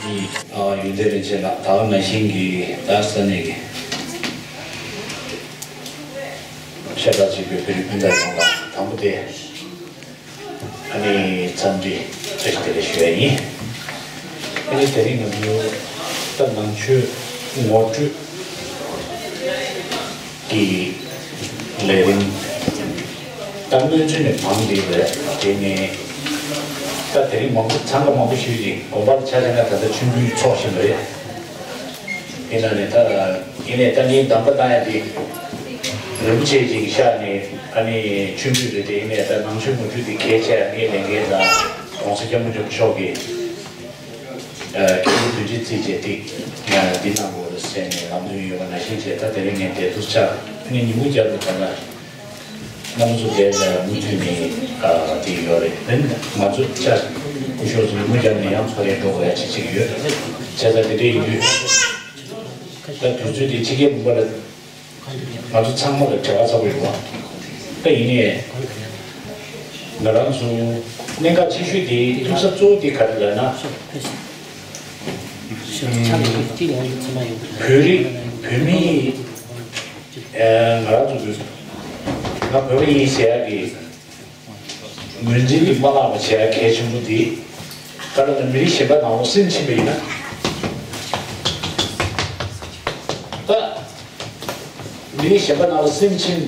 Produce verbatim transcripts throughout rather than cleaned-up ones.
ཡོན་ཏན་རིན་ཆེན་ལགས། ད་ག་ནང་བཞིན་གྱི་ད་ས་གནས་ཀྱི་ཤ་ཁྲག་གཅིག་པའི་བོད་རིགས་སྤུན་ཟླ་ཡོངས་ལ་དང་པོ་དེ་ཨ་ནི་འཚམས་འདྲི་བཀྲ་ཤིས་བདེ་ལེགས་ཞུ་ཡ་ཡིན། ཨ་ནི་དེ་རིང་ང་ཚོ་ད་ནང་ཆོས་ངོ་སྤྲོད་ཀྱི་ལས་རིམ་ད་སྔོན་ཚུད་ནས་བང་འདི་རེད། དེ་ནས་ད་དེ་རིང་མང་པོ་འཚང་ཁ་མང་པོ་ཞུས་ཏེ་དགོན་པ་ལ་ཆ་བཞག་ན་ད་ལྟ་མཆོད་འབུལ་ཚོགས་བཞིན་པ་རེད། ཡིན་ན་ནི་ད་ཡིན་ནས་ད་ངས་གདམ་ག་བཏང་ཡ་དེ་རིན་པོ་ཆེ་ཅིག་ཤག་ནས་ཨ་ནི་མཆོད་འབུལ་རེད་དེ། ཡིན་ནས་ད་ནང་ཆོས་ངོ་སྤྲོད་དེ་གལ་ཆེ་ཡ་ངའི་ལས་འགན་དང་གོང་ས་སྐྱབས་མགོན་ཆེན་པོ་མཆོག་གིས་ཨ་སྐྱབས་མགོན་དོན་གཅིག་རྩིས་བྱས་ཏེ་ང་འདི་གནང་དགོས་རེད་ཟེར་ནས་ལམ་སྟོན་ཡོད་པ་ནང་བཞིན་བྱས། ད་དེ་རིང་ངས་འདས་དུ་ཆ་ངས་ཉིན་མོ་བརྒྱབ་ནས་ད་ལ་རྣམ་པ་ཚོ་འདས་ལ་མུ་མཐུད་ནས་ཨ་དེ་ཡོད་རེད། དེ་ང་ཚོ་ཆ་སྐུ་ཞབས་ཚོ་ཉིན་མོ་བརྒྱབ་ནས་ཡང་ཚོགས་རེ་འགྲོ་དགོས་ཡ་ཅིག་ཅིག་ཡོད། བྱས་ཙང་དེ་འདྲ་ཡིན་དུས་ད་དུས་ཚོད་དེ་ཕྱི་རྒྱལ་ལུང་པ་ལ། ང་ཚོ་ཚང་མ་ལ་བྲེལ་བ་ཚ་པོ་ཡོད་པ། ད་ཡིན་ནའི་ང་རང་ཚོ་གནད་འགག་ཆེ་ཤོས་དེ་ཐུག་ས་གཙོ་བོ་དེ་ག་རེ་ལབ་ན། བོད་རིགས་བོད་མི་ཨེ་ང་རང་ཚོ་ང་བོད་པ་ཡིན་ཟེར་ཡ་གི་ངོས་འཛིན་གྱི་མ་བརླག་པ་བྱེད་ཡ་གལ་ཆེན་པོ་དེ་ག་རེ་ལབ་ན། མི་རིགས་གཞན་པ་ནང་ལོགས་སེམས་ཕྱིན་པ་ཡིན་ན། ད། མི་རིགས་གཞན་པ་ནང་ལ་སེམས་ཕྱིན་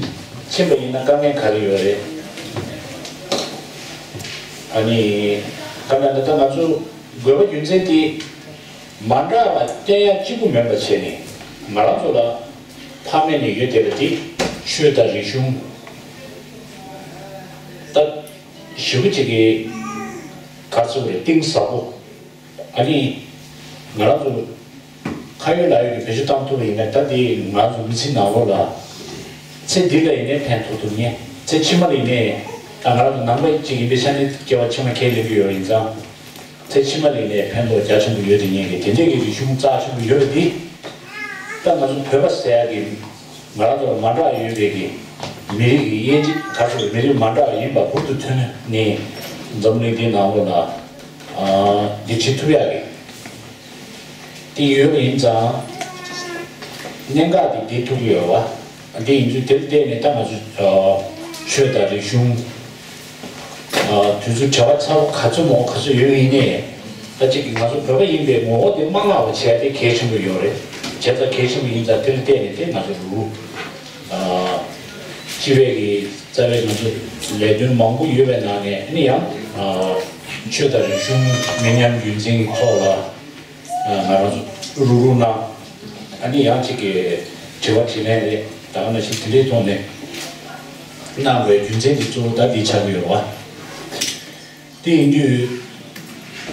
ཕྱིན་པ་ཡིན་ན་དཀའ་ངལ་ག་རེ་ཡོད་རེད། ཨ་ནི་ད་ལྟ་ད་ང་ཚོ་དགོས་པ་རྒྱུ་མཚན་དེ་མ་འདྲ་བ་བསྟན་ཡ་གཅིག་པུ་མིན་པ་བྱས་ནས་ང་རང་ཚོ་ལ་ཕ་མེས་ནས་ཡོད་བསྡད་པ་དེ་ཆོས་དང་རིག་གཞུང་ད་ཞེ་པོ་ཅིག་གི་ག་རེ་ཟེར་དགོས་རེད། གཏིང་ཟབ་པོ། ཨ་ནི། ང་རང་ཚོ་ཁ་ཡོད་ལག་ཡོད་ཀྱི་བེད་སྤྱོད་བཏང་ཐུབ་པ་ཡིན་ན་ད་དེ་ང་ཚོ་མི་ཚེ་ནང་ལོགས་ལ་ཚེ་འདི་ལ་ཡིན་ནའི་ཕན་ཐོགས་ཐུབ་ངེས། ཚེ་ཕྱི་མ་ལ་ཡིན་ནའི་ད་ང་རང་ཚོ་ནང་པ་ཅིག་ཡིན་པའི་ཆ་ནས་སྐྱེ་བ་ཕྱི་མ་ཁས་ལེན་གྱི་ཡོད་པ་ཡིན་ཙང་། ཚེ་ཕྱི་མ་ལ་ཡིན་ནའི་ཕན་ཐོགས་རྒྱ་ཆེན་པོ་ཡོད་དེ་ངེས་ཀྱི་དེ་འདྲས་ཀྱི་རིག་གཞུང་རྩ་ཆེན་པོ་ཡོད་པ་འདི་ད་ང་ཚོ་བོད་པ་ཟེར་ཡག་གི་ང་རང་ཚོ་ལ་མ་འདྲ་ཡོད་པའི་གི་མི་རིགས་ཀྱི་དབྱེ་འབྱེད་ག་ཚོད་མི་རིགས་མ་འདྲ་ཡིན་པ་འབུར་དུ་ཐོན་ནས་འཛམ་གླིང་འདིའི་ནང་ལོགས་ལ་འདི་བྱེད་ཐུབ་ཡག་གི་དེ་ཡོད་པ་ཡིན་ཙང་། གནད་འགག་དེ་འདི་ཐུག་གི་ཡོད་པ། འདི་ཡིན་དུས་དེར་བལྟས་ནས་ད་ང་ཚོ་ཆོས་དང་རིག་གཞུང་དུས་ཚོད་བྲེལ་བ་ཚ་པོ་ག་ཚོད་མང་པོ་ག་ཚོད་ཡོད་ཡིན་ནའི། ད་ཅིག་ང་ཚོ་བོད་པ་ཡིན་པའི་ངོ་བོ་དེ་མ་བརླག་པ་བྱས་ཏེ་གལ་ཆེན་པོ་ཡོད་རེད། བྱས་ཙང་གལ་ཆེན་པོ་ཡིན་ཙང་དེ་ལ་བལྟས་ནས་དེ་ང་ཚོ་རུ་སྤྱི་པའི་གི་རྩ་བའི་ང་ཚོ་ལས་དོན་མང་པོ་ཡོད་པའི་ནང་ནས་ནི་ཡང་ཆོས་དང་རིག་གཞུང་མི་ཉམས་རྒྱུན་འཛིན་གྱི་ཐོག་ལ་ང་རང་ཚོ་རུ་རུ་གནང་། ཨ་ནི་ཡང་གཅིག་གི་དྲི་བ་དྲིས་ལན་རེད། ད་ག་ནང་བཞིན་དེ་འདྲའི་ཐོག་ནས་གནང་བའི་རྒྱུ་མཚན་དེ་གཙོ་བོ་ད་འདི་ཆགས་ཀྱི་ཡོད་པ། དེ་ཡིན་དུས་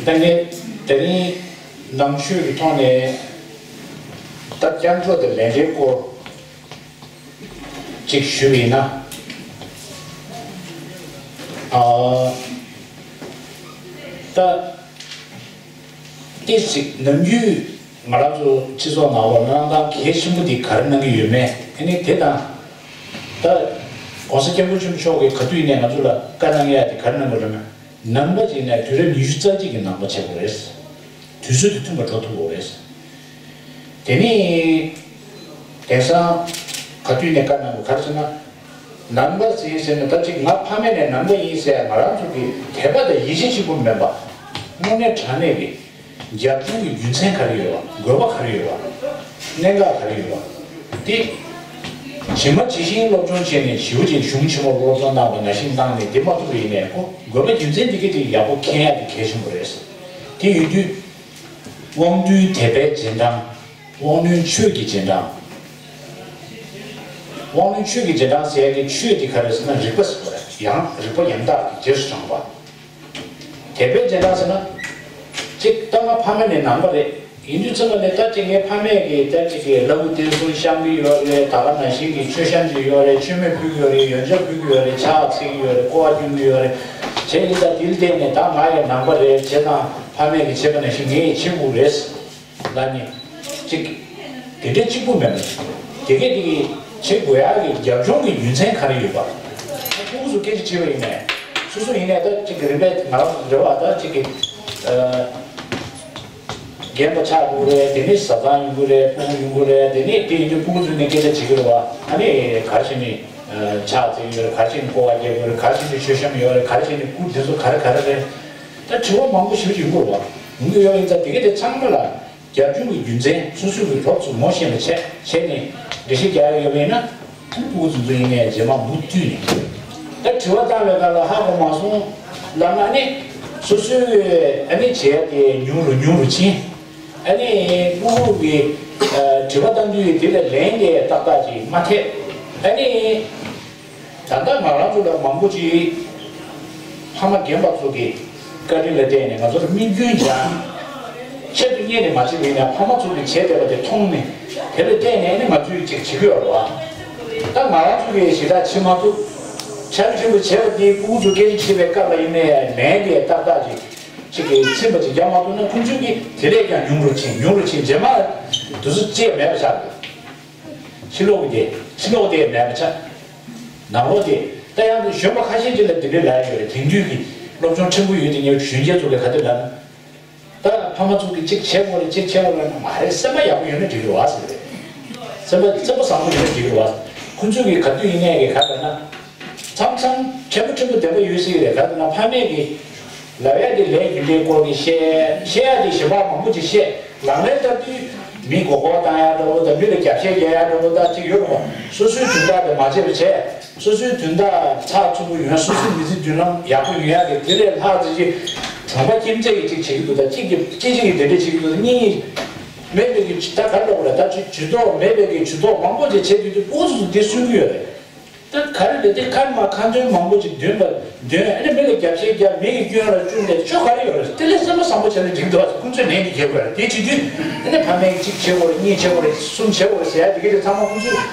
ད་ངས་དེ་རིང་ནང་ཆོས་ཀྱི་ཐོག་ནས་ད་སྐྱབས་འགྲོ་དང་ལས་འབྲེལ་སྐོར་ཅིག་ཞུས་པ་ཡིན་ན། ཨ་ད་ཏོག་ཙམ་ནམ་རྒྱུན་ང་རང་ཚོ་སྤྱི་ཚོགས་ནང་ལ་གནང་སྟངས་གལ་ཆེན་པོ་འདི་ག་རེ་གནང་གི་ཡོད་མེད། ཨ་ནི་དེ་དང་ད་༸གོང་ས་༸སྐྱབས་མགོན་ཆེན་པོ་མཆོག་གིས་ག་དུས་ནས་ང་ཚོ་ལ་བཀའ་གནང་ཡ་དེ་ག་རེ་གནང་དགོས་རེད་ན། ནང་པ་ཅིག་ནས་དུས་རབས་ཉི་ཤུ་རྩ་གཅིག་གི་ནང་པ་བྱེད་དགོས་རེད། དུས་ཚོད་དེ་མཐུན་པ་འགྲོ་ཐུབ་དགོས་རེད། དེ་ནི་དེང་སང་ག་དུས་ནས་བཀའ་གནང་དགོས་ག་རེ་ཟེར་ན། ནང་པ་ཟེར་ཟེར་ན་ད་ཅིག་ང་ཕ་མེས་ནས་ནང་པ་ཡིན་ཟེར་ང་རང་ཚོ་གི་དད་པ་དང་ཡིད་ཆེས་གཅིག་པུ་མིན་པ། དངོས་གནས་དྲང་གནས་ཀྱི་རྒྱབ་ལྗོངས་ཀྱི་རྒྱུ་མཚན་ག་རེ་ཡོད་པ། དགོས་པ་ག་རེ་ཡོད་པ། གནད་འགག་ག་རེ་ཡོད་པ། དེ་ཇི་མ་ཇི་བཞིན་སློབ་སྦྱོང་བྱས་ནས་ཞེ་པོ་ཅིག་གཞུང་ཆེན་མོ་སློབ་སྦྱོང་གནང་བ་ནང་བཞིན་གནང་ནས་དེ་མ་ཐུབ་པ་ཡིན་ནའི་ཁོ་དགོས་པ་རྒྱུ་མཚན་འདི་ག་ཅིག་ཡག་པོ་མཁྱེན་ཡ་དེ་གལ་ཆེན་པོ་རེད། དེ་ཡིན་དུས་དབང་རྟུལ་དད་པའི་རྗེས་འབྲང་། དབང་རྣོན་ཆོས་ཀྱི་རྗེས་འབྲང་། དབང་རྣོན་ཆོས་ཀྱི་རྗེས་འབྲང་ཟེར་ཡ་གི་ཆོས་དེ་ག་རེ་ཟེར་ན་རིག་པ་ཟེར་བ་རེད། ཡང་རིག་པ་ཡང་དག་གི་རྗེས་སུ་འབྲང་བ། དད་པའི་རྗེས་འབྲང་ཟེར་ན། གཅིག་ད་ང་ཕ་མ་ནས་ནང་པ་རེད། ཡིན་དུས་ཙམ་པ་ནས་ད་ཅིག་ངའི་ཕ་མས་ཀྱིས་ད་ཅིག་གི་ལྷ་སྐུ་བསྟན་སྲུང་བཤམས་ཀྱི་ཡོད་རེད། ད་ག་ནང་བཞིན་གྱི་མཆོད་བཤམས་ཀྱི་ཡོད་རེད། མཆོད་མེ་ཕུལ་གྱི་ཡོད་རེད། ཡོན་ཆབ་ཕུལ་གྱི་ཡོད་རེད། ཕྱག་འཚལ་གྱི་ཡོད་རེད། སྐོར་བ་སྐྱོན་གྱི་ཡོད་རེད། བྱས་ཡིན་ད་དེ་ལ་བརྟེན་ནས་ད་ང་ཡང་ནང་པ་རེད། བྱས་ཙང་ཕ་མས་ཀྱིས་བྱས་པ་ནང་བཞིན་ངས་ཡང་བྱེད་དགོས་རེད། ལ་ནི། གཅིག་དེ་འདྲའི་གཅིག་པུ་མེད་པ། དེ་གས་དེ་གི་བྱེད་དགོས་ཡག་གི་རྒྱབ་ལྗོངས་ཀྱི་རྒྱུ་མཚན་ག་རེ་ཡོད་པ། ཁོང་ཚོ་སྐད་ཆ་དྲིས་པ་ཡིན་ནས། སོ་སོ་ཡིན་ནས་ད་གཅིག་གི་རིམ་པས་ང་རང་ཚོ་རེ་བ་ད་གཅིག་གི། ཨ། རྒན་པ་ཆགས་དགོས་རེད། དེ་ནས་བཟའ་ཚང་ཡོང་གི་རེད། སྤུ་གུ་ཡོང་གི་རེད། དེ་ནས་དེ་ཡིན་དུས་སྤུ་གུ་ཚོ་ནས་སྐད་ཆ་བྱེད་ཀྱི་རེད་བ། ཨ་ནི་ག་རེ་བྱས་ནས་ཕྱག་འཚལ་གྱི་ཡོད་རེད། ག་རེ་བྱས་ནས་སྐོར་བ་རྒྱག་གི་ཡོད་རེད། ག་རེ་བྱས་ནས་མཆོད་བཤམས་ཡོད་རེད། ག་རེ་བྱས་ནས་སྐུ་དེ་ཚོ་ག་རེ་ག་རེ་རེད། ད་དྲི་བ་མང་པོ་ཞེ་པོ་ཅིག་ཡོང་གི་རེད་བ། ཡོང་གི་ཡོད་པ་ཡིན་ཙང་དེ་ག་དེ་ཚང་མ་ལ་རྒྱབ་ལྗོངས་ཀྱི་རྒྱུ་མཚན་སོ་སོའི་གི་རོབ་ཙམ་ངོ་ཤེས་པ་བྱས་བྱས་ནས་འགྲེལ་བཤད་རྒྱག་ཡ་ཡོད་པ་ཡིན་ན། ཁོང་སྤུ་གུ་ཚོ་ཚོ་ཡིན་ནའི་རྗེས་མ་མུ་མཐུད་ནས། ད་དྲི་བ་བཏང་བའི་སྐབས་ལ་ཧ་གོ་མ་སོང་ལབ་ན་ནི། སོ་སོའི་ཨ་ནི་བྱས་ཏེ་ཉུང་རུ་ཉུང་རུ་ཕྱིན། ཨ་ནི་སྤུ་གུ་གི་ཨ་དྲི་བ་བཏང་དུས་དེ་ལ་ལན་དེ་ཏག་ཏག་ཅིག་མ་ཐེབས། ཨ་ནི་ད་ལྟ་ང་རང་ཚོ་ལ་མང་པོ་ཅིག་ཕ་མ་རྒན་པ་ཚོ་གི་བཀའ་དྲིན་ལ་བརྟེན་ནས་ང་ཚོར་མིག་རྒྱུན་སྦྱངས། ཆེད་དུ་གཉེར་ནས་མ་བྱེད་པ་ཡིན་ན་ཕ་མ་ཚོ་གིས་བྱས་བསྡད་པ་དེ་མཐོང་ནས་དེ་ལ་བརྟེན་ནས་ནི་ང་ཚོས་ཅིག་བྱེད་ཀྱི་ཡོད་རེད་བ། ད་ང་རང་ཚོ་གིས་ཞེ་དྲག་བྱེད་མ་ཐུབ། ཆ་རེ་ཆེན་པོ་བྱས་པ་དེ་སྤུ་གུ་ཚོ་སྐད་ཆ་དྲིས་པའི་སྐབས་ལ་ཡིན་ནའི་ལན་དེ་ཏག་ཏག་ཅིག་ཅིག་གིས་ཚིམ་པ་ཅིག་རྒྱག་མ་ཐུབ་ན་ཁོང་ཚོས་ཀྱིས་དེ་ལས་ཀྱང་ཉུང་རུ་ཕྱིན་ཉུང་རུ་ཕྱིན། རྗེས་མ་དུས་ཚོད་ཅིག་མེད་པ་ཆགས་འདུག་ཕྱི་ལོགས་ཀྱི་དེ་ཕྱི་ལོགས་དེ་མེད་པ་ཆགས། ནང་ལོགས་དེ་ད་ཡང་གཞོན་པ་ཁ་ཤས་ཅིག་ལ་དེ་འདྲའི་ལབ་ཡོད་རེད། དེང་དུས་ཀྱི་སློབ་སྦྱོང་ཕྲན་བུ་ཡོད་དེ་ཉེ་གཞོན་སྐྱེས་ཚོ་ལ་ག་དེ་ལབ་ན། ད་ཕ་མ་ཚོ་གིས་གཅིག་བྱེད་དགོས་རེད། གཅིག་བྱེད་དགོས་རེད་ན་མ་རེད། སེམས་པ་ཡག་པོ་ཡོད་ན་འགྲིག་གི་རེད་བ་ཟེར་རེད། སེམས་པ་སེམས་པ་བཟང་པོ་ཡོད་ན་འགྲིག་གི་རེད་བ། ཁོང་ཚོས་ཀྱིས་ག་དུས་ཡིན་ནའི་གི་ག་ལབ་ན། མཚམས་མཚམས་ཕྲན་བུ་ཕྲན་བུ་བདེན་པ་ཡོད་སྲིད་ཀྱི་རེད། ག་ལབ་ན་ཕ་མས་ཀྱིས་ལབ་ཡ་དེ་ལས་རྒྱུ་འབྲས་སྐོར་གྱི་བཤད་བཤད་ཡ་དེ་ཞེ་དྲག་མང་པོ་ཅིག་བཤད། ལག་ལེན་བསྟར་དུས་མི་མགོ་སྐོར་བཏང་ཡ་འདྲ་བོ་དང་མི་ལ་རྒྱབ་བཤད་རྒྱག་ཡ་འདྲ་བོ་དང་ཅིག་ཡོད་རེད་བ། སོ་སོའི་དོན་དག་དེ་མ་བྱས་པ་བྱས། སོ་སོའི་དོན་དག་ཚགས་ཚུད་པོ་ཡོང་། སོ་སོའི་མི་ཚེ་མདུན་ལམ་ཡག་པོ་ཡོང་ཡག་གི་དེ་ལས་ལྷག་ཙམ་ཅིག་གྲོང་པ་ཁྱིམ་མཚེས་ཀྱིས་ཅིག་བྱེད་ཀྱི་འདུག་ད་གཅིག་གིས་གཅིག་གཅིག་གིས་དེ་འདྲས་བྱེད་ཀྱི་འདུག་ད་གཉིས་མེད་པའི་གི་ད་ག་རེ་ལབ་དགོས་རེད། ད་ཇུས་ཇུས་གཏོགས་མེད་པའི་གི་ཇུས་གཏོགས་མང་པོ་ཅིག་བྱེད་དུས་དུས་སྤུ་གུ་ཚོ་འདི་སུན་གྱི་ཡོད་རེད། ད་ག་རེ་རེད། དེ་ཁ་མ་ཁ་འདོན་མང་པོ་ཅིག་འདོན་པ་འདོན། ཨ་ནི་མི་ལ་རྒྱབ་བཤད་རྒྱབ། མི་གི་སྐྱོན་ལ་བཅུག་ནས་ཆོ་ག་རེ་ཡོད་རེད། དེ་ལས་སེམས་པ་བཟང་པོ་བྱས་ན་འགྲིག་འདུག་ཨ། ཁོང་ཚོས་ལན་འདི་རྒྱབ་དགོས་རེད། དེ་བྱེད་དུས་ཨ་ནི་ཕ་མས་གཅིག་བྱེད་དགོས་རེད། གཉིས་བྱེད་དགོས་རེད། གསུམ་བྱེད་དགོས་རེད་ཟེར་ཡ་དེ་ག་དེ་ཚང་མ་ཁོང་ཚོས་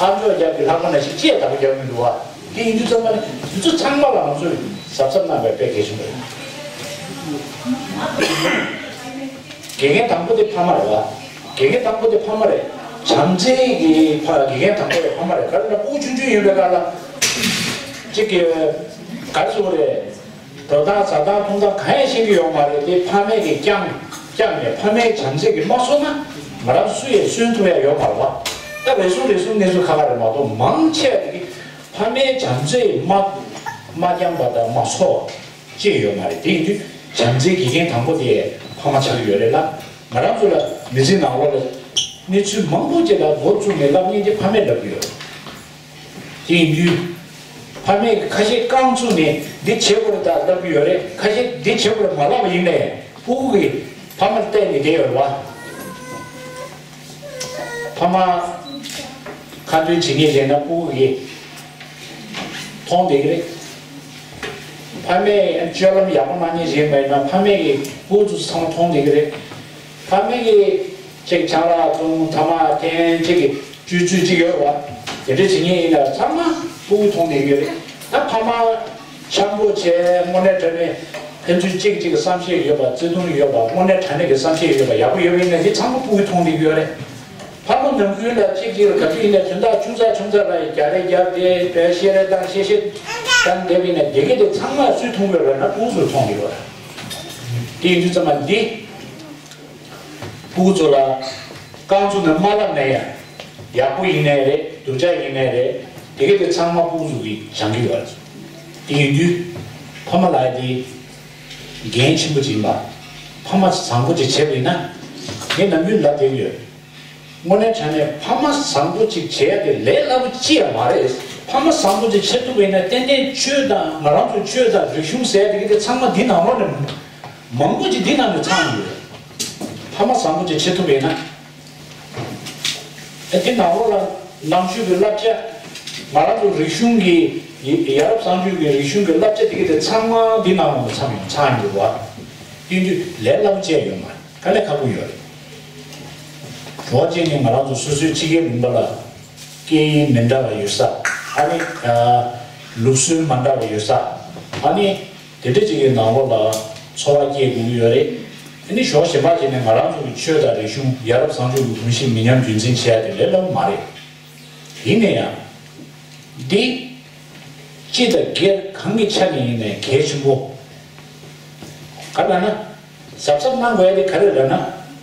ཨམ་ཅོག་རྒྱབ་ཀྱི་ལྷག་པ་ནང་བཞིན་ཅི་ཡང་བདག་པོ་རྒྱབ་མི་འདུག་ཨ། དེ་ཡིན་དུས་ཙམ་པ་ནི་དུས་ཚོད་ཚང་མ་ལ་ང་ཚོས་གཟབ་གཟབ་གནང་བ་དཔེ་གལ་ཆེན་པོ་རེད། དགེ་རྒན་དང་པོ་དེ་ཕ་མ་རེད་བ། དགེ་རྒན་དང་པོ་དེ་ཕ་མ་རེད། བྱམས་བརྩེ་གི་ཕ་དགེ་རྒན་དང་པོ་དེ་ཕ་མ་རེད། ག་རེ་ལབ་ན་སྤུ་གུ་ཆུང་ཆུང་ཡིན་པའི་སྐབས་ལ་གཅིག་གི་ག་རེ་ཟེར་དགོས་རེད། འགྲོ་སྟངས་ཟ་སྟངས་འཐུང་སྟངས་གང་ཡང་ཤེས་ཀྱི་ཡོད་མ་རེད། དེ་ཕ་མས་ཀྱིས་བསྐྱངས་བསྐྱངས་ནས་ཕ་མའི་བྱམས་བརྩེ་གིས་མ་གསོ་ན་ང་རང་སུ་ཡིས་གསོན་ཐུབ་ཡ་ཡོད་མ་རེད་བ། ད་རེ་ཟུང་རེ་ཟུང་གནས་ཚུལ་ཁག་ཁག་རེད་མ་གཏོགས་མང་ཆེ་བ་དེ་གིས་ཕ་མའི་བྱམས་བརྩེས་མ་མ་བསྐྱངས་པ་དང་མ་གསོ་བ་ཅི་ཡོད་མ་རེད། དེ་ཡིན་དུས་བྱམས་བརྩེའི་དགེ་རྒན་དང་པོ་དེ་ཕ་མ་ཆགས་ཀྱི་ཡོད་རེད་ལ། ང་རང་ཚོ་ལ་མི་ཚེའི་ནང་ལོགས་ལ་གནས་ཚུལ་མང་པོ་ཅིག་ལ་འགོ་བཙུགས་ནས་སློབ་གཉེར་དེ་ཕ་མས་བསླབ་ཀྱི་ཡོད་རེད། དེ་ཡིན་དུས་ཕ་མས་ཁ་ཤས་རྐང་བཙུགས་ནས་འདི་བྱེད་དགོས་རེད་ད་ལབ་ཀྱི་ཡོད་རེད། ཁ་ཤས་འདི་བྱེད་དགོས་རེད་མ་ལབ་པ་ཡིན་ནའི་སྤུ་གུ་གིས་ཕ་མར་བལྟས་ནས་བསྡད་ཡོད་རེད་བ། ཕ་མ་ཁ་འདོན་བྱེད་མཁན་བྱས་ན་སྤུ་གུ་གིས་མཐོང་བསྡད་ཀྱི་རེད། ཕ་མས་སྤྱོད་ལམ་ཡག་པོ་གནང་མཁན་ཞིག་མེད་ན་ཕ་མས་ཀྱི་སྤུ་གུ་ཚོ་ཚང་མ་མཐོང་བསྡད་ཀྱི་རེད། ཕ་མས་ཀྱི་ཅིག་ཆང་རག་བཙོང་ཐ་མག་འཐེན་ཅིག་གི་སྤྱོད་ཚུལ་ཅིག་ཡོད་རེད་བ། དེ་འདྲ་བྱེད་མཁན་ཡིན་ན་ཚང་མ་སྤུ་གུ་མཐོང་བསྡད་ཀྱི་རེད། ད་ཕ་མ་འཆམ་པོ་བྱས་དངོས་གནས་དྲང་གནས་ཕན་ཚུན་གཅིག་གཅིག་གི་བསམ་ཤེས་ཡོད་པ། བརྩེ་དུང་ཡོད་པ། དངོས་གནས་དྲང་གནས་ཀྱི་བསམ་ཤེས་ཡོད་པ་ཡག་པོ་ཡོད་པ་ཡིན་ན་དེ་ཚང་མ་སྤུ་གུས་མཐོང་བསྡད་ཀྱི་ཡོད་རེད། ཕ་མ་ནང་ཁུལ་ལ་གཅིག་གཅིག་ལ་ག་དུས་ཡིན་ན་དོན་དག་ཆུང་ཙག་ཆུང་ཙག་ལ་ཡང་རྒྱག་རེས་རྒྱབ་སྟེ་བཤད་རེས་བཏང་བཤད་བཤད་བཏང་བསྡད་པ་ཡིན་ན་དེ་ག་དེ་ཚང་མ་སུས་མཐོང་གི་ཡོད་རེད་ན་སྤུ་གུ་ཚོས་མཐོང་གི་ཡོད་རེད། དེ་ཡིན་དུས་ཙམ་པ་འདི། སྤུ་གུ་ཚོ་ལ་རྐང་བཙུགས་ནས་མ་ལབ་ན་ཡང་། ཡག་པོ་ཡིན་ནའི་རེད། སྡུག་ཅག་ཡིན་ནའི་རེད། དེ་ག་དེ་ཚང་མ་སྤུ་གུ་ཚོ་གིས་སྦྱང་གི་ཡོད་རེད། དེ་ཡིན་དུས་ཕ་མ་ལབ་ཡ་དེ་འགན་ཆེན་པོ་ཅིག་ཡིན་པ། ཕ་མ་བཟང་པོ་ཅིག་བྱས་པ་ཡིན་ན། ངས་ནམ་རྒྱུན་ལབ་བསྡད་ཀྱི་ཡོད། དངོས་གནས་དྲང་གནས་ཕ་མ་བཟང་པོ་ཅིག་བྱེད་ཡ་དེ་ལས་སླ་པོ་ཅི་ཡང་མ་རེད། ཕ་མ་བཟང་པོ་ཅིག་བྱེད་ཐུབ་པ་ཡིན་ན་ཏན་ཏན་ཆོས་དང་ང་རང་ཚོའི་ཆོས་དང་རིག་གཞུང་ཟེར་ཡ་དེ་ག་དེ་ཚང་མ་འདི་ནང་ལོགས་ནས། མང་པོ་ཅིག་འདི་ནང་ནས་ཚང་ཡོད། ཕ་མ་བཟང་པོ་ཅིག་བྱེད་ཐུབ་པ་ཡིན་ན། ཨ་དེ་ནང་ལོགས་ལ་ནང་ཆོས་ཀྱི་བསླབ་བྱ། ང་རང་ཚོ་རིག་གཞུང་གི་ཡ་ཡ་རབས་གསར་བརྗེ་གི་རིག་གཞུང་གི་བསླབ་བྱ་དེ་ག་དེ་ཚང་མ་འདི་ནང་ལོགས་ནས་ཚང་ཡོད་ཚང་ཡོད་པ། དེ་དུས་ལས་སླ་པོ་ཅིག་ཡོད་མ་རེད། དཀའ་ལས་ཁག་པོ་ཡོད་རེད། ཞོགས་ཅིག་ནས་ང་རང་ཚོ་སོ་སོའི་ཕྱི་རྒྱལ་ལུང་པ་ལ་སྐད་ཡིག་མི་འདྲ་བ་ཡོད་ས། ཨ་ནི་ལུགས་སྲོལ་མ་འདྲ་བ་ཡོད་ས། ཨ་ནི། དེ་འདྲ་ཅིག་གི་ནང་ལོགས་ལ་འཚོ་བ་སྐྱེལ་དགོས་ཀྱི་ཡོད་རེད། ཨ་ནི་ཞོགས་ཞེ་དྲག་བྱས་ནས་ང་རང་ཚོ་གི་ཆོས་དང་རིག་གཞུང་ཡ་རབས་བཟང་སྤྱོད་ཀྱི་གོམས་གཤིས་མི་ཉམས་རྒྱུན་འཛིན་བྱེད་ཡ་དེ་ལས་སླ་པོ་མ་རེད། ཡིན་ན་ཡང་། འདི། སྤྱི་དང་སྒེར་གང་གི་ཆ་ནས་ཡིན་ནའི་གལ་ཆེན་པོ། ག་རེ་ལབ་ན། གཟབ་གཟབ་གནང་དགོས་ཡ་དེ་ག་རེ་ལབ་ན།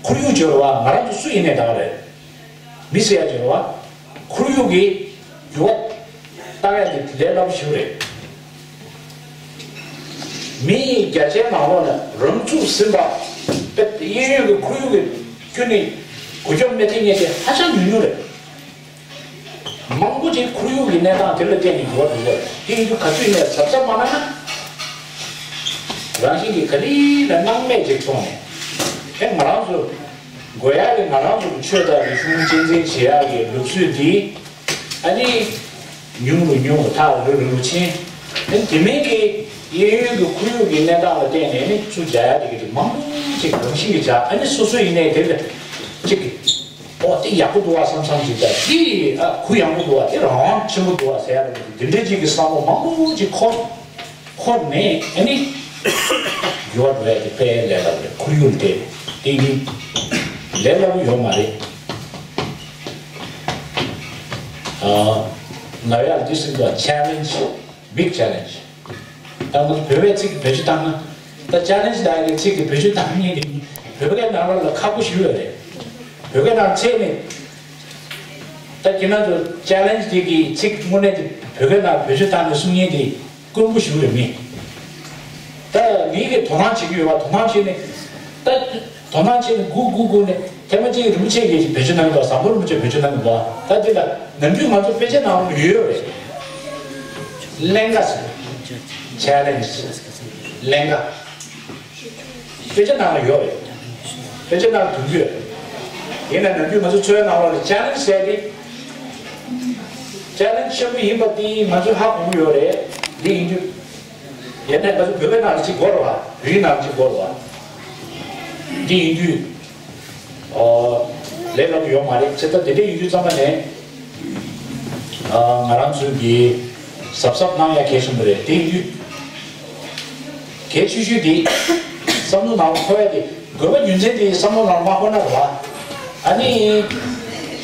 ཁོར་ཡུག་སྦྱོར་བ་ང་རང་ཚོ་སུ་ཡིན་ནའི་ད་ག་རེད། མི་ཟེར་ཡ་སྦྱོར་བ། ཁོར་ཡུག་གི་འགྱུར་བ་ལྟ་ཡ་དེ་ལས་སླ་པོ་ཞིག་རེད། མི་ཡི་བརྒྱ་ཆའི་ནང་ལོགས་ནས་རང་ཚུགས་ཟིན་པ། དཔེ་གཡས་གཡོན་གྱི་ཁོར་ཡུག་གི་ཁྱོན་ནས་གོ་སྐབས་མི་ཐེབས་མཁན་དེ་ཧ་ཅང་ཉུང་ཉུང་རེད། མང་པོ་ཅིག་ཁོར་ཡུག་གི་གནས་སྟངས་དེ་ལ་བརྟེན་ནས་འགྱུར་བ་འགྲོ་གི་རེད། དེ་ཡིན་དུས་ག་ཚོད་ཡིན་ནའི་གཟབ་གཟབ་མ་གནང་ན། རང་བཞིན་གྱིས་ག་ལེ་ལ་སྣང་མེད་ཅིག་སོང་ནས། ཨེ་ང་རང་ཚོ་དགོས་ཡག་གི་ང་རང་ཚོ་གི་ཆོས་དང་རིག་གཞུང་གཅེས་འཛིན་བྱེད་ཡག་གི་ལུགས་སྲོལ་འདི། ཨ་ནི། ཉུང་རུ་ཉུང་རུ་ཐག་རིང་རུ་རིང་རུ་ཕྱིན། ཨ་ནི་དེ་མིན་གྱི་གཡས་གཡོན་གྱི་ཁོར་ཡུག་གི་གནས་སྟངས་ལ་བརྟེན་ནས་ནི་ཚུར་རྒྱག་ཡག་དེ་གི་དེ་མང་པོ་ཅིག་རང་བཞིན་གྱིས་རྒྱག་ཨ་ནི་སོ་སོ་ཡིན་ནའི་དེ་ལ་ཅིག་གི་ཨོ་དེ་ཡག་པོ་འདུག་བ་བསམ་བསམ་ཅིག་དང་དེ་ཨ་གུ་ཡངས་པོ་འདུག་བ་དེ་རང་དབང་ཆེན་པོ་འདུག་བ་ཟེར་ཡག་དེ་འདྲ་ཅིག་གི་བསམ་བློ་མང་པོ་ཅིག་འཁོར། འཁོར་ནས་ཨ་ནི། འགྱུར་བ་འགྲོ་ཡ་དེ་དཔེ་ལས་སླ་པོ་རེད། ཁོར་ཡུག་དེ་དེ་ནི་ལས་སླ་པོ་ཡོད་མ་རེད། ཨ། ང་ཡར་འདི་ཟེར་གྱི་འདུག challenge, big challenge. ད་ང་ཚོ་བོད་པའི་ཚིག་གི་བེད་སྤྱོད་བཏང་ན། ད་challenge ལབ་ཡ་གི་ཚིག་གི་བེད་སྤྱོད་བཏང་མཁན་དེ་བོད་སྐད་ནང་ལོགས་ལ་ཁག་པོ་ཞིག་ཡོད་རེད། བོད་སྐད་ནང་ཚད་ནས། ད་ཁྱེད་རང་ཚོ་challenge དེ་གི་ཚིག་དངོས་གནས་དེ་བོད་སྐད་ནང་བེད་སྤྱོད་བཏང་ནས་གསུང་མཁན་དེ་དཀོན་པོ་ཞིག་རེད་མི། ད་ངེད་ཀྱིས་དོ་སྣང་བྱེད་ཀྱི་ཡོད་པ་དོ་སྣང་བྱས་ནས། ད་དོ་སྣང་བྱས་ནས་སྒུག་སྒུག་སྒུག་ནས་ཐེངས་མ་གཅིག་རིན་པོ་ཆེ་གིས་བེད་སྤྱོད་གནང་གི་འདུག་བཟང་པོ་རིན་པོ་ཆེ་བེད་སྤྱོད་གནང་གི་འདུག་ད་དེ་ལ་ནམ་རྒྱུན་ང་ཚོ་དཔེ་ཆ་ནང་ལ་ཡོད་རེད། ཀླན་ཀ་ཟེར། challenge ཀླན་ཀ་དཔེ་ཆ་ནང་ལ་ཡོད་རེད། དཔེ་ཆ་ནང་ལ་འདུག་ཡོད། ཡིན་ན་ནམ་རྒྱུན་ང་ཚོ་འཚོ་བའི་ནང་ལོགས་ལ་challenge ཟེར་ཏེ། challenge ཆེན་པོ་ཡིན་པ་དེ་ང་ཚོས་ཧ་གོ་གི་ཡོད་རེད། འདི་ཡིན་དུས། ཡིན་ནའི་ང་ཚོ་བོད་པའི་ནང་ལ་གཅིག་དགོས་རེད་བ། བོད་ཡིག་ནང་ལ་གཅིག་དགོས་རེད་བ། འདི་ཡིན་དུས། ཨོ། ལས་སླ་པོ་ཡོད་མ་རེད། ཚེ་ད་དེ་འདྲ་ཡིན་དུས་ཙམ་པ་ནས། ཨ། ང་རང་ཚོས་ཀྱི་གཟབ་གཟབ་གནང་ཡ་གལ་ཆེན་པོ་རེད། དེ་ཡིན་དུས། གལ་ཆེ་ཤོས་དེ། བསམ་བློ་ནང་འཁོར་ཡ་དེ། དགོས་པ་རྒྱུ་མཚན་དེ་བསམ་བློ་ནང་མ་འཁོར་ན་རེད་བ། ཨ་ནི།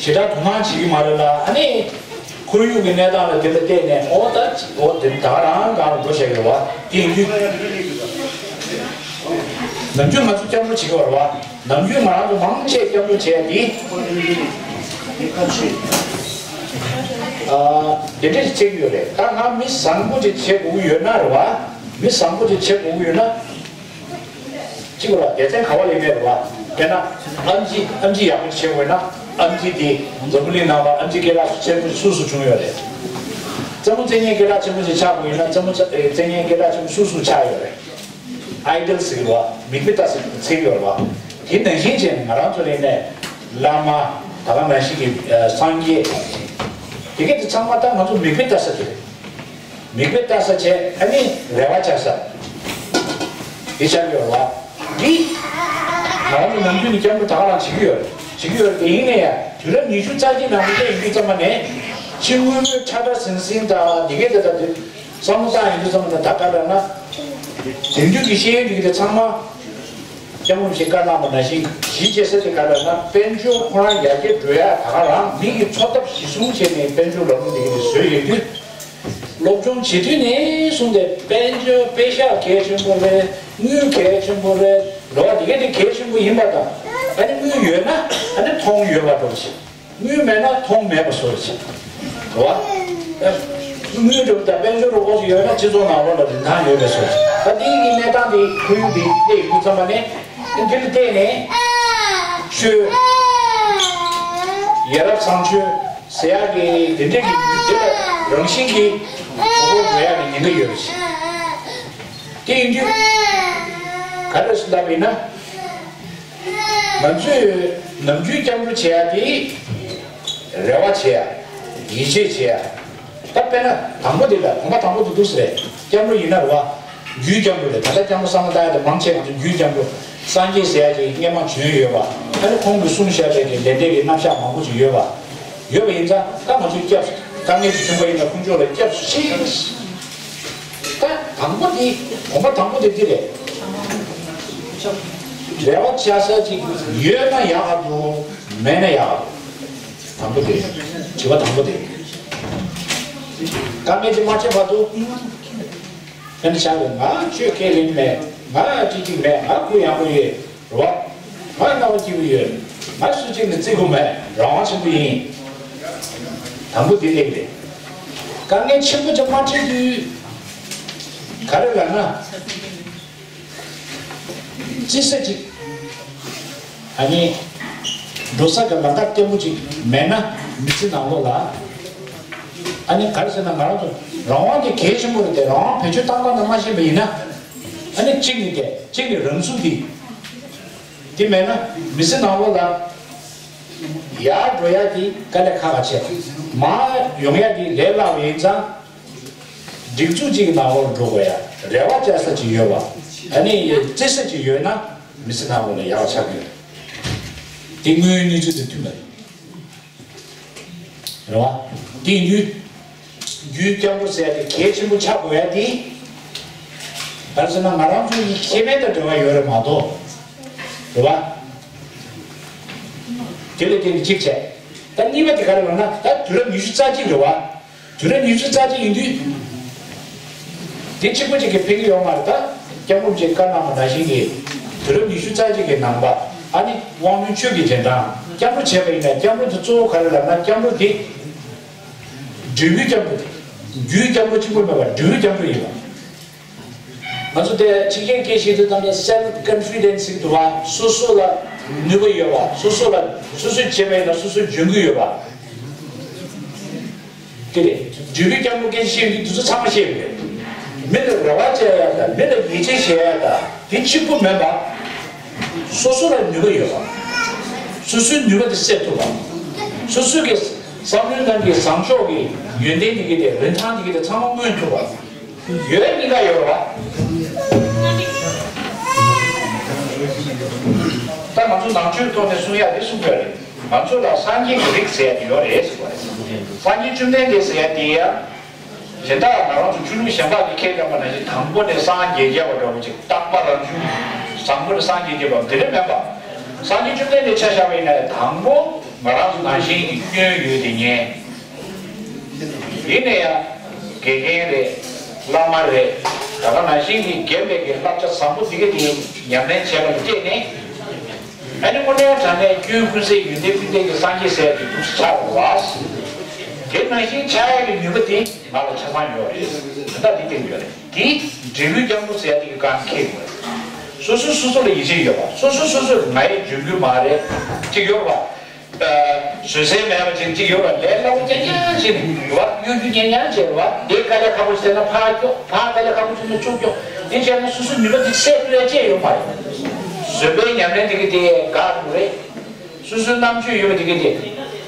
ཞེ་དྲག་དོ་སྣང་བྱེད་ཀྱི་མ་རེད་ལ་ཨ་ནི། ཁོར་ཡུག་གི་གནས་སྟངས་ལ་དེ་ལ་བལྟས་ནས་ཨོ་ད་ཅི་ཨོ་དེ་ད་ག་རང་གང་ལ་འགྲོ་བྱས་ཡོད་བ་དེ་ཡིན་དུས། ནམ་རྒྱུན་ང་ཚོ་སྐྱབས་འགྲོ་བྱེད་ཀྱི་ཡོད་རེད་བ། ནམ་རྒྱུན་ང་རང་ཚོ་མང་ཆེ་སྐྱབས་འགྲོ་བྱས་ཏེ། ཨ། དེ་འདྲས་བྱེད་ཀྱི་ཡོད་རེད། ད་ང་མི་བཟང་པོ་ཅིག་བྱེད་དགོས་ཀྱི་ཡོད་ན་རེད་བ། མི་བཟང་པོ་ཅིག་བྱེད་དགོས་ཀྱི་ཡོད་ན། གཅིག་ལ་སྡེ་ཚན་ག་བ་ལས་མེད་རེད་བ། དཔེར་ན། ཨེམ་ཆི་ཨེམ་ཆི་ཡག་པོ་བྱེད་དགོས་ན། ཨེམ་ཆི་དེ་འཛམ་བུ་གླིང་ནང་ལ་ཨེམ་ཆི་སྐད་གྲགས་ཆེན་པོ་སུ་སུ་བྱུང་ཡོད་རེད། རྩེད་མོ་རྩེ་མཁན་སྐད་གྲགས་ཆེན་པོ་ཞིག་ཆགས་དགོས་ཡིན་ན་རྩེད་མོ་རྩེ་རྩེ་མཁན་སྐད་གྲགས་ཆེན་པོ་སུ་སུ་ཆགས་ཡོད་རེད། ཨའི་ཌལ་ཟེར་གྱི་རེད་བ། མིག་དཔེ་ལྟ་ས་ཟེར་གྱི་ཡོད་རེད་བ། དེ་ནང་བཞིན་བྱས་ནས་ང་རང་ཚོ་ལ་ཡིན་ནའི། བླ་མ། ད་ག་ནང་བཞིན་གྱི་སངས་རྒྱས། དེ་གས་དེ་ཚང་མ་ད་ང་ཚོ་མིག་དཔེ་ལྟ་ས་དེ་རེད། མིག་དཔེ་ལྟ་ས་བྱས་ཨ་ནི་རེ་བ་བཅའ་ས། འདི་ཆགས་ཡོད་རེད་བ། འདི། ང་རང་ཚོ་ནམ་རྒྱུན་ནས་སྐྱབས་འགྲོ་ད་ག་རང་བྱེད་ཀྱི་ཡོད་རེད། བྱེད་ཀྱི་ཡོད་རེད་དེ་ཡིན་ནའི་ཡང་དུས་རབས་ཉི་ཤུ་རྩ་གཅིག་ནང་ལ་སླེབས་ཡོང་དུས་ཙམ་པ་ནས། ཕྱི་དངོས་པོའི་ཁྲ་ཁྲ་ཟིང་ཟིང་དང་འདི་གས་དེ་དང་དེ། བསམ་བློ་བཏང་ཡོང་དུས་ཙམ་པ་ནས་ད་ག་རེ་ལབ་ན། དེང་དུས་ཀྱི་ཤེས་ཡོན་འདི་གས་དེ་ཚང་མ། སྐྱབས་མགོན་ཆེན་བཀའ་གནང་བ་ནང་བཞིན་གཞི་བྱེད་ས་དེ་ག་རེ་ལབ་ན་དཔལ་འབྱོར་ཁོ་རང་ཡར་རྒྱས་འགྲོ་ཡ་ད་ག་རང་མི་གི་འཚོ་ཐབས་གཞི་བཟུང་བྱས་ནས་དཔལ་འབྱོར་ལམ་ལུགས་འདི་གས་དེ་བཟོས་ཡོང་དུས། སློབ་སྦྱོང་བྱེད་དུས་ནས་བཟུང་སྟེ་དཔལ་འབྱོར་པེ་ཤག་གལ་ཆེན་པོ་རེད། དངུལ་གལ་ཆེན་པོ་རེད། རེད་བ། དེ་གས་དེ་གལ་ཆེན་པོ་ཡིན་པ་དང་། ཨ་ནི་དངུལ་ཡོད་ན་ཨ་ནི་མཐོང་ཡོད་པ་འགྲོ་བ་བྱེད། དངུལ་མེད་ན་མཐོང་མེད་པ་བཟོ་བྱེད། རེད་བ། དངུལ་འགྲོ་དང་དཔལ་འབྱོར་རོགས་པ་ཞིག་ཡོད་ན་སྤྱི་ཚོགས་ནང་ལོགས་ལ་རིན་ཐང་ཡོད་པ་བཟོ་བྱེད། ད་དེ་གི་གནས་སྟངས་དེ་ཁོར་ཡུག་དེ་གནས་ཡོད་དུས་ཙམ་པ་ནས་དེ་ལ་བལྟས་ནས་ཆོས། ཡ་རབས་བཟང་སྤྱོད། ཟེར་ཡག་གི་དེ་འདྲས་ཀྱི་དེ་ལ་རང་བཞིན་གྱིས་གོ་སྐབས་འགྲོ་ཡག་གི་ཉེན་ཁ་ཡོད་རེད། དེ་ཡིན་དུས་ག་རེ་ཟེར་ལབ་ཡིན་ན། ང་ཚོས་ནམ་རྒྱུན་སྐྱབས་འགྲོ་བྱེད་ཡག་དེ་རེ་བ་བྱེད་ཡག་ཡིད་ཆེས་བྱེད་ཡག་ད་དཔེར་ན་དང་པོ་དེ་ལ་གོམ་པ་དང་པོ་དེ་འདུག་ཟེར་རེད། སྐྱབས་འགྲོ་ཡིན་ན་རེད་བ། རྒྱུའི་སྐྱབས་འགྲོ་རེད། ད་ལྟ་སྐྱབས་འགྲོ་བསམ་བློ་བཏང་ཡག་དེ་མང་ཆེ་ང་ཚོ་རྒྱུའི་སྐྱབས་འགྲོ། སངས་རྒྱས་ཟེར་ཡག་ཅིག་སྔས་མ་བྱོན་ཡོད་པ། ཨ་ནི་ཁོང་གིས་གསུངས་བཞག་པའི་གི་ལས་འབྲས་ཀྱི་རྣམ་གཞག་མང་པོ་ཅིག་ཡོད་པ། ཡོད་པ་ཡིན་ཙང་ད་ང་ཚོས་སྐྱབས་དཀའ་ངལ་ཅིག་བྱུང་པ་ཡིན་ན་ཁོང་ཚོ་ལ་སྐྱབས་སུ་མཆི། ད་དང་པོ་དེ་གོམ་པ་དང་པོ་དེ་འདི་རེད། རེ་བ་བཅའ་ས་ཅིག་ཡོད་ན་ཡག་ག་འདུག་མེད་ན་ཡག་ག་འདུག་དང་པོ་དེ། དྲི་བ་དང་པོ་དེ། དཀའ་ངལ་ཅིག་མ་ཕྱིན་བར་དུ། ཕན་ཆགས་རེད། ང་ཆོས་ཁས་ལེན་མེད། ང་ཅི་ཅིག་མེད། ང་གུ་ཡངས་པོ་ཡོད་རེད་བ། ང་སྣང་བ་སྐྱིད་པོ་ཡོད། ང་སུ་གཅིག་ནས་བརྩི་དགོས་མེད། རང་དབང་ཆེན་པོ་ཡིན། དང་པོ་འདི་ལེགས་རེད། དཀའ་ངལ་ཆེན་པོ་ཅིག་མ་འཕྲད་དུས་ག་རེ་ལབ་ན། བརྩི་ས་ཅིག་ཨ་ནི་འགྲོ་ས་གི་ལམ་ཁ་བརྟན་པོ་ཅིག་མེད་ན། མི་ཚེ་ནང་ལོགས་ལ་ཨ་ནི་ག་རེ་ཟེར་ན། ང་རང་ཚོ་རང་དབང་དེ་གལ་ཆེན་པོ་རེད་དེ། རང་དབང་བེད་སྤྱོད་བཏང་སྟངས་དེ་མ་ཤེས་པ་ཡིན་ན། ཨ་ནི་གཅིག་ནི་དེ། གཅིག་ནི་རང་ཚུགས་དེ། དེ་མེད་ན་མི་ཚེ་ནང་ལོགས་ལ་ཡར་འགྲོ་ཡ་དེ་དཀའ་ལས་ཁག་ཁག་ཆེ། མར་ཡོང་ཡ་དེ་ལས་སླ་བ་ཡིན་ཙང་། སྒྲིག་འཛུགས་གཅིག་གི་ནང་ལོགས་ལ་འགྲོ་དགོས་ཡ། རེ་བ་བཅའ་ས་ཅིག་ཡོད་པ། ཨ་ནི་བརྩི་ས་ཅིག་ཡོད་ན་མི་ཚེ་ནང་ལོགས་ལ་ཡག་པ་ཆགས་ཀྱི་ཡོད། དེ་དངོས་ཡོད་གནས་ཚུལ་དང་མཐུན་པ་རེད། རེད་བ། དེ་ཡིན་དུས་རྒྱུའི་སྐྱབས་འགྲོ་ཟེར་ཡ་དེ་གལ་ཆེན་པོ་ཆགས་དགོས་ཡ་དེ། ག་རེ་ཟེར་ན། ང་རང་ཚོ་ཡི་ཁེ་ཕན་དང་འབྲེལ་བ་ཡོད་རེད་མ་གཏོགས། རེད་བ། དེ་ལས་དེ་ནི་གཅིག་བྱས། ད་གཉིས་པ་དེ་ག་རེ་ལབ་ན། ད་དུས་རབས་ཉི་ཤུ་རྩ་གཅིག་རེད་བ། དུས་རབས་ཉི་ཤུ་རྩ་གཅིག་ཡིན་དུས། དེ་གཅིག་པོ་གཅིག་གིས་ཕན་གྱི་ཡོད་མ་རེད། ད་སྐྱབས་མགོན་གྱིས་བཀའ་གནང་བ་ནང་བཞིན་གྱི་དུས་རབས་ཉི་ཤུ་རྩ་གཅིག་གི་ནང་པ། ཨ་ནི་དབང་རྣོན་ཆོས་ཀྱི་རྗེས་འབྲང་སྐྱབས་འགྲོ་བྱས་པ་ཡིན་ན། སྐྱབས་འགྲོ་དེ་གཙོ་བོ་ག་རེ་ལབ་ན། སྐྱབས་འགྲོ་དེ་འབྲས་བུའི་སྐྱབས་འགྲོ་དེ། རྒྱུའི་སྐྱབས་འགྲོ་གཅིག་པོ་མེད་པར་འབྲས་བུའི་སྐྱབས་འགྲོ་ཡིན་པ། ང་ཚོ་དེ་ཕྱི་རྒྱལ་སྐད་བཤད་དུས་ཙམ་ལ་self confidence ཟེར་གྱི་འདུག་བ། སོ་སོ་ལ་ནུས་པ་ཡོད་པ། སོ་སོ་ལ། སོ་སོས་བྱས་པ་ཡིན་ན་སོ་སོས་འཇོན་གྱི་ཡོད་པ། དེ་རེད། འབྲས་བུའི་སྐྱབས་འགྲོ་སྐད་ཆ་བཤད་དུས་དེ་ཚོ་ཚང་མ་བཤད་དགོས་རེད། མི་ལ་རེ་བ་བཅའ་ཡ་དང་། མི་ལ་ཡིད་ཆེས་བྱེད་ཡ་དང་། དེ་གཅིག་པུ་མིན་པ། སོ་སོ་ལ་ནུས་པ་ཡོད་པ། སོ་སོའི་ནུས་པ་དེ་སད་ཐུབ་པ། སོ་སོའི་གི་བསམ་བློའི་ནང་གི་བཟང་ཕྱོགས་ཀྱི་ཡོན་ཏན་དེ་གི་དེ། རིན་ཐང་དེ་གི་དེ་ཚང་མ་མངོན་ཐུབ་པ། ཡོད་གཉིས་ཀ་ཡོད་རེད་བ། ད་ང་ཚོ་ནང་ཆོས་ཐོག་ནས་གསུང་ཡ་དེ་གསུང་དགོས་རེད། ང་ཚོ་ལ་སངས་རྒྱས་ཀྱི་རིགས་ཟེར་ཡ་དེ་ཡོད་རེད་ཟེར་བ་རེད། སངས་རྒྱས་བཅོམ་ལྡན་འདས་ཟེར་ཡ་དེ་ཡ། གཞན་དག་ང་རང་ཚོ་ཆོས་ལུགས་གཞན་པ་གི་ཁས་བླངས་པ་ནང་བཞིན་དང་པོ་ནས་སངས་རྒྱས་རྒྱས་པ་འདྲ་བོ་ཅིག་རྟག་པ་རང་བྱུང་། དང་པོ་ནས་སངས་རྒྱས་རྒྱས་པ་དེ་འདྲ་མིན་པ། སངས་རྒྱས་བཅོམ་ལྡན་འདས་ཆ་བཞག་པ་ཡིན་ན། དང་པོ་ང་རང་ཚོ་ནང་བཞིན་གྱི་སྐྱོན་ཡོད་དེ་ཉན། ཡིན་ན་ཡང་དགེ་རྒན་རེད། བླ་མ་རེད། ད་ག་ནང་བཞིན་གྱི་རྒན་པའི་གི་བསླབ་བྱ་བཟང་པོ་འདི་ག་འདི་ཉམས་ལེན་བྱས་པ་ལ་བརྟེན་ནས། ཨ་ནི་དངོས་གནས་དྲང་གནས་སྐྱོན་ཀུན་ཟད་ཡོན་ཏན་ཀུན་ལྡན་གྱི་སངས་རྒྱས་ཟེར་ཡ་དེ་འདུག་སེ་ཆགས་འགྲོ་བ། དེ་ནང་བཞིན་ཆགས་ཡ་གི་ནུས་པ་དེ་ང་ལ་ཆ་ཚང་ཡོད་རེད། ད་ལྟ་འདི་བསྟན་ཡོད་རེད། དེ་འབྲས་བུའི་སྐྱབས་འགྲོ་ཟེར་ཡ་དེ་གི་སྒང་འཁེལ་དགོས་རེད། སོ་སོས་སོ་སོ་ལ་ཡིད་ཆེས་ཡོད་པ། སོ་སོས་སོ་སོ་ལ་ང་ཡི་འཇོན་རྒུ་མ་རེད་ཅིག་ཡོད་པ། བཟོད་བསྲན་མེད་པ་ཅིག་ཅིག་ཡོད་པ། ལས་སླ་པོ་རྐྱང་རྐྱང་བྱས་ནས་ཡོད་པ། གཡོ་སྒྱུ་རྐྱང་རྐྱང་བྱས་པ། འདི་དཀའ་ལས་ཁག་པོ་བྱས་ན་ཕར་སྐྱོ། ཕར་དཀའ་ལས་ཁག་པོ་བྱས་ན་ཚུར་སྐྱོ། འདི་བྱས་ན་སོ་སོའི་ནུས་པ་དེ་སད་ཐུབ་ཡ་ཅིག་ཡོད་མ་རེད། བཟོད་པའི་ཉམས་ལེན་དེ་གི་དེ་དགའ་འདུག་རེད། སོ་སོའི་རྣམ་དཔྱོད་ཡོད་པ་དེ་གི་དེ་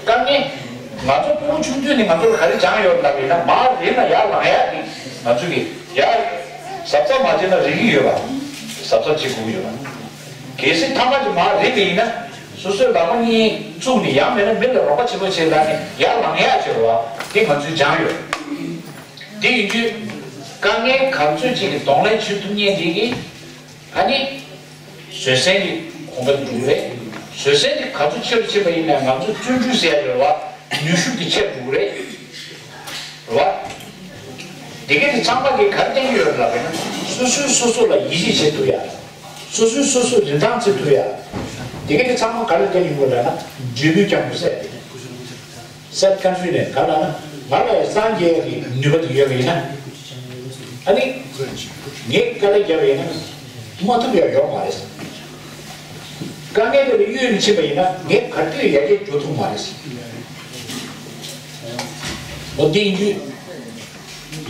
དཀའ་ངལ། ང་ཚོ་སྤུ་གུ་ཆུང་དུས་ནས་ང་ཚོར་ག་རེ་སྦྱངས་ཡོད་ལབ་ཡིན་ན། མར་རིང་ལ་ཡར་ལངས་ཡ་དེ་ང་ཚོ་གི་ཡར་གཟབ་གཟབ་མ་བྱས་ན་རིང་གི་ཡོད་པ། གཟབ་གཟབ་བྱེད་དགོས་ཀྱི་ཡོད་པ། གལ་སྲིད་ཐ་མ་དེ་མར་རིང་བ་ཡིན་ན། སོ་སོའི་ལག་པ་གཉིས་བཙུགས་ནས། ཡང་མིན་ན་མི་ལ་རོགས་པ་བྱེད་པོ་བྱེད་ལ་ནས་ཡར་ལངས་ཡག་བྱེད་རོགས་དེ་ང་ཚོས་སྦྱངས་ཡོད། དེ་ཡིན་དུས་དཀའ་ངལ་ག་ཚོད་ཅིག་གི་གདོང་ལེན་བྱེད་ཐུབ་མཁན་དེ་གི་ཨ་ནི་བཟོད་བསྲན་གྱི་གོམ་པ་འགྲོ་གི་རེད། བཟོད་བསྲན་དེ་ག་ཚོད་ཆེ་རུ་ཕྱིན་པ་ཡིན་ན་ང་ཚོ་བརྩོན་འགྲུས་ཟེར་ཡ་ཡོད་རེད་བ། ནུས་ཤུགས་དེ་ཆེ་རུ་འགྲོ་གི་རེད། རེད་བ། དེ་ག་དེ་ཚང་མ་གིས་ག་རེ་བསྟན་གྱི་ཡོད་རེད་ལབ་པ་ཡིན་ན། སོ་སོས་སོ་སོ་ལ་ཡིད་ཆེས་བྱེད་ཐུབ་ཡ། སོ་སོས་སོ་སོར་རིན་ཐང་བརྩི་ཐུབ་ཡ། དེ་ག་དེ་ཚང་མ་ག་རེ་བསྟན་གྱི་ཡོད་ལབ་ན། འབྲས་བུའི་སྐྱབས་འགྲོ་ཟེར་ཏེ། སེལཕ་ཀོན་ཕི་ཌེན་སི། ག་ལབ་ན། ང་ལ་སངས་རྒྱས་ཀྱི་ནུས་པ་དེ་ཡོད་པ་ཡིན་ན། ཨ་ནི་ངས་དཀའ་ལས་བརྒྱབ་པ་ཡིན་ན་མ་ཐུབ་ཡ་ཡོད་མ་རེད། དཀའ་ངལ་དེ་ལ་གཡོལ་ནས་ཕྱིན་པ་ཡིན་ན་ངས་ག་དུས་ཡར་རྒྱས་འགྲོ་ཐུབ་མ་རེད། འོ་དེ་ཡིན་དུས།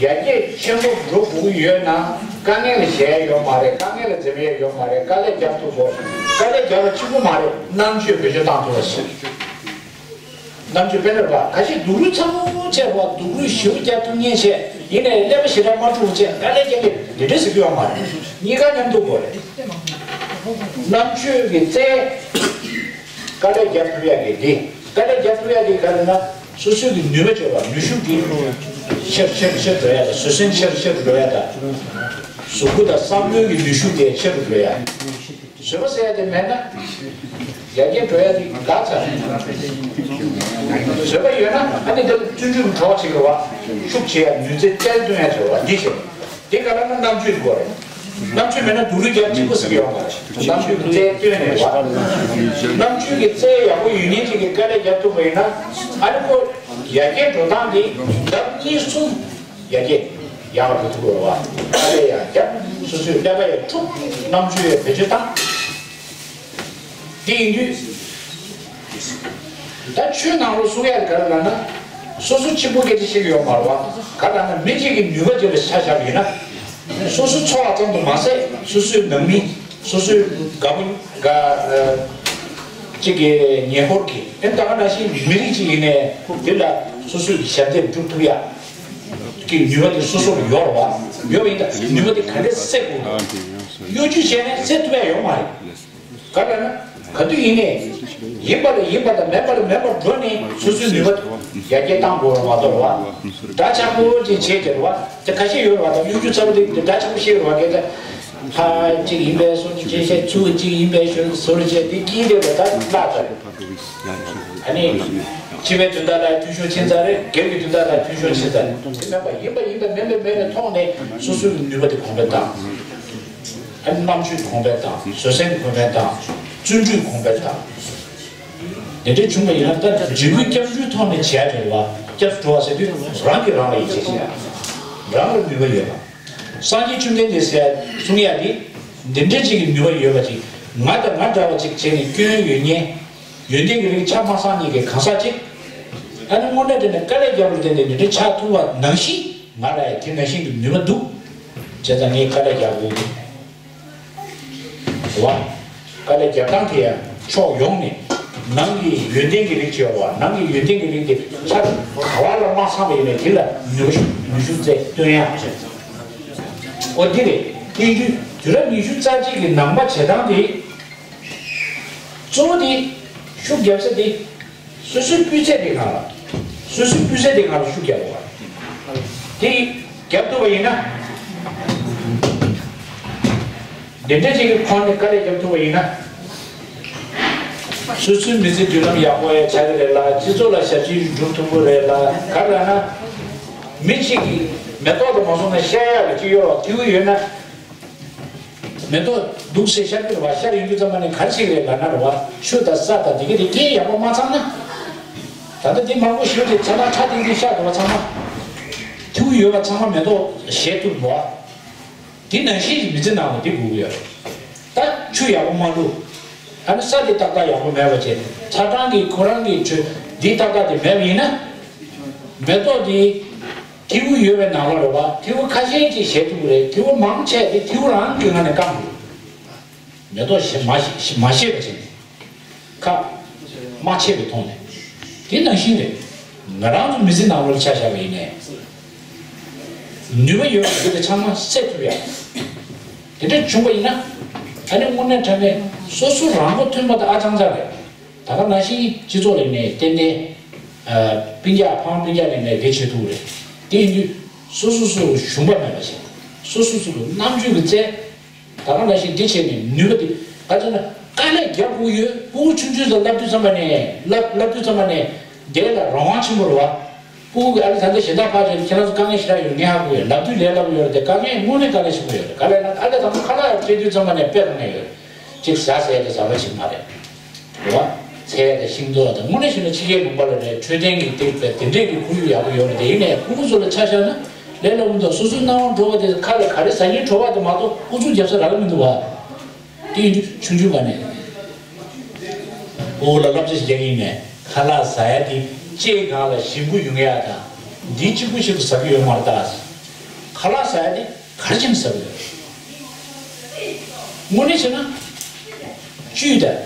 ཡར་རྒྱས་ཆེན་པོ་འགྲོ་དགོས་ཀྱི་ཡོད་ན། དཀའ་ངལ་ལ་ཞེད་ཡ་ཡོད་མ་རེད། དཀའ་ངལ་ལ་འཛེམ་ཡ་ཡོད་མ་རེད། དཀའ་ལས་རྒྱག་ཐུབ་དགོས། དཀའ་ལས་རྒྱག་པ་གཅིག་པུ་མ་རེད། རྣམ་དཔྱོད་བེད་སྤྱོད་བཏང་ཐུབ་པ་ཞིག་རྣམ་དཔྱོད་དཔེར་ན་རེད་བ། ཁ་ཤས་སྡུག་རུས་ཚ་པོ་བྱས་རེད་བ། སྡུག་རུས་ཞེ་པོ་རྒྱག་ཐུབ་མཁན་བྱས། ཡིན་ནའི་ཀླད་པ་ཞེ་དྲག་མ་འཁྲུག་པ་བྱས། དཀའ་ལས་རྒྱག་མཁན་དེ་འདྲ་ཟེར་གྱི་ཡོད་མ་རེད། གཉིས་ཀ་མཉམ་དུ་དགོས་རེད། རྣམ་དཔྱོད་ཀྱི་རྩལ། དཀའ་ལས་རྒྱག་ཐུབ་ཡ་གི་འདི། དཀའ་ལས་རྒྱག་ཐུབ་ཡ་གི་ག་རེ་ན། སོ་སོའི་གི་ནུས་པ་ཆེ་བ། ནུས་ཤུགས་འདི་ཆེར་ཆེར་ཆེར་འགྲོ་ཡ་དང་། བཟོད་བསྲན་ཆེར་ཆེར་འགྲོ་ཡ་དང་། གཟུགས་པོ་དང་བསམ་བློའི་གི་ནུས་ཤུགས་དེ་ཆེ་རུ་འགྲོ་ཡ། བཟོད་པ་ཟེར་ཡ་དེ་མེད་ན་ཡར་རྒྱས་འགྲོ་ཡ་དེ་འགག་ཚར། བཟོད་པ་ཡོད་ན་ཨ་ནི་དེ་ལ་བརྩོན་འགྲུས་ཀྱི་གྲོགས་བྱེད་དགོས་པ། ཤུགས་ཆེ་ཡ། ནུས་རྩལ་བསྟན་ཐོན་ཡ་ཆེ་བ་འདི་ཆེ། དེ་ག་ལ་ན་རྣམ་དཔྱོད་དགོས་རེད། རྣམ་དཔྱོད་མེད་ན་སྡུག་རུས་རྒྱབ་གཅིག་པོ་ཟེར་གྱི་ཡོད་མ་རེད། རྣམ་དཔྱོད་ཀྱི་རྩལ་བཏོན་ནས་བ། རྣམ་དཔྱོད་ཀྱི་རྩལ་ཡག་པོ་ཡོད་མཁན་ཅིག་གིས་དཀའ་ལས་རྒྱབ་ཐུབ་པ་ཡིན་ན། ཨ་ནི་ཁོ་ཡར་རྒྱས་འགྲོ་སྟངས་འདི་ལྡབ་གཉིས་གསུམ་ཡར་རྒྱས་ཡག་པ་འགྲོ་ཐུབ་པ་རེད་བ། དཀའ་ལས་ཡང་རྒྱབ། སོ་སོའི་ཀླད་པ་ཡང་འཁྲུག་རྣམ་དཔྱོད་ཡང་བེད་སྤྱོད་བཏང་། དེ་ཡིན་དུས། ད་ཆོས་ནང་ལོགས་གསུང་ཡག་ག་རེ་ལབ་ན། སོ་སོ་གཅིག་པུ་སྐད་ཆ་བཤད་ཀྱི་ཡོད་མ་རེད་བ། ག་ལབ་ན་མི་གཅིག་གི་ནུས་པ་དེ་ལ་ཆ་བཞག་པ་ཡིན་ན། སོ་སོ་འཚོ་བ་ཙམ་དུ་མ་ཟད། སོ་སོའི་ནང་མི། སོ་སོའི་དགའ་པོ་དགའ་ཨ། གཅིག་གི་ཉེ་འཁོར་གྱི། ཨེ་ད་ག་ནང་བཞིན་མི་རིགས་གཅིག་ཡིན་ནའི་དེ་ལ་སོ་སོའི་ཞབས་འདེགས་སྒྲུབ་ཐུབ་ཡག་གི་ནུས་པ་དེ་སོ་སོར་ཡོད་རེད་བ། ཡོད་པ་ཡིན་ད་ནུས་པ་དེ་ག་འདྲས་སད་དགོས། གཡོ་ཇུས་བྱས་ནས་སད་ཐུབ་ཡག་ཡོད་མ་རེད། ག་ལ་ན། ག་དུས་ཡིན་ནའི། ཡིན་པ་ལ་ཡིན་པ་དང་མེད་པ་ལ་མེད་པར་འགྲོ་ནས་སོ་སོའི་ནུས་པ་ཡར་རྒྱས་བཏང་དགོས་རེད་མ་གཏོགས་བ། འདྲ་ཆགས་པོ་ཅིག་བྱས་ཀྱི་རེད་བ། དེ་ཁ་ཤས་ཡོད་རེད་བ། དང་གཡོ་སྒྱུ་རྩ་བ་དེ་འདྲ་ཆགས་པོ་ཤེས་རེད་བ། སྐད་ཆ། ཕ་གཅིག་ཡིན་པའི་སོ་ཅིག་བྱས་བཤད། ཚུགས་གཅིག་ཡིན་པའི་ཞོར་སོར་བྱས་དེ་སྐྱིད་རེད་བ། ད་བརླག་ཚར་རེད། ཨ་ནི། སྤྱི་པའི་དོན་དག་ལ་འཐུས་ཤོར་ཕྱིན་ཚར་རེད། སྒེར་གྱི་དོན་དག་ལ་འཐུས་ཤོར་ཕྱིན་ཚར་རེད། དེ་མེད་པ་ཡིན་པ་ཡིན་པ་མེད་པ་མེད་པའི་ཐོག་ནས་སོ་སོའི་ནུས་པ་དེ་གོང་འཕེལ་བཏང་། ཨ་ནི་རྣམ་དཔྱོད་གོང་འཕེལ་དང་། བཟོད་བསྲན་གོང་འཕེལ་དང་། བརྩོན་འགྲུས་གོང་འཕེལ་དང་། དེ་འདྲ་བྱུང་བ་ཡིན་ན་ད་འབྲས་བུ་སྐྱབས་འགྲོའི་ཐོག་ནས་བྱས་རེད་བ། སྐྱབས་འགྲོ་བ་ཟེར་དུས་རང་གིས་རང་ལ་ཡིད་ཆེས་བྱེད་ཡ། རང་ལ་ནུས་པ་ཡོད་པ། སངས་རྒྱས་བཅོམ་ལྡན་འདས་ཟེར་ཡ་གསུང་ཡ་དེ། འདི་འདྲ་ཅིག་གི་ནུས་པ་ཡོད་པ་ཅིག་ང་དང་ང་འདྲ་བ་ཅིག་བྱས་ནས་སྐྱོན་ཡོད་མཁན། ཡོན་ཏན་གྱི་རིགས་ཆ་མ་ཚང་མཁན་གྱི་གང་ཟག་ཅིག་ཨ་ནི་དངོས་གནས་དྲན་ནས་དཀའ་ལས་རྒྱག་པར་བརྟེན་ཏེ་འདི་འདྲ་ཆགས་ཐུབ་པ་ནང་བཞིན། ང་ལ་ཡང་དེ་ནང་བཞིན་གྱི་ནུས་པ་འདུག་བྱས་ཙང་ངས་དཀའ་ལས་རྒྱག་དགོས་ཀྱི་རེད་བ། དཀའ་ལས་རྒྱག་སྟངས་དེ་ཡང་ཕྱོགས་ཡོངས་ནས། ནང་གི་ཡོན་ཏན་གྱི་རིགས་བྱས་པ། ནང་གི་ཡོན་ཏན་གྱི་རིགས་དེ་ཆ་ག་བ་ལ་མ་ཚང་བ་ཡིན་ནའི་དེ་ལ་ནུས་ཤུགས་ནུས་ཤུགས་རྩལ་སྟོན་ཡག་བྱས། འོ་འདི་རེད། དེ་ཡིན་དུས་དུས་རབས་ཉི་ཤུ་རྩ་གཅིག་གི་ནང་པ་བྱེད་སྟངས་དེ། གཙོ་བོ་དེ་ཤུགས་རྒྱབ་ས་དེ། སོ་སོའི་སྤུས་ཚད་དེ་སྒང་ལ། སོ་སོའི་སྤུས་ཚད་དེ་སྒང་ལ་ཤུགས་རྒྱབ་དགོས་པ་རེད། དེ་རྒྱབ་ཐུབ་པ་ཡིན་ན། དེ་འདྲ་ཅིག་གི་ཁོངས་ནས་དཀའ་ལས་རྒྱབ་ཐུབ་པ་ཡིན་ན། སོ་སོའི་མི་ཚེ་མདུན་ལམ་ཡག་པོ་ཡང་ཆགས་ཀྱི་རེད་ལ། སྤྱི་ཚོགས་ལ་ཞབས་ཕྱི་སྒྲུབ་ཐུབ་ཀྱི་རེད་ལ། ག་རེ་ལབ་ན། མི་གཅིག་གིས་མེ་ཏོག་དང་མ་སོང་ན་ཤ་ཡག་གི་ཅིག་གཡོར་བ་ཐེའུ་ཡོད་ན། མེ་ཏོག་འདུག་སེ་ཤར་གྱི་རེད་བ། ཤར་ཡོང་དུས་ཙམ་པ་ནས་ག་རེ་བྱེད་ཀྱི་རེད་ལབ་ན་རེད་བ། ཆུ་དང་ས་དང་དེ་ག་དེ་རྐྱེན་ཡག་པོ་མ་ཚང་ན། ད་ལྟ་དེ་མང་པོ་ཞིག་དེ་ཚ་ནང་ཁྲ་ཐིང་ཐིང་ཤར་འགྲོ་བ་ཚང་མ། ཐེའུ་ཡོད་པ་ཚང་མ་མེ་ཏོག་བཞད་ཐུབ་འགྲོ་བ། དེ་ནང་བཞིན་གྱི་མི་ཚེ་ནང་ལ་དེ་དགོས་ཀྱི་ཡོད་རེད། ད་ཆུ་ཡག་པོ་མ་བླུགས། ཨ་ནི་ས་དེ་ཏག་ཏག་ཡག་པོ་མེད་པ་བྱས། ཚ་གྲང་གི་ཁོ་རང་གི་ཆུ་འདི་ཏག་ཏག་དེ་མེད་པ་ཡིན་ན། མེ་ཏོག་དེ། ཐེའུ་ཡོད་པའི་ནང་ལོགས་རེད་བ། ཐེའུ་ཁ་ཤས་ཀྱིས་བཞད་ཐུབ་ཀྱི་རེད། ཐེའུ་མང་ཆེ་དེ་ཐེའུ་རང་གི་ངང་ནས་བཀང་དགོས། མེ་ཏོག་བཞད་མ་བཞད་མ་བཞད་པ་བྱས་ནས། ཁ་མ་ཕྱེ་བའི་ཐོག་ནས། དེ་ནང་བཞིན་རེད། ང་རང་ཚོ་མི་ཚེ་ནང་ལོགས་ལ་ཆ་བཞག་པ་ཡིན་ནའི། ནུས་པ་ཡོད་པ་དེ་ཚང་མ་སད་ཐུབ་ཡ། དེ་འདྲ་བྱུང་བ་ཡིན་ན། ཨ་ནི་དངོས་གནས་དྲང་གནས་སོ་སོ་རང་མགོ་ཐོན་པ་དང་ཨ་ཅང་ཅང་རེད། ད་ག་ནང་བཞིན་སྤྱི་ཚོགས་ལ་ནས་ཏན་ཏན། ཨ། སྤུན་ཀྱག་ཕ་མ་སྤུན་ཀྱག་ལ་ནས་དེ་བྱེད་ཐུབ་རེད། དེ་ཡིན་དུས་སོ་སོ་སོ་ལ་ཞུམ་པ་མེད་པ་བྱེད། སོ་སོ་སོ་ལ་རྣམ་དཔྱོད་ཀྱི་རྩལ། ད་ག་ནང་བཞིན་དེ་བྱས་ནས་ནུས་པ་དེ་ག་ཚོད་ན་དཀའ་ལས་རྒྱག་དགོས་ཡོད། ཕྲུ་གུ་ཆུང་ཆུང་ཚོ་བསླབ་དུས་ཙམ་པ་ནས་བསླབ་བསླབ་དུས་ཙམ་པ་ནས་དེ་ལ་རང་དབང་ཆེན་པོ་རེད་བ། ཕྲུ་གུ་གི་ཨ་ལས་ད་ལྟ་གཞན་དག་ཕར་བྱས་ནས་ཁྱེད་རང་ཚོ་དཀའ་ངལ་ཞེ་དྲག་ཡོད། ངས་ཧ་གོ་ཡོད། ལབ་དུས་ལས་སླ་པོ་ཡོད་རེད་དེ། དཀའ་ངལ་དངོས་གནས་དཀའ་ལས་ཆེན་པོ་ཡོད་རེད། ག་ལས་ན་ཨ་ལས་ད་ལྟ་ཁ་ལག་སྤྲད་དུས་ཙམ་པ་ནས་དཔེ་གང་ཡོད་རེད། གཅིག་ཟ་ཟེར་ཡ་དེ་ཟ་བ་ཞིག་མ་རེད། རེད་བ། ཚལ་དང་ཤིང་ཏོག་དང་དངོས་གནས་བྱས་ན་ཕྱི་རྒྱལ་ལུང་པ་ལ་རེད། འཕྲོད་བསྟེན་གྱི་སྟེགས་དེ་འདྲས་ཀྱི་ཁོར་ཡུག་ཡག་པོ་ཡོད་རེད། དེ་ཡིན་ནའི་ཕྲུ་གུ་ཚོ་ལ་ཆ་བཞག་ན་ལས་སླ་པོ་འདུག་སོ་སོའི་སྣང་བ་འགྲོ་བ་དེ་ཁ་ལ་ག་རེ་ཟ་སྙིང་བྲོ་བ་དེ་མ་གཏོགས་ཨུ་ཚུགས་རྒྱབ་ས་རག་གི་མི་འདུག་བ། དེ་ཡིན་དུས་ཆུང་ཆུང་སྒང་ནས་ཕྲུ་གུ་ལ་བསླབ་བྱ་ཞིག་རྒྱག་གི་ཡིན་ནའི་ཁ་ལག་ཟ་ཡ་དེ་ལྕེའི་སྒང་ལ་ཞིམ་པོ་ཡོང་ཡ་དང་། འདི་གཅིག་པུ་ཞིག་ཏུ་ཟ་གི་ཡོད་མ་རེད་ད། ཁ་ལག་ཟ་ཡ་དེ། ག་རེ་བྱས་ནས་ཟ་དགོས། དངོས་གནས་བྱས་ན། བཅུད་དང་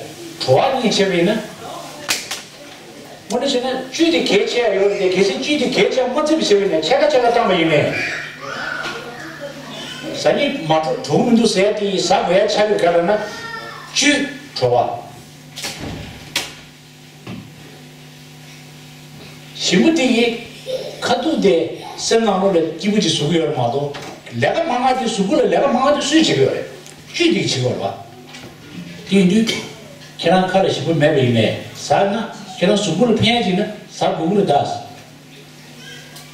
བྲོ་བ་གཉིས་བྱས་པ་ཡིན་ན། དངོས་གནས་བྱས་ན་བཅུད་དེ་གལ་ཆེ་ཡ་ཡོད་རེད་དེ། གལ་སྲིད་བཅུད་དེ་གལ་ཆེ་ཡ་མ་བརྩི་བ་བྱས་པ་ཡིན་ན། ཕྱེད་ཀ་ཕྱེད་ཀ་བཏང་པ་ཡིན་ནའི། ཟ་སྙིང་མ་བྲོ་བྲོ་གི་མི་འདུག་ཟེར་ཡ་དེ་ཡིས་ཟ་དགོས་ཡ་ཆགས་ཀྱི་ག་རེ་ན། བཅུད་བྲོ་བ། ཞིམ་པོ་དེ་ཡིས་ཁ་ཐུག་དེ་སེམས་ནང་ལོགས་ལ་སྐྱིད་པོ་ཅིག་བཟོ་གི་ཡོད་རེད་མ་གཏོགས། ལས་ཀ་མང་ང་དེ་གཟུགས་པོ་ལ་ལས་ཀ་མང་ང་དེ་སུས་བྱེད་ཀྱི་ཡོད་རེད། བཅུད་དེ་གིས་བྱེད་ཀྱི་ཡོད་རེད་བ། དེ་ཡིན་དུས་ཁྱེད་རང་ཁ་ལ་ཞིམ་པོ་མེད་པ་ཡིན་ནའི་ཟ་ན་ཁྱེད་རང་གཟུགས་པོ་ལ་ཕན་ཡ་ཅིག་ན་ཟ་དགོས་ཀྱི་རེད་ད།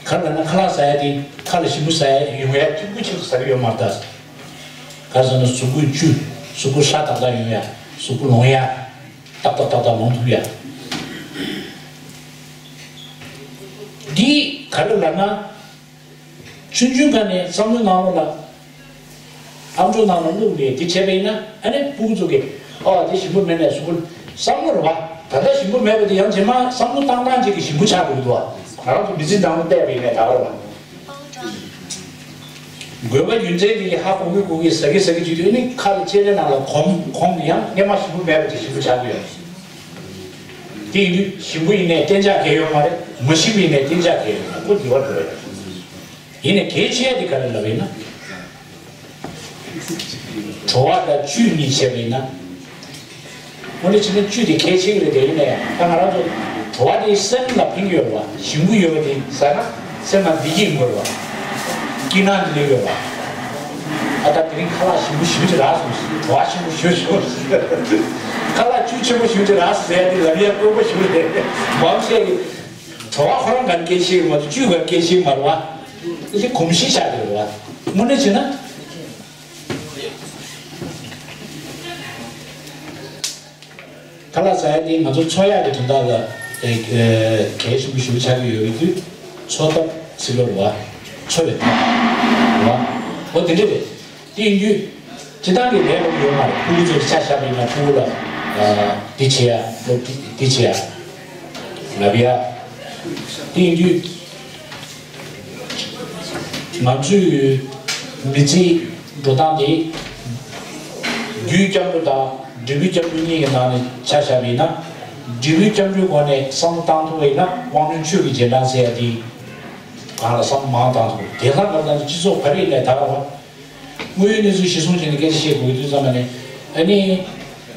ག་རེ་ལབ་ན་ཁ་ལག་ཟ་ཡ་དེ་ཁ་ལ་ཞིམ་པོ་ཟ་ཡ་ཡོང་ཡ་གཅིག་པུ་ཅིག་ཟ་གི་ཡོད་མ་རེད་ད། ག་རེ་ཟེར་ན་གཟུགས་པོའི་བཅུད། གཟུགས་པོ་ཧྲ་ཏག་ཏག་ཡོང་ཡ། གཟུགས་པོ་ལོང་ཡ། ཏག་ཏག་ཏག་ཏག་ལོང་ཐུབ་ཡ། འདི་ག་རེ་ལབ་ན། ཆུང་ཆུང་སྒང་ནས་བསམ་བློའི་ནང་ལོགས་ལ། ཨམ་ཅོག་ནང་ལ་བླུགས་ནས་འདི་བྱས་པ་ཡིན་ན། ཨ་ནི་སྤུ་གུ་ཚོ་གིས་ཨ་འདི་ཞིམ་པོ་མེད་ནས་གཟུགས་པོ་བསམ་བློ་རེད་བ། ད་ལྟ་ཞིམ་པོ་མེད་པ་དེ་ཡང་རྗེས་མ་བསམ་བློ་བཏང་སྟངས་ཅིག་གིས་ཞིམ་པོ་ཆགས་འགྲོ་གི་འདུག་བ། ང་རང་ཚོ་མི་ཚེ་འདྲ་མོ་བལྟས་པ་ཡིན་ནས་ད་བར་ལ། དགོས་པ་རྒྱུ་མཚན་དེ་གིས་ཧ་གོ་གི་གོ་གི་ཟ་གི་ཟ་གི་བྱེད་དུས་ནི་ཁ་ལ་ལྕེ་ལེ་ནང་ལ་གོམས་གོམས་ནས་ཡང་སྔས་མ་ཞིམ་པོ་མེད་པ་དེ་ཞིམ་པོ་ཆགས་ཀྱི་ཡོད། དེ་ཡིན་དུས་ཞིམ་པོ་ཡིན་ནའི་གཏན་འཇགས་གལ་ཡོད་མ་རེད། མ་ཞིམ་པོ་ཡིན་ནའི་གཏན་འཇགས་གལ་ཡོད་མ་རེད། ཁོ་འགྱུར་བ་འགྲོ་ཡོད། ཡིན་ནའི་གལ་ཆེ་ཡ་དེ་ག་རེ་ལབ་ཡིན་ན། བྲོ་བ་དང་བཅུད་གཉིས་བྱས་པ་ཡིན་ན། དངོས་གནས་བྱས་ན་བཅུད་དེ་གལ་ཆེ་གི་རེད། དེ་ཡིན་ནའི་ད་ང་རང་ཚོ་བྲོ་བ་དེ་སེམས་ལ་ཕན་གྱི་ཡོད་རེད་བ། ཞིམ་པོ་ཡོད་པ་དེ་ཟ་ན་སེམས་ལ་བདེ་སྐྱིད་ཡོང་གི་རེད་བ། སྐྱིད་སྣང་དེ་སླེབས་ཡོད་རེད་བ། ཨ་ད་དེ་རིང་ཁ་ལག་ཞིམ་པོ་ཞེ་པོ་ཅིག་རག་སོང་ཞེས། བྲོ་བ་ཆེན་པོ་ཞེ་པོ་ཅིག་ཁ་ལག་བཅུད་ཆེན་པོ་ཞེ་པོ་ཅིག་རག་སོང་ཟེར་ཡ་དེ་ལབ་ཡ་དཀོན་པོ་ཞེ་པོ་རེད། མང་ཆེ་གི་བྲོ་བ་ཁོ་རང་ག་རེ་གལ་ཆེ་གི་མ་གཏོགས་བཅུད་ག་རེ་གལ་ཆེ་གི་མ་རེད་བ། དེ་གོམས་གཤིས་ཆགས་ཀྱི་རེད་བ། དངོས་གནས་བྱས་ན། ཁ་ལག་ཟ་ཡ་དེ་ང་ཚོ་འཚོ་ཡག་གི་དོན་དག་ལ་ཨེ་ཨེ་གལ་ཆེན་པོ་ཞེ་པོ་ཆགས་ཀྱི་ཡོད་རེད་དུས། འཚོ་ཐབས་ཟེར་བ་རེད་བ། འཚོ་བའི་ཐབས་རེད་བ། འོ་དེ་འདྲ་རེད། དེ་ཡིན་དུས་སྤྱིར་བཏང་གི་ལས་སླ་པོ་ཡོད་མ་རེད། ཕྲུ་གུ་ཚོ་ཆ་བཞག་པ་ཡིན་ན་ཕྲུ་གུ་ལ་ཨ་འདི་བྱེད་ཡ། སློབ་འདི་འདི་བྱེད་ཡ་ལབ་ཡ། དེ་ཡིན་དུས། ང་ཚོའི་མི་ཚེའི་འགྲོ་སྟངས་དེ། རྒྱུའི་སྐྱབས་འགྲོ་དང་འབྲས་བུའི་སྐྱབས་འགྲོ་གཉིས་ཀྱི་ནང་ནས་ཆ་བཞག་པ་ཡིན་ན། འབྲས་བུའི་སྐྱབས་འགྲོའི་སྒོ་ནས་བསམ་བློ་བཏང་ཐུབ་པ་ཡིན་ན། དབང་རྣོན་ཆོས་ཀྱི་རྗེས་འབྲང་ཟེར་ཡ་དེ་གང་ལ་བསམ་བློ་མང་བཏང་ཐུབ། དེ་ལྟར་མ་བཏང་ན་སྤྱི་ཚོགས་ག་རེ་ཡིན་ནའི་ད་ག་བ། དངོས་ཡོད་གནས་ཚུལ་གཞིར་བཟུང་བྱས་ནས་སྐད་ཆ་བཤད་དགོས་དུས་ཙམ་པ་ནས། ཨ་ནི།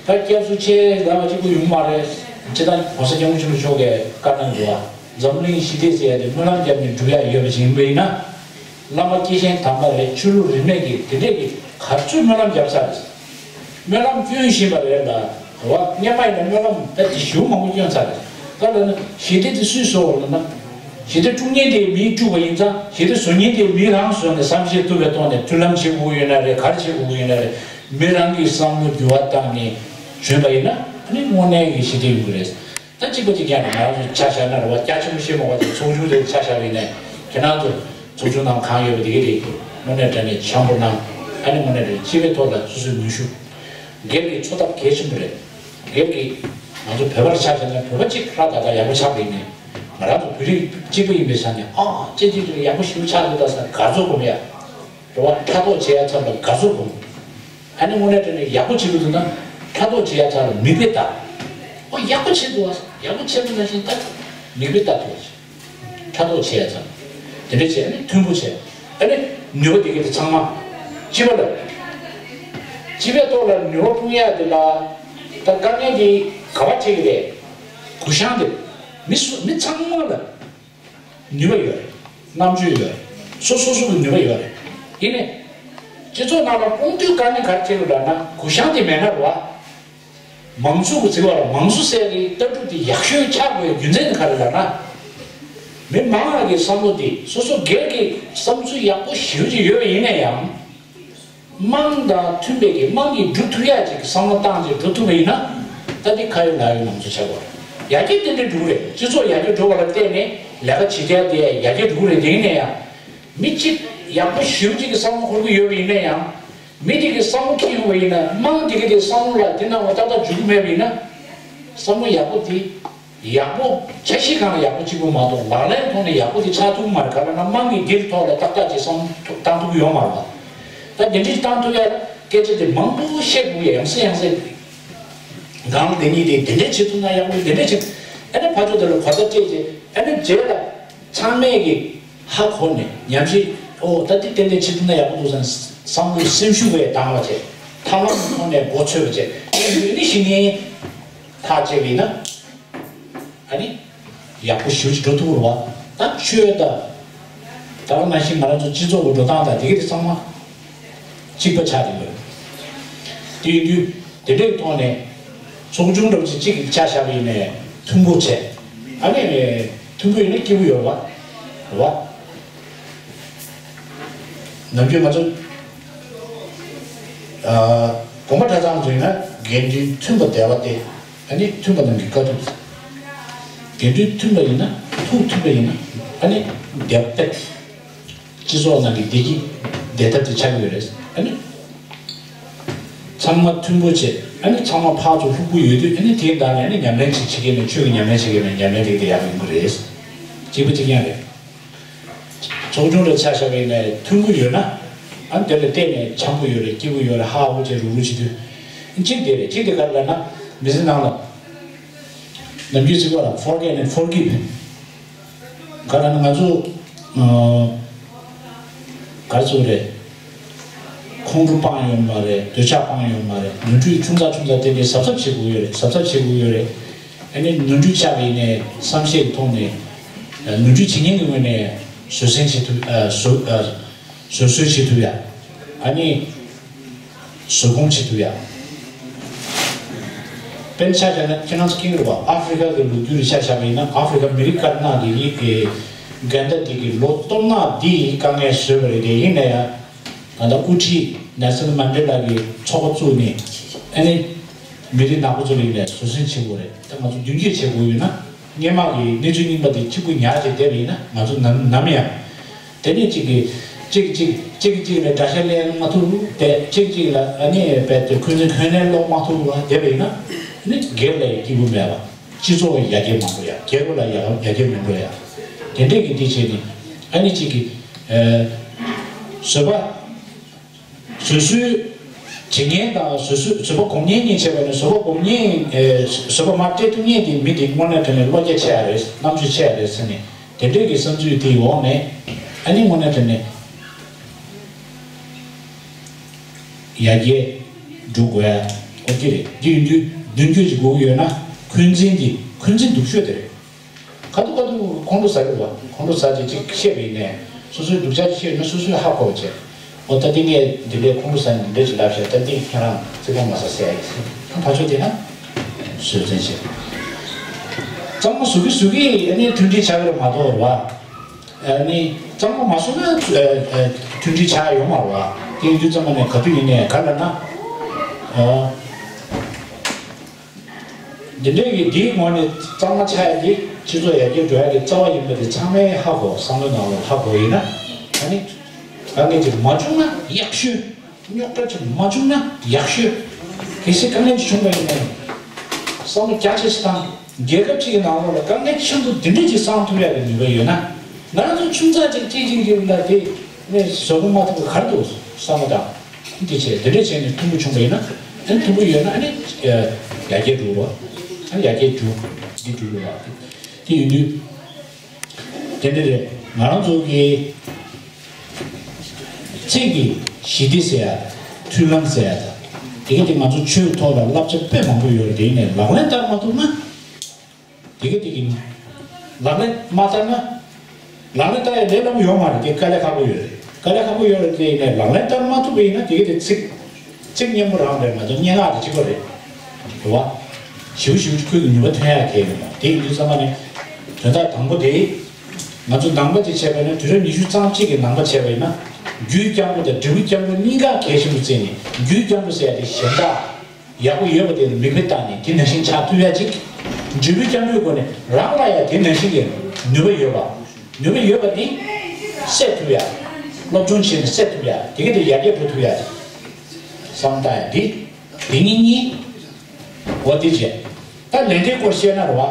ད་སྐྱབས་སུ་མཆི་ལབ་པ་གཅིག་པུ་ཡོང་མ་རེད། སྤྱིར་བཏང་༸གོང་ས་༸སྐྱབས་མགོན་ཆེན་པོ་མཆོག་གིས་བཀའ་གནང་འདུག་བ། འཛམ་གླིང་ཞི་བདེ་ཟེར་ཡ་དེ་སྨོན་ལམ་བརྒྱབ་ནས་འགྲུབ་ཡ་ཡོད་པ་ཞིག་ཡིན་པ་ཡིན་ན། བླ་མ་སྐྱེས་ཆེན་དམ་པ་རེད། ཆོས་ལུགས་རིས་མེད་ཀྱི་དེ་འདྲས་ཀྱི་ག་ཚོད་སྨོན་ལམ་བརྒྱབ་ཚར་རེད། སྨོན་ལམ་སྐྱོན་བཞིན་པ་རེད་ལ། རེད་བ། སྔས་མ་ཡིན་ན་སྨོན་ལམ་ད་དེ་ཞེ་པོ་མང་པོ་སྐྱོན་ཚར་རེད། ད་ལབ་ན་ཞི་བདེ་དེ་སུས་བཟོ་བ་ལབ་ན། ཞི་བདེ་དཀྲུག་མཁན་དེ་མིས་དཀྲུགས་པ་ཡིན་ཙང་། ཞི་བདེ་བཟོ་མཁན་དེ་མི་རང་བཟོས་ནས་བསམ་ཤེས་ཐུབ་པའི་ཐོག་ནས་མཐུན་ལམ་བྱེད་དགོས་ཀྱི་ཡོད་ན་རེད། ག་རེ་བྱེད་དགོས་ཀྱི་ཡོད་ན་རེད། མི་རང་གི་བསམ་བློ་འགྱུར་བ་བཏང་ནས་བྱོན་པ་ཡིན་ན། ཨ་ནི་དངོས་གནས་ཀྱི་ཞི་བདེ་ཡོང་གི་རེད། ད་གཅིག་པ་གཅིག་རྐྱང་རེད། ང་རང་ཚོ་ཆ་བཞག་ན་རེད་བ། རྒྱ་ཆེན་པོ་བཤད་མ་དགོས་ཏེ་ཚོགས་ཆུང་རེ་ཆ་བཞག་པ་ཡིན་ནའི། ཁྱེད་རང་ཚོ་ཚོགས་ཆུང་ནང་གང་ཡོད་པ་དེ་ག་རེ་དངོས་གནས་དྲང་གནས་འཆམ་པོ་གནང་། ཨ་ནི་དངོས་གནས་དྲང་གནས་སྤྱི་པའི་ཐོག་ལ་སོ་སོའི་ནུས་ཤུགས། སྒེར་གྱི་འཚོ་ཐབས་གལ་ཆེན་པོ་རེད། སྒེར་གྱི་ང་ཚོ་བོད་པར་ཆ་བཞག་ན་བོད་པ་གཅིག་ཧྲ་ད་ད་ཡག་པོ་ཆགས་པ་ཡིན་ནའི། ང་རང་ཚོ་བོད་རིགས་གཅིག་པ་ཡིན་པའི་ཆ་ནས། ཨ་ཅེ་ཅེ་ཅེ་ཡག་པོ་ཞེ་པོ་ཆགས་འདུག་ད་ཟེར་དགའ་ཚོར་སྒོམ་ཡ། རེད་བ། ཕྲག་དོག་བྱེད་ཡ་ཚབ་ལ་དགའ་ཚོར་སྒོམ། ཨ་ནི་དངོས་གནས་དྲང་གནས་ཡག་པོ་བྱེད་དགོས་འདུག་ན། ཕྲག་དོག་བྱེད་ཡ་ཚབ་ལ་མིག་དཔེ་ལྟ། ཨོ་ཡག་པོ་བྱེད་འདུག་བ། ཡག་པོ་བྱེད་འདུག་ན་ཞིག་ལྟ། མིག་དཔེ་ལྟ་ཐུབ་པ་བྱེད། ཕྲག་དོག་བྱེད་ཡ་ཚབ། དེ་འདྲ་བྱས་ནས་མཐུན་པོ་བྱས། ཨ་ནི་ནུས་པ་དེ་ག་དེ་ཚང་མ། སྤྱི་པ་ལ། སྤྱི་པའི་ཐོག་ལ་ནུས་པ་སྤུངས་ཡ་དེ་ལ། ད་དཀའ་ངལ་དེ་ག་པར་འཕྲད་ཀྱི་རེད། གུ་བཤངས་དེ། མི་སུ་མི་ཚང་མ་ལ། ནུས་པ་ཡོད་རེད། རྣམ་དཔྱོད་ཡོད་རེད། སོ་སོ་སོ་གི་ནུས་པ་ཡོད་རེད། ཡིན་ནའི། སྤྱི་ཚོགས་ནང་ལ་དཔུང་སྡེའི་དཀའ་ངལ་ག་རེ་འཕྲད་ཀྱི་ལབ་ན། གུ་བཤངས་དེ་མེད་ན་རེད་བ། མང་གཙོ་གི་ཟེར་བ་ལ། མང་གཙོ་ཟེར་གི་ལྟ་གྲུབ་དེ་ཡག་ཤོས་ཆགས་དགོས་རྒྱུ་མཚན་དེ་ག་རེ་ལབ་ན། མི་མང་བ་གི་བསམ་བློ་དེ་སོ་སོ་སྒེར་གྱི་བསམ་ཚུལ་ཡག་པོ་ཞེ་པོ་ཅིག་ཡོད་པ་ཡིན་ན་ཡང་། དམངས་དང་མཐུན་པའི་གི་དམངས་ཀྱིས་སྒྲུབ་ཐུབ་ཡ་ཅིག་གི་བསམ་བློ་བཏང་ཅིག་འགྲོ་ཐུབ་པ་ཡིན་ན། ད་འདི་ཁ་ཡོད་ལག་ཡོད་མང་གཙོ་ཆགས་དགོས། ཡར་རྒྱས་ཏན་ཏན་འགྲོ་གི་རེད། སྤྱི་ཚོགས་ཡར་རྒྱས་འགྲོ་བ་ལ་བརྟེན་ནས་ལས་ཀ་བྱེད་ཡ་དེ་ཡར་རྒྱས་འགྲོ་གི་རེད། དེ་ཡིན་ན་ཡང་། མི་གཅིག་ཡག་པོ་ཞེ་པོ་ཅིག་གི་བསམ་བློ་འཁོར་གི་ཡོད་པ་ཡིན་ན་ཡང་། མི་དེ་གི་བསམ་བློ་འཁྱེར་ཡོང་བ་ཡིན་ན། དམངས་དེ་གི་དེ་བསམ་བློ་ལ་དེ་ནང་བ་ཏག་ཏག་འཇུག་གི་མེད་པ་ཡིན་ན། བསམ་བློ་ཡག་པོ་དེ། ཡག་པོ་འཆར་གཞི་སྒང་ལ་ཡག་པོ་གཅིག་པུ་མ་གཏོགས། ལག་ལེན་ཐོག་ནས་ཡག་པོ་དེ་ཆགས་ཐུབ་ཀྱི་མ་རེད། ག་རེ་ལབ་ན་དམངས་ཀྱིས་འདིར་ཐོག་ལ་ཏག་ཏག་ཅིག་བསམ་བློ་བཏང་ཐུབ་ཀྱི་ཡོད་མ་རེད་པ། ད་འདི་འདྲ་ཞིག་བཏང་ཐུབ་ཡ་ལ་སྐད་ཆ་དེ་མང་པོ་བཤད་དགོས་ཡ། ཡང་སེ་ཡང་སེ་སྒང་ལ་དེ་གཉིས་དེ་འདི་འདྲ་བྱེད་ཐུབ་ན་ཡག་པོ་རེད། འདི་འདྲ་བྱེད། ཨ་ནི་ཕར་ཕྱོགས་དེ་ལ་གོ་བརྡ་སྤྲད་རྗེས། ཨ་ནི་རྗེས་ལ་ཚང་མས་ཀྱི་ཧ་གོ་ནས་ཉམས་ཞིབ། ཨོ་ད་འདི་ཏན་ཏན་བྱེད་ཐུབ་ན་ཡག་པོ་འདུག་ཟེར་ནས་བསམ་བློ་སེམས་ཤུགས་བས་འདང་བ་བྱས། ཐབས་ལམ་ཐོག་ནས་མགོ་ཚོད་པ་བྱས། ཨ་ནི་ནི་ཞིག་ནི་ཐག་བཅད་པ་ཡིན་ན། ཨ་ནི། ཡག་པོ་ཞེ་པོ་ཅིག་འགྲོ་ཐུབ་རེད་བ། ད་ཆོས་དང་། ད་ག་ནང་བཞིན་ང་རང་ཚོ་སྤྱི་ཚོགས་ཀྱི་འགྲོ་སྟངས་དང་དེ་ག་དེ་ཚང་མ་གཅིག་པ་ཆགས་བསྡད་ཡོད། དེ་ཡིན་དུས་དེ་འདྲའི་ཐོག་ནས་ཚོགས་ཆུང་འདྲ་པོ་ཅིག་གཅིག་གི་ཆ་བཞག་པ་ཡིན་ནའི་མཐུན་པོ་བྱས། ཨ་ནི་མཐུན་པོ་ཡིན་ན་སྐྱིད་པོ་ཡོད་རེད་བ། རེད་བ། ནམ་རྒྱུན་ང་ཚོ་ དགོངས་པ་གྲྭ་ཚང་ཚོ་ཡིན་ན་དགེ་འདུན་མཐུན་པ་བདེ་བ་སྟེ། ཨ་ནི་མཐུན་པ་རྣམས་ཀྱི་དཀའ་ཐུབ། དགེ་འདུན་མཐུན་པ་ཡིན་ན་ཐུགས་མཐུན་པ་ཡིན་ན་ཨ་ནི་བདེ་བ་སྟེ། སྤྱི་ཚོགས་ནང་གི་བདེ་སྐྱིད་བདེ་ཐབས་དེ་ཆགས་ཀྱི་ཡོད་རེད། ཨ་ནི་ཚང་མ་མཐུན་པོ་བྱེད། ཨ་ནི་ཚང་མ་ཕར་ཚུར་ལྷུག་པོ་ཡོད་དུས་ཨ་ནི་དེའི་ནང་ནས་ཨ་ནི་ཉམས་ལེན་ཅིག་བྱེད་མཁན་ནས་ཆོས་ཀྱི་ཉམས་ལེན་བྱེད་མཁན་ནས་ཉམས་ལེན་དེ་དེ་ཡག་ཡོང་གི་རེད། གཅིག་པ་གཅིག་རྐྱང་རེད། ཚོགས་ཆུང་ལ་ཆ་བཞག་པ་ཡིན་ན་མཐུན་པོ་ཡོད་ན། ཨ་ནི་དེ་ལ་བརྟེན་ནས་འཆམ་པོ་ཡོད་རེད། སྐྱིད་པོ་ཡོད་རེད། ཧ་ཧུ་བྱས་རུག་རུག་བྱེད་དུས། གཅིག་དེ་རེད། གཅིག་དེ་ག་རེ་ལབ་ན། མི་ཚེ་ནང་ལ་ནམ་རྒྱུན་ཚིག་པ་ལ་forget and forgive། ག་རེ་ན་ང་ཚོ་ཨ་ག་རེ་ཟེར་དགོས་རེད། ཁོང་ཁྲོ་སྤངས་ཡོད་མ་རེད། འདོད་ཆགས་སྤངས་ཡོད་མ་རེད། ནོར་འཁྲུལ་ཆུང་ཙག་ཆུང་ཙག་དེ་འདྲའི་གཟབ་གཟབ་བྱེད་དགོས་ཡོད་རེད། གཟབ་གཟབ་བྱེད་དགོས་ཡོད་རེད། ཨ་ནི་ནོར་འཁྲུལ་ཆགས་པ་ཡིན་ནའི་བསམ་ཤེས་ཀྱི་ཐོག་ནས་ནོར་འཁྲུལ་བྱེད་མཁན་གྱི་ངོས་ནས་བཟོད་བསྲན་བྱེད་ཐུབ། ཨ་བཟོད་ཨ་བཟོད་གསོལ་བྱེད་ཐུབ་ཡ། ཨ་ནི་བཟོད་སྒོམ་བྱེད་ཐུབ་ཡ། དཔེར་ན་ཆ་བཞག་ན་ཁྱེད་རང་ཚོ་མཁྱེན་གྱི་རེད་པ། ཨ་ཧྥེ་རི་ཁ་གི་ལོ་རྒྱུས་ལ་ཆ་བཞག་པ་ཡིན་ན། ཨ་ཧྥེ་རི་ཁ་མི་རིགས་དཀར་ནག་དེ་གི་ཨེ་འགལ་ཟླ་དེ་གི་ལོ་སྟོང་ནག་འདི་ཡི་དཀའ་ངལ་བཟོས་པ་རེད། དེ་ཡིན་ན་ཡང་ད་ལྟ་དབུ་ཁྲིད་ནེལ་སོན་མན་ཌེ་ལ་གི་ཚོགས་པ་བཙུགས་ནས་ཨ་ནི་མི་རིགས་ནག་པོ་ཚོ་ལ་ཡིན་ནས་བཟོད་བསྲན་བྱེད་དགོས་རེད། ད་ང་ཚོ་མདུན་སྐྱོད་བྱེད་དགོས་ཡོད་ན། སྔོན་མ་གི་གནས་ཚུལ་རྙིང་པ་དེ་གཅིག་པུ་ཉར་བྱས་བསྡད་པ་ཡིན་ན་ང་ཚོ་ནམ་ནམ་ཡང་། དེ་ནས་གཅིག་གིས་གཅིག་གཅིག་གཅིག་གཅིག་ལ་དགྲ་ཤ་ལེན་མ་ཐུབ་བསྡད། གཅིག་གཅིག་ལ་ཨ་ནི་རྦད་དེ་འཁོན་འཛིན་འཁོན་ལན་སློག་མ་ཐུབ་པ་བསྡད་པ་ཡིན་ན། ཨ་ནི་སྒེར་ལ་ཡང་སྐྱིད་པོ་མེད་པ། སྤྱི་ཚོགས་ཡར་རྒྱས་མ་འགྲོ་ཡ། རྒྱལ་ཁབ་ལ་ཡར་ཡར་རྒྱས་མི་འགྲོ་ཡ། དེ་འདྲས་ཀྱི་འདི་བྱས་ནས་ཨ་ནི་གཅིག་གིས་ཨ་བཟོད་པ། བཟོད་གསོལ་བྱེད་མཁན་དང་བཟོད་གསོལ་བཟོད་པ་སྒོམ་མཁན་གཉིས་བྱས་པ་ནི། བཟོད་པ་སྒོམ་མཁན་ཨེ་བཟོད་པ་མར་སྤྲད་ཐུབ་མཁན་དེ་མི་དེ་དངོས་གནས་དྲང་གནས་བློ་རྒྱ་ཆེ་ཡ་རེད། རྣམ་དཔྱོད་ཆེ་ཡ་རེད་ཟེར་ནས། དེ་འདྲས་ཀྱི་བསམ་ཚུལ་དེའི་འོག་ནས་ཨ་ནི་དངོས་གནས་དྲང་གནས་ཡར་རྒྱས་འགྲོ་དགོས་ཡ་ཨོ་ཀེ་རེད། འདི་ཡིན་དུས་མདུན་སྐྱོད་ཅིག་དགོས་ཀྱི་ཡོད་ན་འཁོན་འཛིན་འདི་འཁོན་འཛིན་སྡུག་ཤོས་དེ་རེད། ཁ་ཐུག་ཁ་ཐུག་ཁོང་ཁྲོ་ཟ་གི་རེད་པ། ཁོང་ཁྲོ་ཟ་བྱས་ཅིག་བཤད་པ་ཡིན་ནའི་སོ་སོའི་སྡུག་ཅག་ཅིག་བཤད་ཡོད་ན་སོ་སོས་ཧ་གོ་བ་བྱས། འོ་ད་འདི་ངས་འདི་འདྲའི་ཁོང་ཁྲོ་ཟ་ནས་འདི་འདྲ་ཅིག་ལབ་བཤད། ད་འདི་ཁྱེད་རང་རྩིས་ཁ་མ་ཟ་ཟེར་ཡ་ཡིན་ཟེར། ད་ཕར་ཕྱོགས་དེ་ན་བཟོད་བསྲན་བྱེད། གཙང་མ་བཟོ་གི་བཟོ་གི་ཨ་ནི་མཐུན་སྒྲིལ་ཆགས་ཀྱི་རེད་མ་གཏོགས་རེད་པ། ཨ་ནི་གཙང་མ་མ་བཟོ་ན་ཨ་ཨ་མཐུན་སྒྲིལ་ཆགས་ཡོད་མ་རེད་པ། དེ་ཡིན་དུས་གཙང་མ་ནས་ག་དུས་ཡིན་ནའི་ག་ལབ་ན། ཨ། འདི་འདྲའི་གི་འདིའི་ངོས་ནས་གཙང་མ་ཆགས་ཡ་དེ་སྤྱི་ཚོགས་ཡར་རྒྱས་འགྲོ་ཡ་གི་རྩ་བ་ཡིན་པ་དེ་ཚང་མས་ཧ་གོ། བསམ་བློ་ནང་ལ་ཧ་གོ་ཡིན་ན། ཨ་ནི་དཀའ་ངལ་ཅིག་མ་བྱུང་ན་ཡག་ཤོས། རྙོག་དྲ་ཅིག་མ་བྱུང་ན་ཡག་ཤོས། གལ་སྲིད་དཀའ་ངལ་ཅིག་བྱུང་བ་ཡིན་ན་བསམ་བློ་རྒྱ་ཆེ་ཞིག་བཏང་། རྒྱལ་ཁབ་ཅིག་གི་ནང་ལོགས་ལ་དཀའ་ངལ་ཆེན་པོ་འདི་འདྲ་ཅིག་སངས་ཐུབ་ཡ་གི་ནུས་པ་ཡོད་ན། ང་རང་ཚོ་ཆུང་ཙག་ཅིག་ཅིག་ཅིག་ཅིག་ལ་དེ་ནས་བཟོད་སྒོམ་མ་ཐུབ་པ་ག་རེ་འདུག་བསམ་བློ་བཏང་། འདི་བྱས་འདི་འདྲས་བྱས་ནས་མཐུན་པོ་བྱུང་བ་ཡིན་ན། ཨ་ནི་མཐུན་པོ་ཡོད་ན་ཨ་ནི་ཡར་རྒྱས་འགྲོ་བ། ཨ་ནི་ཡར་རྒྱས་འགྲོ་འདི་འགྲོ་བ། དེ་ཡིན་དུས་དེ་འདྲ་རེད། ང་རང་ཚོ་གི་ཚིག་གི་ཞི་བདེ་ཟེར་ཡ། མཐུན་ལམ་ཟེར་ཡ་དང་། དེ་ག་དེ་ང་ཚོ་ཆོས་ཐོག་ལ་བསླབ་བྱ་དཔེ་མང་པོ་ཡོད་རེད། དེ་ཡིན་ནའི་ལག་ལེན་བསྟར་མ་ཐུབ་ན། དེ་ག་དེ་གི་ལག་ལེན་མ་བསྟར་ན། ལག་ལེན་བསྟར་ཡ་ལས་སླ་པོ་ཡོད་མ་རེད། དེ་དཀའ་ལས་ཁག་པོ་ཡོད་རེད། དཀའ་ལས་ཁག་པོ་ཡོད་རེད། དེ་ཡིན་ནའི་ལག་ལེན་བསྟར་མ་ཐུབ་པ་ཡིན་ན་དེ་ག་དེ་ཚིག་ཚིག་སྙན་པོ་རང་རེད་མ་གཏོགས་སྙན་ངག་དང་གཅིག་པ་རེད། རེད་བ། ཞེ་པོ་ཞེ་པོ་ཅིག་ཁོས་ཀྱི་ནུས་པ་ཐོན་ཡག་གལ་ཡོད་མ་རེད། དེ་ཡིན་དུས་ཙམ་པ་ནས་དོན་དག་དང་པོ་དེ། ང་ཚོ་ནང་པ་ཅིག་བྱས་པ་ན་དུས་རབས་ཉི་ཤུ་རྩ་གཅིག་གི་ནང་པ་བྱས་པ་ཡིན་ན། རྒྱུད་སྐྱོང་པོ་དང་འབྲས་བུ་སྐྱོང་པོ་གཉིས་ཀ་གལ་ཆེན་པོ་བརྩིས་ནས། རྒྱུད་སྐྱོང་པོ་ཟེར་ཡ་དེ་གཞན་དག་ཡག་པོ་ཡོད་པ་དེ་ལ་མིག་དཔེ་བལྟས་ནས་དེ་ནང་བཞིན་ཆགས་ཐུབ་ཡ་ཅིག་འབྲས་བུ་སྐྱོང་པོའི་སྒོ་ནས་རང་ལ་ཡང་དེ་ནང་བཞིན་གྱི་ནུས་པ་ཡོད་པ། ནུས་པ་ཡོད་པ་དེ་སད་ཐུབ་ཡ། སློབ་སྦྱོང་བྱས་ནས་སད་ཐུབ་ཡ། དེ་ག་དེ་ཡར་རྒྱས་འགྲོ་ཐུབ་ཡ་ཅིག་བསམ་བཏང་ཡ་དེ། དེ་གཉིས་གཉིས། འོ་དེ་བྱས། ད་ལས་འབྲས་སྐོར་བཤད་ན་རེད་བ།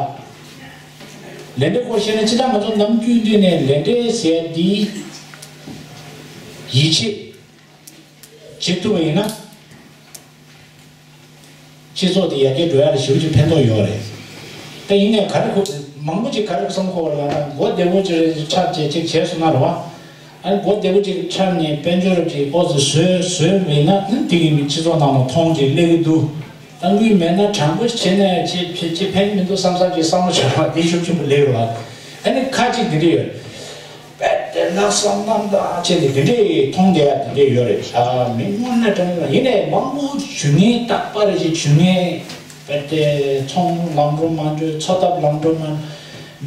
ལས་འབྲས་སྐོར་བཤད་ན་སྤྱིར་བཏང་ང་ཚོ་ནམ་རྒྱུན་དུ་ནས་ལས་འབྲས་ཟེར་འདི་ཡིད་ཆེས་བྱེད་ཐུབ་པ་ཡིན་ན། སྤྱི་ཚོགས་དེ་ཡར་རྒྱས་འགྲོ་ཡ་ལ་ཞེ་པོ་ཅིག་ཕན་ཐོགས་ཡོད་རེད། ད་ཡིན་ནའི་ག་རེ་གོ་མང་པོ་ཅིག་ག་རེ་བསམ་གོ་བ་ལ་ན་མགོ་བདེ་པོ་ཅིག་རེད། འཁྲབ་བྱས་ཅིག་བྱས་སོང་ན་རེད་བ། ཨ་ནི་མགོ་བདེ་པོ་ཅིག་འཁྲབ་ནས་དཔལ་འབྱོར་ཅིག་ཨོ་ཙི་བཟོས་བཟོས་མེད་ན་ཨ་ནི་དེ་གི་མི་སྤྱི་ཚོགས་ནང་ལ་མཐོང་ཅིག་སླེབས་ཀྱི་འདུག་ད་དངུལ་མེད་ན་དྲང་པོ་བྱས་ནས་ཅིག་ཕལ་ཆེར་ཕན་གྱི་མི་འདུག་བསམ་བསམ་ཅིག་བསམ་བློ་བྱུང་བ་དེ་ཤུགས་ཆེན་པོ་སླེབས་ཡོད་བ། ཨ་ནི་ཁ་ཅིག་འདི་འདྲ་ཡོད། དཔེ་དེ་ལ་བསམ་གཏམ་དང་བཅས་ཏེ་དེ་འདྲའི་མཐོང་བསྡད་ཡ་དེ་འདྲའི་ཡོད་རེད། ཨ་མི་དངོས་གནས་དྲང་གནས་ཡིན་ནའི་མང་པོ་ཞུ་མཁན་རྟག་པར་ཞིག་ཞུ་མཁན་དཔེ་དེ་ཚོང་ལམ་འགྲོ་མ་འགྲོ། འཚོ་ཐབས་ལམ་འགྲོ་མ།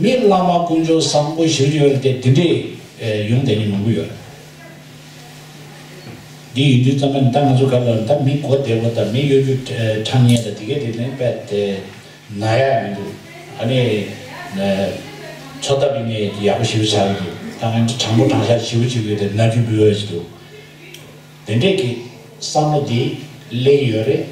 མི་བླ་མ་དཀོན་མཆོག་བཟང་པོ་ཞིག་ཡོད་རེད་དེ་དེ་འདྲའི་ཡོང་བསྡད་མཁན་མང་པོ་ཡོད་རེད། འདི་ཡིན་དུས་ཙམ་པ་ནི་ད་ང་ཚོ་ག་ལ་ད་མི་གོ་བདེ་བོ་དང་མི་གཡོ་སྒྱུ་ཁྲམ་ཉེས་དང་དེ་གས་དེ་ནི་རྦད་དེ་ན་ཡ་མི་འདུག་ཨ་ནི་འཚོ་ཐབས་ཡིན་ནས་ཡག་པོ་ཞེ་པོ་ཆགས་ཀྱི་འདུག་ད་ང་ཚོ་དྲང་པོ་དྲང་བཞག་ཞེ་པོ་བྱེད་དགོས་དེ་ན་རྒྱུ་འབུལ་བ་ཞིག་འདུག་དེ་འདྲས་ཀྱི་བསམ་བློ་འདི་སླེབས་ཡོད་རེད།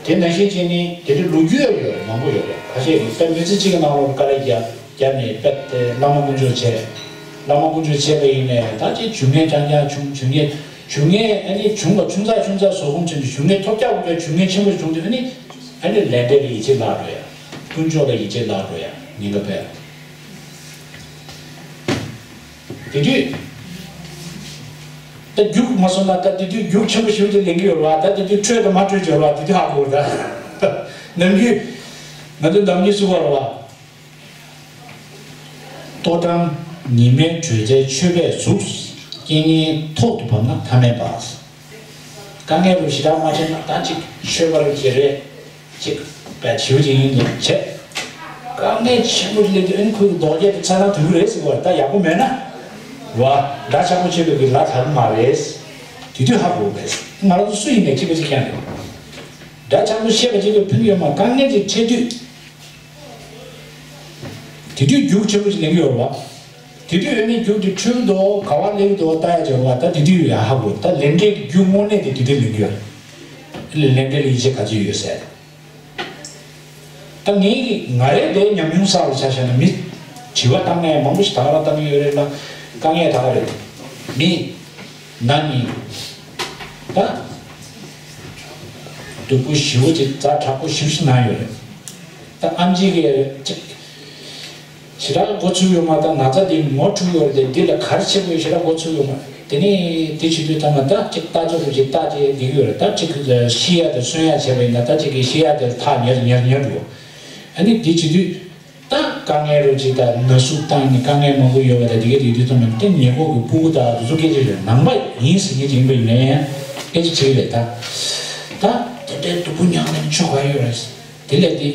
དེ་ནང་བཞིན་བྱས་ནས་དེ་འདྲའི་ལོ་རྒྱུས་ཡང་ཡོད་རེད། མང་པོ་ཡོད་རེད། ཁ་ཤས་ཀྱིས་དཔེ་མི་ཚེ་གཅིག་གི་ནང་ལོགས་དཀའ་ལས་བརྒྱབ་བརྒྱབ་ནས་དཔེ་དེ་བླ་མ་དཀོན་མཆོག་བྱས། བླ་མ་དཀོན་མཆོག་བྱས་པ་ཡིན་ནའི་ད་ཅིག་ཇུས་ངན་རྐྱང་རྐྱང་བྱུང་། ཇུས་ངན་ཇུས་ངན་ཨ་ནི་བྱུང་བ་ཆུང་ཙག་ཆུང་ཙག་བཟོ་སྒོམ་བྱས་ནས་ཇུས་ངན་ཐོལ་རྒྱག་འོང་དུས་ཇུས་ངན་ཆེན་པོ་བྱུང་དུས་ཨ་ནི་ཨ་ནི་ལས་འབྲས་ལ་ཡིད་ཆེས་བརླག་འགྲོ་ཡ། དཀོན་མཆོག་ལ་ཡིད་ཆེས་བརླག་འགྲོ་ཡ། ཉེན་ཁ་སྤེལ། དེ་དུས་ད་རྒྱུགས་མ་སོང་ན་ད་དེ་དུས་རྒྱུགས་ཆེན་པོ་ཞེ་པོ་ཅིག་ལེན་གྱི་ཡོད་རེད་བ། ད་དེ་དུས་འཕྲོད་དང་མ་འཕྲོད་ཅིག་ཡོད་རེད་བ། དེ་དུས་ཧ་གོ་རེད་ད། ནམ་རྒྱུན་ང་ཚོ་ནམ་རྒྱུན་གསུང་བ་རེད་བ། ལྟོ་གྲང་ཉི་མའི་དྲོད་རྩའི་མཆོད་པས་ཟུག་རྐྱེན་ངན་ཐོག་ཏུ་བབས་ན་ཐ་མལ་པ། དཀའ་ངལ་རུ་ཞེ་དྲག་མ་བྱས་ན་ད་ཅིག་མཆོད་པ་རུ་བྱེད་རེད། ཅིག་བས་བྱིའུ་ཅིག་ཡིན་ནས་བྱས། དཀའ་ངལ་ཆེན་པོ་སླེབས་དུས་ཨ་ནི་ཁོའི་རྡོག་རྒྱག་གི་ཚ་ལང་དུ་རེད་ཟེར་བ་ད་ཡག་པོ་མེད་ན། བ། དགྲ་ཆགས་པོ་བྱེད་པའི་གི་ལ་དག་མ་རེད། དེ་དུས་ཧ་གོ་རེད། ང་རང་ཚོ་སུ་ཡིན་ནས་གཅིག་པ་གཅིག་རྐྱང་རེད། དགྲ་ཆགས་པོ་བཤད་པ་གཅིག་པའི་ཕན་ཡོད་མ། དཀའ་ངལ་ཅིག་འཕྲད་དུས། དེ་དུས་རྒྱུགས་ཆེན་པོ་ཅིག་ལེན་གི་ཡོད་རེད་བ། དེ་དུས་ཨ་ནི་རྒྱུགས་དེ་འཕྲོད་འདུག་ག་བ་སླེབས་འདུག་ལྟ་ཡ་ཅིག་ཡོད་རེད་བ། ད་དེ་དུས་ཡ་ཧ་གོ། ད་ལས་འབྲས་ཀྱི་རྒྱུ་དངོས་གནས་དེ་དེ་དུས་ལེན་གི་ཡོད་རེད། ལས་འབྲས་ལ་ཡིད་ཆེས་ག་ཚོད་ཡོད་ཟེར། ད་ངའི་ང་རའི་དེ་ཉམས་མྱོང་གསར་བ་ཆ་བཞག་ན་མི་དྲི་བ་བཏང་མཁན་མང་པོ་ཞིག་ད་ག་རང་བཏང་གི་ཡོད་རེད་ལ། དཀའ་ངལ་ད་ག་རེད། མི་ན་ནི་ད་སྡུག་པོ་ཞེ་པོ་ཅིག་ཛ་དྲག་པོ་ཞེ་པོ་ཞིག་ན་ཡོད་རེད། ད་ཨམ་ཆི་གི་ཅིག་ཞེ་དྲག་འགོ་ཚུགས་ཡོད་མ། ད་ན་ཚ་འདི་ངོ་འཁྲུག་ཡོད་རེད། འདི་ལ་ག་རེ་བྱེད་དགོས་ཞེ་དྲག་འགོ་ཚུགས་ཡོད་མ། དེ་ནས་དེ་བྱེད་དུས་ཐ་མ་ད་ཅིག་ལྟ་ཚོད་ཅིག་ལྟ་དེ་འདི་ཡོད་རེད། ད་ཅིག་ཤི་ཡ་དང་གསོན་ཡ་བྱས་པ་ཡིན་ན་ད་ཅིག་གི་ཤི་ཡ་དེ་ཐག་ཉེ་ཉེ་ཉེ་འགྲོ། ཨ་ནི་འདི་བྱེད་དུས་ད་དཀའ་ངལ་རུ་ཅིག་ད་ན་ཟུག་བཏང་ནས་དཀའ་ངལ་མང་པོ་ཡོད་པ་ད་དེ་ག་དེ་དུས་ཐ་མ་ད་ཉེ་འཁོར་གི་སྤུ་གུ་ད་དེ་ཚོ་སྐད་ཆ་རེད། ནང་པ་ཡིན་ཟེར་མཁན་ཅིག་ཡིན་པ་ཡིན་ན་ཡང་སྐད་ཆ་བྱེད་ཀྱི་རེད། ད་ད་དེ་འདྲའི་སྡུག་པོ་མྱངས་ནས་ཆོ་ག་ཡོད་རེད། དེ་ལས་དེ།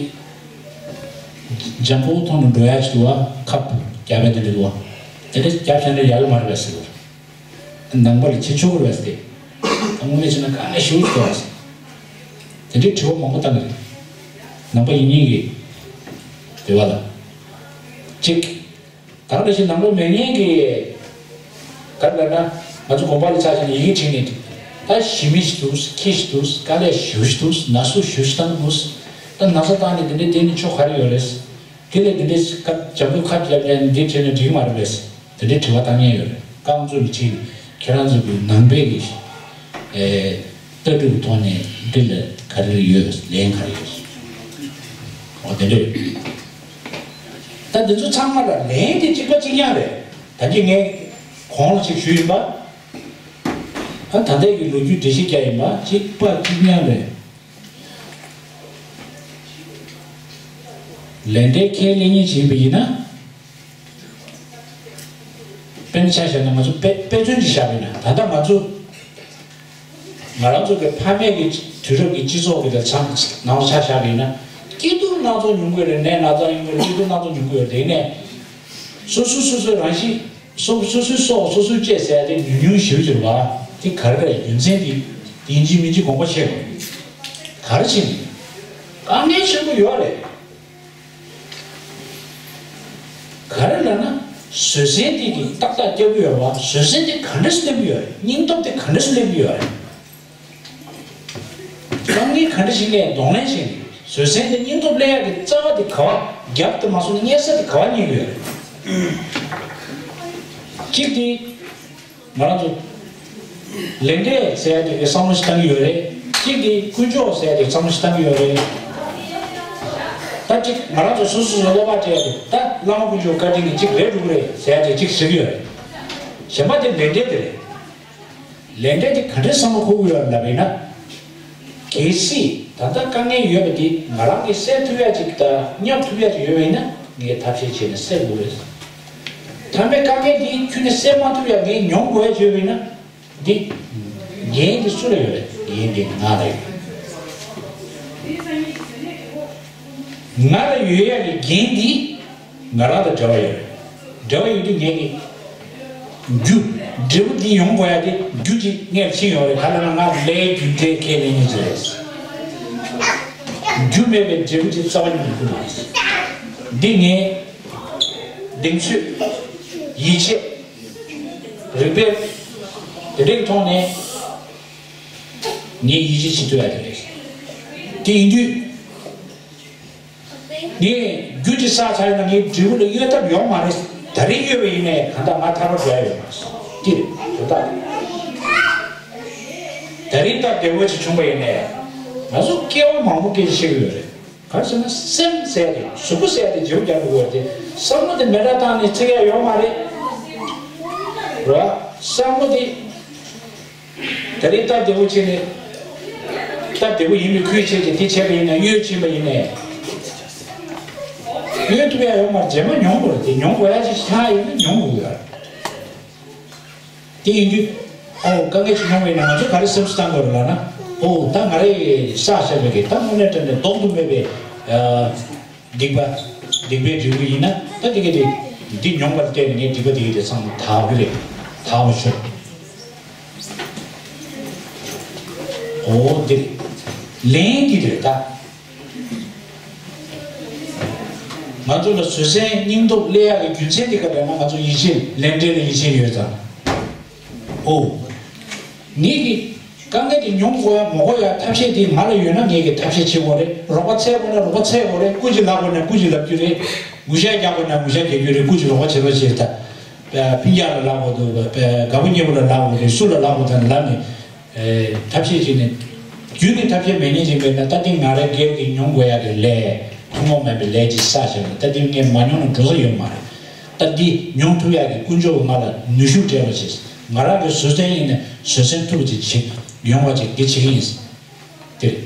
འཇམ་པོ་མཐོང་ནས་འགྲོ་ཡ་ཞིག་འདུག་བ། ཁབ་རྒྱབ་པའི་དེ་འདྲ་འདུག་བ། དེ་འདྲ་རྒྱབ་བྱས་ན་ཡག་གི་མ་རེད་པས་ཟེར་བ། ནང་པ་ལ་བྱེད་ཆོག་གི་རེད་པས་ཟེར་ཏེ། དངོས་གནས་བྱས་ན་དཀའ་ངལ་ཞེ་པོ་ཞིག་འདུག་བ་ཟེར། དེ་འདྲའི་དྲི་བ་མང་པོ་བཏང་གི་རེད། ནང་པ་ཡིན་མཁན་གྱི་དེ་བ་ལ། གཅིག་ད་ག་ནང་བཞིན་ནང་པ་མེད་མཁན་གྱི། ག་རེ་ལབ་ན། ང་ཚོ་དགོན་པ་ལ་ཆ་བཞག་ནས་ཡི་གེ་བྲིས་ནས། ད་ཞི་མི་ཞིག་འདུག་ཁྱི་ཞིག་འདུག་དཀའ་ལས་ཞེ་པོ་ཞིག་འདུག་ན་ཟུག་ཞེ་པོ་ཞིག་བཏང་གི་འདུག་ད་ན་ཚ་བཏང་ནས་འདི་འདྲའི་བསྡད་ནས་ཆོ་ག་རེ་ཡོད་རེད། དེ་ལས་འདི་འདྲའི་ཁ་བྱང་བུ་ཁ་བརྒྱབ་ནས་འདི་བྱས་ན་འགྲིག་མ་རེད་པས། དེ་འདྲའི་དྲི་བ་བཏང་མཁན་ཡོད་རེད། རྐང་བཙུགས་ནས་ཕྱིན། ཁྱེད་རང་ཚོ་གི་ནང་པའི་གི་ཨེ་ལྟ་གྲུབ་ཐོག་ནས་འདི་ལ་ག་རེ་ཡོད། ལན་ག་རེ་ཡོད། འོ་དེ་འདྲ་ཡོད། ད་འདི་ཚོ་ཚང་མ་ལ་ལན་དེ་གཅིག་པ་གཅིག་རྐྱང་རེད། ད་གིན་ངས་གོང་ལ་ཅིག་ཞུས་ཡིན་པ། ད་ད་ལྟའི་གི་ལོ་རྒྱུས་འགྲེལ་བཤད་རྒྱག་ཡིན་པ་གཅིག་པ་གཅིག་རྐྱང་རེད། ལས་འབྲས་ཁས་ལེན་མཁན་ཅིག་ཡིན་པ་ཡིན་ན། དཔེར་ན་ཆ་བཞག་ན་ང་ཚོ་དཔེ་དཔེ་མཚོན་ཅིག་བཞག་པ་ཡིན་ན། ད་ལྟ་ང་ཚོ་ང་རང་ཚོ་གི་ཕ་མེས་ཀྱི་དུས་རབས་ཀྱི་སྤྱི་ཚོགས་ཀྱི་ལ་ཚང་ནང་ཆ་བཞག་པ་ཡིན་ན། སྐྱིད་སྡུག་སྣ་ཚོགས་མྱོང་གི་རེད། ནད་ན་ཚ་ཡོང་གི་རེད། སྐྱིད་སྡུག་སྣ་ཚོགས་མྱོང་གི་ཡོད་རེད། དེ་ནས་སོ་སོ་སོ་སོའི་རང་བཞིན། སོ་སོ་སོའི་སྲོག་སོ་སོས་བཅད་ཟེར་ཡ་དེ་ཉུང་ཉུང་ཞེ་པོ་ཅིག་རེད་བ། དེ་ག་རེ་རེད། རྒྱུ་མཚན་དེ་དེ་ཡིན་གཅིག་མིན་གཅིག་དགོངས་པ་ཆེ་བ་ག་རེ་བྱས་ནས། དཀའ་ངལ་ཆེན་པོ་ཡོད་རེད། ག་རེ་ལབ་ན། བཟོད་བསྲན་དེ་གི་ཏག་ཏག་རྒྱག་གི་ཡོད་རེད་བ། བཟོད་བསྲན་དེ་ག་འདྲ་སེ་སླེབས་ཀྱི་ཡོད་རེད། སྙིང་སྟོབས་དེ་ག་འདྲ་སེ་སླེབས་ཀྱི་ཡོད་རེད། དཀའ་ངལ་ག་འདྲ་ཞིག་སླེབས་གདོང་ལེན་བྱས་ནས་བཟོད་བསྲན་དེ་སྙིང་སྟོབས་སླེབས་ཡག་གི་རྩ་བ་དེ་ག་བ། རྒྱབ་དེ་མ་སོང་ན་གཉེར་ས་དེ་ག་བ་རྙེད་ཀྱི་ཡོད་རེད། གཅིག་དེ། ང་རང་ཚོ་ལས་འབྲས་ཟེར་ཡ་དེ་གི་བསམ་བློ་ཞིག་བཏང་གི་ཡོད་རེད། གཅིག་དེ་དཀོན་མཆོག་ཟེར་ཡ་དེ་བསམ་བློ་ཞིག་བཏང་གི་ཡོད་རེད། ད་གཅིག་ང་རང་ཚོ་སོ་སོ་སོ་སློབ་པ་བྱས་ཏེ་ད་བླ་མ་དཀོན་མཆོག་བཀའ་དྲིན་གྱིས་གཅིག་རེད་འགྲོ་གི་རེད་ཟེར་ཡ་དེ་གཅིག་ཟེར་གི་ཡོད་རེད། གཞན་པ་དེ་ལས་འབྲས་དེ་རེད། ལས་འབྲས་དེ་ག་འདྲའི་བསམ་བློ་འཁོར་གི་ཡོད་ལབ་པ་ཡིན་ན། གལ་སྲིད་ད་ལྟ་དཀའ་ངལ་ཡོད་པ་དེ་ང་རང་གིས་སེལ་ཐུབ་ཡ་ཅིག་དང་སྙོབ་ཐུབ་ཡ་ཅིག་ཡོད་པ་ཡིན་ན་ངས་ཐབས་ཤེས་བྱས་ནས་སེལ་དགོས་རེད། ཐ་མའི་དཀའ་ངལ་འདི་ཁྱོན་ནས་སེལ་མ་ཐུབ་ཡ་ངས་མྱོང་དགོས་ཡ་ཅིག་ཡོད་པ་ཡིན་ན། འདི། འགན་འདི་སུ་ལ་ཡོད་རེད། འགན་འདི་ང་ལ་ཡོད། ང་ལ་ཡོད་ཡ་གི་འགན་འདི་ང་རང་དང་འབྲེལ་བ་ཡོད་རེད། འབྲེལ་བ་ཡོད་དུས་ངས་ཀྱི་རྒྱུ་ འབྲས་བུ་འདི་ཡོང་དགོས་ཡ་དེ་རྒྱུ་ཅིག་ངས་ཕྱིན་ཡོད་རེད། ག་ལ་ན་ང་ལས་རྒྱུ་འབྲས་ཁས་ལེན་མཁན་ཅིག་རེད། རྒྱུ་མེད་པའི་འབྲས་བུ་ཅིག་རྩ་བ་ཉིད་ནས་ཡོང་གི་མ་རེད། འདི་ངས་གདེང་ཚོད། ཡིད་ཆེས། རིགས་པས་དེ་འདྲའི་ཐོག་ནས་ངས་ཡིད་ཆེས་བྱེད་ཐུབ་ཡ་དེ་རེད། དེ་ཡིན་དུས། ངས་རྒྱུ་ཅིག་བསགས་ཚར་ཡོད་ན་ངས་འབྲས་བུ་ལ་གཡོལ་ཐབས་ཡོད་མ་རེད། ད་རེས་གཡོལ་བ་ཡིན་ནའི་གང་ལྟར་ང་ཐར་པ་འགྲོ་ཡ་ཡོད་མ་རེད། དེ་རེད་དོན་དག་དེ། ད་རེས་སྟབས་བདེ་བོ་ཅིག་བྱུང་བ་ཡིན་ནའི་ང་ཚོ་སྐྱེ་བ་མང་པོ་སྐད་ཆ་བཤད་ཀྱི་ཡོད་རེད། ག་རེ་ཟེར་ན་སེམས་ཟེར་ཡ་དེ་གཟུགས་པོ་ཟེར་ཡ་དེ་བརྗེ་པོ་རྒྱག་དགོས་རེད་དེ། བསམ་བློ་དེ་མེ་སྲེག་བཏང་ནས་བརྩི་ཡ་ཡོད་མ་རེད། རེད་བ། བསམ་བློ་དེ། ད་རེས་སྟབས་བདེ་བོ་བྱས་ནས། སྟབས་བདེ་བོ་ཡིན་པའི་ཁུལ་བྱས་ཀྱི་དེ་བྱས་པ་ཡིན་ན་གཡོལ་ཕྱིན་པ་ཡིན་ནའི། གཡོལ་ཐུབ་ཡ་ཡོད་མ་རེད། རྗེས་མ་མྱོང་དགོས་རེད་དེ། མྱོང་དགོས་ཡ་ཅིག་ཆགས་ཡོད་ན་མྱོང་དགོས་ཡོད་རེད། དེ་ཡིན་དུས། ཨོ་དཀའ་ངལ་ཅིག་མྱོང་བ་ཡིན་ན་ང་ཚོ་ག་རེ་སེམས་སུ་བཏང་དགོས་རེད་ལབ་ན། ཨོ་ད་ང་རེ་བསགས་བཞག་པའི་གི་ད་དངོས་གནས་དྲང་གནས་ལྡོག་ཏུ་མེད་པའི། སྡིག་པ། སྡིག་པའི་འབྲས་བུ་ཡིན་ན་ད་དེ་ག་དེ། འདི་མྱོང་བར་བརྟེན་ནས་ངའི་སྡིག་པ་དེ་ག་དེ་ཚང་མ་དག་གི་རེད། དག་པ་ཤོག་ཨོ་འདིར། ལན་འདི་རེད་ད། ང་ཚོ་ལ་བཟོད་བསྲན་སྙིང་སྟོབས་སླེབས་ཡག་གི་རྒྱུ་མཚན་འདི་ག་རེ་ན། ང་ཚོ་ཡིད་ཆེས་ལས་འབྲས་ལ་ཡིད་ཆེས་ཡོད་ཙང་། ཨོ། ངེད་ཀྱི་དཀའ་ངལ་དེ་མྱོང་དགོས་ཡ་མ་དགོས་ཡ་ཐབས་ཤེས་དེ་ང་ལ་ཡོད་ན་ངེད་ཀྱིས་ཐབས་ཤེས་བྱེད་དགོས་རེད། རོགས་པ་འཚོལ་དགོས་ན་རོགས་པ་འཚོལ་དགོས་རེད། སྐུ་མཁྱེན་ལབ་དགོས་ན་སྐུ་མཁྱེན་ལབ་རྒྱུ་རེད། ངུ་ཤ་རྒྱག་དགོས་ན་ངུ་ཤ་རྒྱག་རྒྱུ་རེད། སྐུ་མཁྱེན་རོགས་པ་བྱེད་རོགས་བྱེད་ད། སྤུན་ཀྱག་ལ་ལབ་དགོས་འདུག་དགའ་པོ་ཉེ་པོ་ལ་ལབ་དགོས་རེད། སུ་ལ་ལབ་དགོས་ད་ལབ་ནས། ཐབས་ཤེས་བྱས་ནས། རྒྱུན་ནས་ཐབས་ཤེས་མེད་མཁན་ཅིག་མེད་ན་ད་འདི་ང་རང་སྒེར་གྱི་མྱོང་དགོས་ཡ་གི་ལས། ཐུན་མོང་མིན་པའི་ལས་ཅིག་བསགས་བྱས་ན་ད་འདི་ངས་མ་མྱོང་ན་འགྲོ་ས་ཡོད་མ་རེད། ད་འདི་མྱོང་ཐུབ་ཡ་གི་ཀུན་སྤྱོད་ང་ལ་ནུས་ཤུགས་སྤྲད་པ་བྱས། ང་རང་གི་བཟོད་བསྲན་ཡིན་ན་བཟོད་བསྲན་ཐུབ་པ་ཅིག་བྱེད་ཡོང་བ་ཅིག་འདི་བྱེད་ཀྱི་ཡིན། དེ་རེད།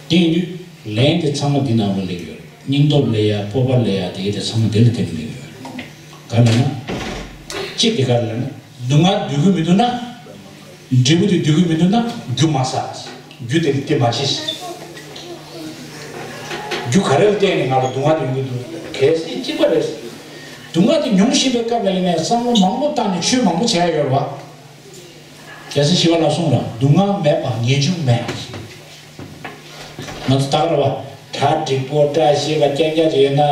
དེ་ཡིན་དུས་ལན་དེ་ཚང་མ་འདི་ནང་ལ་སླེབས་ཡོད་རེད། སྙིང་སྟོབས་སླེབས་ཡ། སྤོབས་པ་སླེབས་ཡ། དེ་དེ་ཚང་མ་འདི་ལ་བརྟེན་ནས་སླེབས་ཡོད་རེད། ག་ལབ་ན། གཅིག་དེ་ག་ལབ་ན། སྡུག་བསྔལ་འདོད་ཀྱི་མི་འདུག་ན། འབྲས་བུ་དེ་འདོད་ཀྱི་མི་འདུག་ན་རྒྱུ་མ་བསགས། རྒྱུ་དེ་ལ་བརྟེན་མ་བྱེད། རྒྱུ་ག་རེ་ལ་བརྟེན་ནས་ང་ལ་སྡུག་བསྔལ་དེ་ཡོང་གི་འདུག་གལ་སྲིད་གཅིག་པ་རེད། སྡུག་བསྔལ་དེ་མྱོང་བཞིན་པའི་སྐབས་ལ་ཡིན་ནའི་བསམ་བློ་མང་པོ་བཏང་ནས་ཆོས་མང་པོ་བྱས་ཡོད་རེད་བ། རྒྱལ་སྲས་ཞི་བ་ལྷ་གསུངས་ར། སྡུག་བསྔལ་མེད་པ་ངེས་འབྱུང་མེད། ང་ཚོ་ད་ག་རེ་བ། གྲ་འགྲིག་པོ་བཀྲ་ཤིས་པ་རྐྱང་རྐྱང་ཅིག་ཡོད་ན།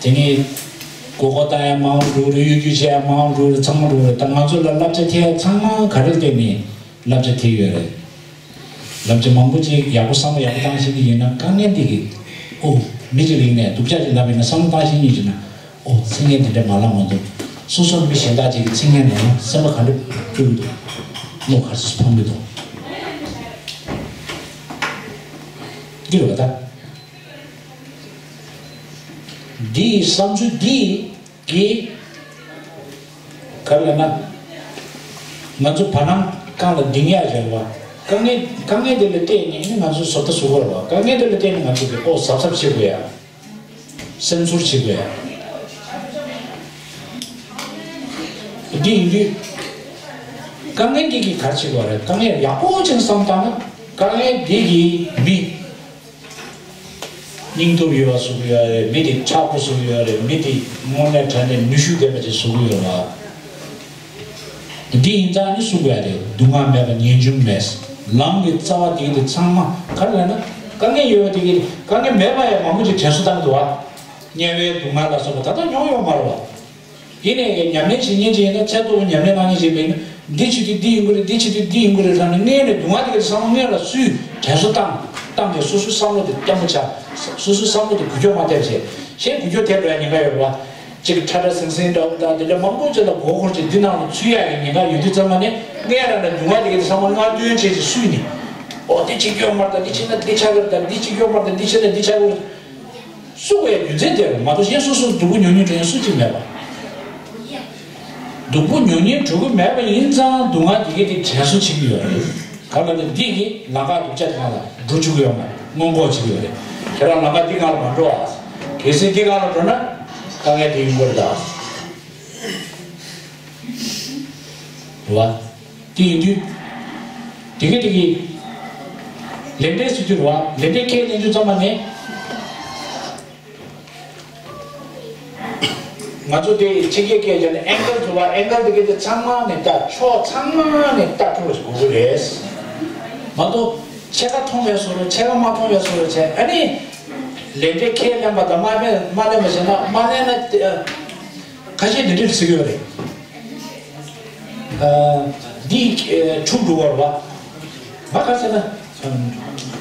དེ་ནི། མགོ་སྐོར་བཏང་ཡ་མང་པོ་འགྲོ་གི་རེད། གཡོ་སྒྱུ་བྱེད་ཡ་མང་པོ་འགྲོ་གི་རེད། ཚང་མ་འགྲོ་གི་རེད། ད་ང་ཚོ་ལ་བསླབ་བྱ་འཐེན་ཡ་ཚང་མ་ག་རེ་ལ་བརྟེན་ནས་བསླབ་བྱ་འཐེན་ཡོད་རེད། བསླབ་བྱ་མང་པོ་ཅིག་ཡག་པོ་བསམ་བློ་ཡག་པོ་བཏང་ཤེས་ཀྱི་ཡིན་ན་དཀའ་ངལ་འདི་གི། ཨོ། མི་གཅིག་ལ་ཡིན་ནའི་སྡུག་ཅག་ཅིག་ལབ་པ་ཡིན་ན་བསམ་བློ་བཏང་ཤེས་ཀྱི་ཡིན་ན། ཨོ། མཚན་སྙན་དེ་འདྲ་མ་ལབ་མ་འདུག་སོ་སོ་མི་གཞན་དག་ཅིག་གི་མཚན་སྙན་ནང་སེམས་པ་ག་འདྲ་སྐྱོ་གི་འདུག་བློ་ག་ཚོད་ཕམ་གི་འདུག་འདི་རེད་བ་ད། འདི་ཡི་བསམ་ཚུལ་འདི་གི། ག་རེ་ལབ་ན། ང་ཚོ་བར་སྣང་སྒང་ལ་ལྡིང་ཡ་རེད་བ། དཀའ་ངལ་དཀའ་ངལ་དེ་ལ་བརྟེན་ནས་ང་ཚོ་བཟོ་ལྟ་བཟོ་དགོས་རེད་བ། དཀའ་ངལ་དེ་ལ་བརྟེན་ནས་ང་ཚོ་གི་ཨོ་གཟབ་གཟབ་བྱེད་དགོས་ཡ། སེམས་ཚོར་བྱེད་དགོས་ཡ། འདི་ཡིན་དུས། དཀའ་ངལ་འདི་གིས་ག་རེ་བྱེད་དགོས་རེད། དཀའ་ངལ་ཡག་པོ་ཅིག་བསམ་བཏང་ན་དཀའ་ངལ་འདི་གིས་མི། སྙིང་སྟོབས་ཡོད་པ་བཟོ་གི་ཡོད་རེད། མི་དེ་མཁྲེགས་པོ་བཟོ་གི་ཡོད་རེད། མི་དེ་དངོས་གནས་དྲང་གནས་ནུས་ཤུགས་ལྡན་པ་ཅིག་བཟོ་གི་ཡོད་རེད་བ། འདི་ཡིན་ཙང་ནི་གསུང་དགོས་ཡ་རེད། སྡུག་བསྔལ་མེད་པ་ངེས་འབྱུང་མེད། ལམ་གྱི་རྩ་བ་དེ་འདི་ཚང་མ་ག་རེ་ལབ་ན། དཀའ་ངལ་ཡོད་པ་དེ་གི་དཀའ་ངལ་མེད་པ་ཡང་མང་པོ་ཅིག་དྲན་གསོ་བཏང་འདུག་བ། དམྱལ་བའི་སྡུག་བསྔལ་ལ་སོགས་པ་ད་ལྟ་མྱོང་ཡོད་མ་རེད་བ། ཡིན་ནའི་ཉམས་ལེན་བྱེད་མཁན་ཅིག་ཡིན་ན་ཚད་མཐོ་པོ་ཉམས་ལེན་གནང་མཁན་ཅིག་ཡིན་ན་འདི་བྱེད་དུས་འདི་ཡིན་དགོས་རེད། འདི་བྱེད་དུས་འདི་ཡིན་དགོས་རེད་ལབ་ནས་སྔོན་ནས་སྡུག་བསྔལ་དེ་ག་ཚང་མ་སྔོན་ལ་སུས་དྲན་གསོ་བཏང་བཏང་ནས་སོ་སོའི་བསམ་བློ་དེ་སྐྱོ་པོ་ཆགས། སོ་སོའི་བསམ་བློ་དེ་འགུལ་སྐྱོད་མ་ཐེབས་བྱས་གཞན་འགུལ་སྐྱོད་ཐེབས་འགྲོ་ཡ་ཉེན་ཁ་ཡོད་རེད་བ། གཅིག་ཁྲ་ཁྲ་ཟིང་ཟིང་འདྲ་བོ་དང་དེ་འདྲ་མང་པོ་ཅིག་ལ་མགོ་འཁོར་བྱས་འདི་ནང་ལ་ཚུད་ཡ་གི་ཉེན་ཁ་ཡོད་དུས་ཙམ་པ་ནས་སྔོན་རང་ལ་སྡུག་བསྔལ་དེ་ག་ཚང་མ་སྔ་བཏོན་བྱས་ཀྱི་སུས་ནི། ཨོ་དེ་བྱེད་ཀྱི་ཡོད་མ་རེད་ད། འདི་བྱས་ན་འདི་ཆགས་ཀྱི་རེད་ད། འདི་བྱེད་ཀྱི་ཡོད་མ་རེད་ད། འདི་བྱས་ན་འདི་ཆགས་ཀྱི་རེད། སུ་བའི་རྒྱུ་མཚན་དེར་མ་གཏོགས་གཞན་སོ་སོར་སྡུག་པོ་མྱོང་སྙིང་འདོད་མཁན་སུ་གཅིག་མེད་པ། སྡུག་པོ་མྱོང་སྙིང་འདོད་ཀྱི་མེད་པ་ཡིན་ཙང་སྡུག་བསྔལ་འདི་གས་དེ་དྲན་གསོ་བྱེད་ཀྱི་ཡོད་རེད། གང་ལ་ནི་འདི་གིས་ལམ་ཁ་སྡུག་ཅག་དེ་སྒང་ལ་འགྲོ་བཅུག་གི་ཡོད་མ་རེད། སྔོན་འགོག་བྱེད་ཀྱི་ཡོད་རེད། ཁྱེད་རང་ལམ་ཁ་འདི་སྒང་ལ་མ་འགྲོ་ཨ། གལ་སྲིད་འདི་སྒང་ལ་འགྲོ་ན་དཀའ་ངལ་དེ་ཡོང་གི་རེད་ད། རེད་བ། དེ་ཡིན་དུས། དེ་གི་དེ་གི། ལས་འབྲས་ཟེར་དུས་རེད་བ། ལས་འབྲས་ཁས་ལེན་དུས་ཙམ་པ་ནས། ང་ཚོ་དེ་ཕྱི་རྒྱལ་སྐད་བརྗོད་ན་ཨེང་གལ་ཟེར་བ། ཨེང་གལ་དེ་ག་དེ་ཚང་མ་ནས་ལྟ། ཕྱོགས་ཚང་མ་ནས་ལྟ་ཐུབ་པ་ཞིག་དགོས་ཀྱི་རེད། མ་གཏོགས་ཕྱེད་ཀ་མཐོང་བའི་བཟོ་འདྲ། ཕྱེད་ཀ་མ་མཐོང་བའི་བཟོ་འདྲ་བྱས། ཨ་ནི་ལས་འབྲས་ཁས་ལེན་པ་དང་མ་ལེན། མ་ལེན་པ་བྱས་ན། མ་ལེན་ན་ཁ་ཤས་འདི་འདྲ་ཟེར་གྱི་ཡོད་རེད། ཨ། འདི་འཁྲུག་འགྲོ་བ་རེད་བ། ང་ག་རེ་ཟེར་ན།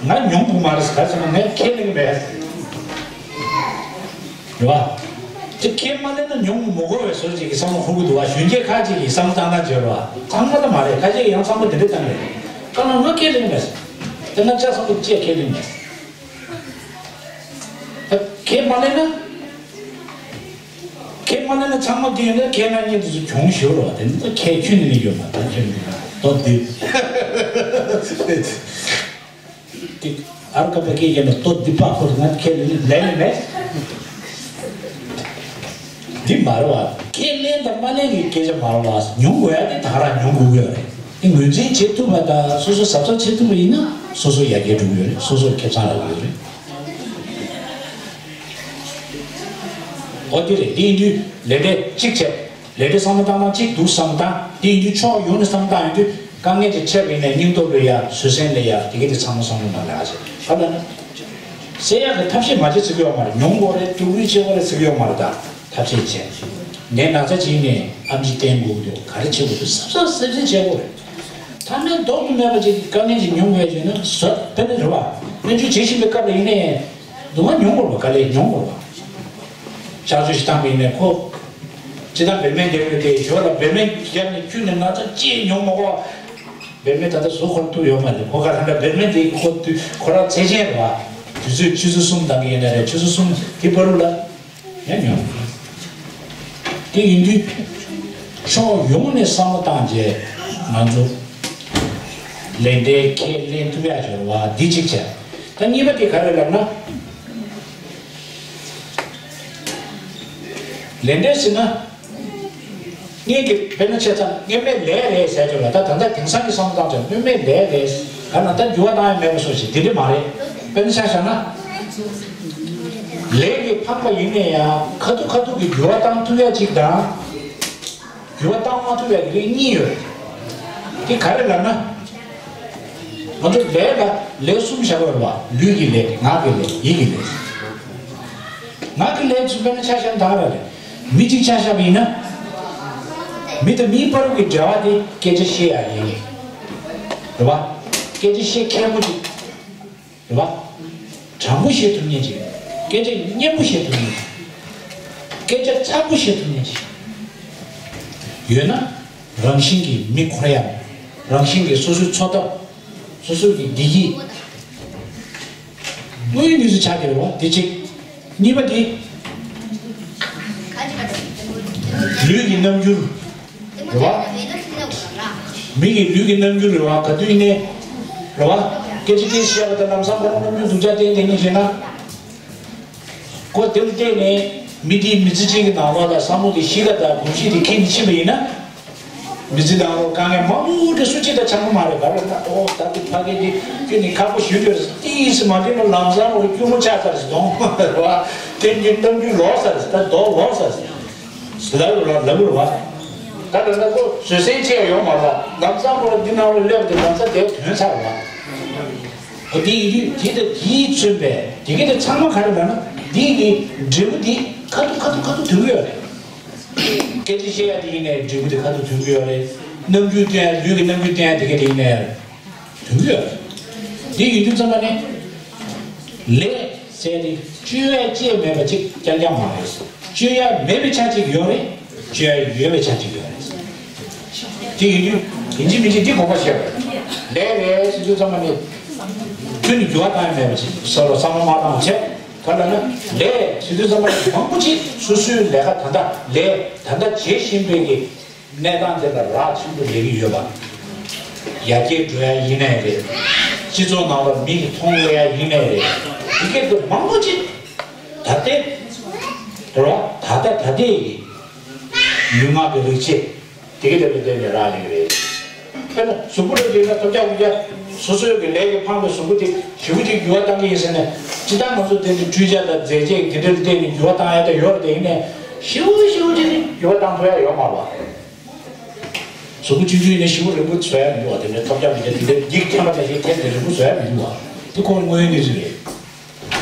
ང་མྱོང་དགོས་མ་རེད། ག་རེ་ཟེར་ན་ངས་ཁས་ལེན་གྱི་མེད། རེད་བ། དེ་ཁས་མ་ལེན་ན་མྱོང་མི་དགོས་པའི་བཟོ་ཅིག་གི་བསམ་བློ་འཁོར་གྱི་འདུག་བ། གཞོན་སྐྱེས་ཁག་ཅིག་གིས་བསམ་བློ་བཏང་སྟངས་བྱས་རེད་བ། ཚང་མ་ད་མ་རེད། ཁ་ཤས་ཀྱིས་ཡང་བསམ་བློ་དེ་འདྲ་བཏང་གི་རེད། དཔེར་ན་ང་ཁས་ལེན་གྱི་མེད། དེ་ང་ལྕགས་ཟམ་པ་ཅིག་ཁས་ལེན་གྱི་མེད། ད་ཁས་མ་ལེན་ན། ཁས་མ་ལེན་ན་ཚང་མ་དེ་ཡིན་ན་ཁས་ལེན་མཁན་དེ་ཚོ་གྱོང་ཞིག་རེད་བ། དེ་ནི་ད་ཁས་ཁྱོན་ནས་ལེན་རྒྱུ་མ་རེད། ད་ཁྱོན་ནས་ལྟོ་འདི། དེ་ཨར་ཀ་པ་སྐད་ཀྱི་ནང་ལྟོ་འདི་པ་ཁོ་ང་ཁས་ལེན་ལེན་ནས་མེད། འདི་མ་རེད་བ། ཁས་ལེན་དང་མ་ལེན་གྱི་སྐད་ཆ་མ་རེད་བ། མྱོང་དགོས་ཡ་དེ་ད་ག་རང་མྱོང་དགོས་ཀྱི་ཡོད་རེད། དེ་ངོས་འཛིན་བྱེད་ཐུབ་པ་དང་སོ་སོ་གཟབ་གཟབ་བྱེད་ཐུབ་པ་ཡིན་ན་སོ་སོ་ཡར་རྒྱས་འགྲོ་གི་ཡོད་རེད། སོ་སོར་ཁེ་བཟང་རག་གི་ཡོད་རེད། འོ་དེ་རེད། དེ་ཡིན་དུས་ལས་འབྲས་གཅིག་བྱས། ལས་འབྲས་བསམ་བློ་བཏང་སྟངས་གཅིག་འདུག་བསམ་སྟངས། དེ་ཡིན་དུས་ཕྱོགས་ཡོངས་ནས་བསམ་བློ་བཏང་ཡོང་དུས་དཀའ་ངལ་ཅིག་འཕྲད་པ་ཡིན་ནའི་སྙིང་སྟོབས་སླེབས་ཡ། བཟོད་བསྲན་སླེབས་ཡ། དེ་ག་དེ་ཚང་མ་བསམ་བློ་ནང་ལ་ཨ་ཅེ་ག་ལ་ན། སེལ་ཡག་གི་ཐབས་ཤེས་མ་བྱེད་ཟེར་གི་ཡོད་མ་རེད། མྱོང་དགོས་རེད། སྡུག་རུས་བྱེད་དགོས་རེད་ཟེར་གི་ཡོད་མ་རེད། ད་ཐབས་ཤེས་བྱས། ནད་ན་ཚ་ཅིག་ཡིན་ནའི་ཨེམ་ཆི་བསྟེན་དགོས་ཀྱི་འདུག་ག་རེ་བྱེད་དགོས་འདུག་གཟབ་གཟབ་གཟབ་གཟབ་བྱེད་དགོས་རེད། ཐ་མལ་ལྡོག་ཏུ་མེད་པ་ཅིག་གི་དཀའ་ངལ་ཅིག་མྱོང་དགོས་བྱས་ན་བཟོད། དཔེར་ན་རེད་བ། སྨན་བཅོས་བྱེད་བཞིན་པའི་སྐབས་ལ་ཡིན་ནའི། སྡུག་བསྔལ་མྱོང་དགོས་པ། དཀའ་ལས་མྱོང་དགོས་པ། གཤག་བཅོས་ཤིག་བཏང་པ་ཡིན་ནའི་ཁོ། སྤྱིར་བཏང་བེད་མེད་བརྒྱབ་ཡོད་དེ། ཞོར་ལ་བེད་མེད་བརྒྱབ་ནས་ཁྱོན་ནས་ན་ཚ་ཅི་མྱོང་མ་དགོས། བེད་མེད་ད་ལྟ་བཟོ་ཁོ་ཐུབ་ཡོད་མ་རེད། ཁོ་ག་རང་འདྲ་བེད་མེད་དེ་ཁོ་དུས་ཁོ་རང་ཚད་ཆེན་རེད་བ། དུས་ཚོད་ཆུ་ཚོད་གསུམ་བཏང་གི་ཡིན་ན་རེད། ཆུ་ཚོད་གསུམ་དེ་བར་དུ་ལ་ཡང་མྱོང་། དེ་ཡིན་དུས་ཕྱོགས་ཡོངས་ནས་བསམ་བློ་བཏང་རྗེས་ང་ཚོ་ལས་འབྲས་ཁས་ལེན་ཐུབ་ཡག་ཅིག་རེད་བ། འདི་གཅིག་བྱས། ད་གཉིས་པ་དེ་ག་རེ་ལབ་ན། ལས་འབྲས་ཟེར་ན། སྔོན་གྱི་དཔེར་ན་ཆ་ཚང་སྔོན་མའི་ལས་རེད་ཟེར་ཆོག་ལ། ད་ད་ལྟ་དེང་སང་གི་བསམ་བློ་བཏང་ཆོག་སྔོན་མའི་ལས་རེད། ག་ན་ད་འགྱུར་བ་བཏང་ཡ་མེད་པ་བཟོ་ཞིག་དེ་འདྲ་མ་རེད། དཔེར་ན་ཆ་བཞག་ན། ལས་ཀྱིས་འཕངས་པ་ཡིན་ན་ཡང་ཁ་ཐུག་ཁ་ཐུག་གི་འགྱུར་བ་བཏང་ཐུབ་ཡ་གཅིག་དང་། འགྱུར་བ་བཏང་མ་ཐུབ་པའི་རིགས་གཉིས་ཡོད། དེ་ག་རེ་ལབ་ན། ང་ཚོ་ལས་ལ་ལས་གསུམ་བཞག་པ་རེད་བ། ལུས་ཀྱི་ལས། ངག་གི་ལས། ཡིད་ཀྱི་ལས། ངག་གི་ལས་ཚུལ་དཔེར་ན་ཆ་བཞག་ན་ད་ག་རང་རེད། མི་གཅིག་ཆ་བཞག་པ་ཡིན་ན། མི་དང་མིའི་བར་གྱི་འབྲེལ་བ་དེ་སྐད་ཆ་བཤད་ཡ་ཡིན། རེད་བ། སྐད་ཆ་བཤད་མཁན་པོ་ཅིག་རེད་བ། དྲང་པོ་བཤད་ཐུབ་མཁན་ཅིག་སྐད་ཆ་སྙན་པོ་བཤད་ཐུབ་མཁན་ཅིག་སྐད་ཆ་ཚ་པོ་བཤད་ཐུབ་མཁན་ཅིག་ཡོད་ན། རང་བཞིན་གྱིས་མི་འཁོར་ཡ། རང་བཞིན་གྱིས་སོ་སོའི་འཚོ་ཐབས། སོ་སོའི་གི་བདེ་སྐྱིད། དངོས་ཡོད་གནས་ཚུལ་ཆགས་ཀྱི་རེད་བ། དེ་གཅིག་གཉིས་པ་དེ། ལུས་ཀྱི་རྣམ་འགྱུར། རེད་བ། མི་གི་ལུས་ཀྱི་རྣམ་འགྱུར་རེད་བ། ག་དུས་ཡིན་ནའི། རེད་བ། སྐད་ཆ་སྐད་ཆ་བཤད་པ་དང་ལམ་སང་ཁོ་རང་རྣམ་འགྱུར་སྡུག་ཅག་བསྟན་བསྟན་གྱི་ཞེ་ན། ཁོ་དེ་ལ་བལྟས་ནས་མི་དེའི་མི་ཚེ་གཅིག་གི་ནང་ལོགས་ལ་བསམ་བློ་དེ་གཞི་ལ་དང་གོམས་གཤིས་དེ་འཁྱེར་ནས་ཕྱིན་པ་ཡིན་ན། མི་ཚེ་ནང་ལོགས་དཀའ་ངལ་མང་པོ་དེ་སུ་གཅིག་དང་ཆགས་ཀྱི་མ་རེད། ག་རེ་ན། ཨོ་ད་དེ་ཕ་གི་དེ་ཁྱོད་ནི་ཁག་པོ་ཞུ་འདོད་རེད། ཏིས་མ་འདྲེས་ན་ལམ་སང་ལོགས་སྐྱུར་མོ་ཆགས་ཚར་ཟེར་དང་། རེད་བ། དེ་འདྲའི་གཏམ་རྒྱུད་ལོག་ཚར་ཟེར། ད་རྡོ་ལོག་ཚར་ཟེར། ལབ་རེད་བ། ལབ་རེད་བ། ད་ལྟ་ན་ཁོ་བཟོད་བསྲན་ཆེ་ཡ་ཡོང་མ་རེད་བ། ལམ་སང་ཁོ་འདི་ནང་ལ་སླེབས་ཏེ་ལམ་སང་དེ་ཐོན་ཚར་བ། འོ་དེ་ཡིན་དུས་དེ་དང་དེས་མཚོན་པའི་དེ་ག་དེ་ཚང་མ་ག་རེ་ལབ་ན། འདི་གི་འབྲས་བུ་འདི་ཁ་ཐུག་ཁ་ཐུག་ཁ་ཐུག་ཐོན་གྱི་ཡོད་རེད། སྐད་ཆ་བཤད་ཡ་དེ་ཡིན་ནའི་འབྲས་བུ་དེ་ཁ་ཐུག་ཐོན་གྱི་ཡོད་རེད། རྣམ་འགྱུར་སྟོན་ཡ། ལུས་ཀྱི་རྣམ་འགྱུར་སྟོན་ཡ་དེ་ག་དེ་ཡིན་ནའི་ཐོན་གྱི་ཡོད་རེད། དེ་ཡིན་དུས་ཙམ་པ་ནི། ལས་ཟེར་ཏེ་སྤྱོད་ཡ་ཅིག་མེད་པ་ཅིག་རྐྱང་རྐྱང་མ་རེད། སྤྱོད་ཡ་མེད་པའི་ཆ་ཅིག་ཡོད་རེད། སྤྱོད་ཡ་ཡོད་པའི་ཆ་ཅིག་ཡོད་རེད། དེ་ཡིན་དུས་ཡིན་གཅིག་མིན་གཅིག་འདི་དགོངས་པ་བཞེས་དགོས། ལས་རེད་ཟེར་དུས་ཙམ་པ་ནི། ཁྱོན་ནས་འགྱུར་བ་བཏང་ཡ་མེད་པ་ཅིག་བཟོ་རོགས་བསམ་བློ་མ་བཏང་བ་བྱས། ག་ལ་ན་ལས་ཟེར་དུས་ཙམ་པ་ནི་མང་པོ་ཅིག་སོ་སོའི་ལས་ཀ་ད་ལྟ་ལས་ད་ལྟ་བྱེད་བཞིན་པའི་གི་གནས་སྟངས་དེ་ལ་རག་ཆེན་པོ་ལས་ཀྱི་ཡོད་པ། ཡར་རྒྱས་འགྲོ་ཡ་ཡིན་ནའི་རེད། སྤྱི་ཚོགས་ནང་ལ་མི་གིས་མཐོང་དགོས་ཡ་ཡིན་ནའི་རེད། དེ་གས་དེ་མང་པོ་ཅིག་ད་ལྟའི་དེ་ར་ད་ལྟ་ད་ལྟའི་གི་ལུས་ངག་གི་རིག་བྱེད་དེ་གས་དེ་ལ་བརྟེན་ནས་རག་ལས་ཀྱི་རེད། དཔེར་ན་གཟུགས་པོ་ལ་བལྟས་ན་ཐོབ་རྒྱག་ཁུར་རྒྱག་སོ་སོའི་གི་ལས་ཀྱིས་འཕངས་པའི་གཟུགས་པོ་དེ་ཞེ་པོ་ཅིག་འགྱུར་བ་བཏང་གི་ཡིན་ཟེར་ནས། སྤྱིར་བཏང་ང་ཚོ་དེ་ནི་འཕྲུལ་ཆས་དང་རྫས་ཆས་དེ་འདྲ་ལ་བརྟེན་ནས་འགྱུར་བ་བཏང་ཡ་ད་ཡོད་རེད། དེ་ཡིན་ནའི། ཞེ་པོ་ཞེ་པོ་ཅིག་ནི་འགྱུར་བ་བཏང་ཐུབ་ཡ་ཡོད་མ་རེད་བ། གཟུགས་པོ་ཆུང་ཆུང་ཡིན་ན་ཞེ་པོ་རིང་པོ་བཟོ་ཡ་མི་འདུག་བ། དེ་འདྲའི་ཐོལ་རྒྱག་མི་འདུག་དེ་འདྲའི་འགྱིག་འཐེན་པ་འདྲ་ཞིག་འཐེན་ཏེ་རིང་པོ་བཟོ་ཡ་མི་འདུག་བ། དེ་ཁོ་དངོས་ཡོད་གནས་ཚུལ་རེད།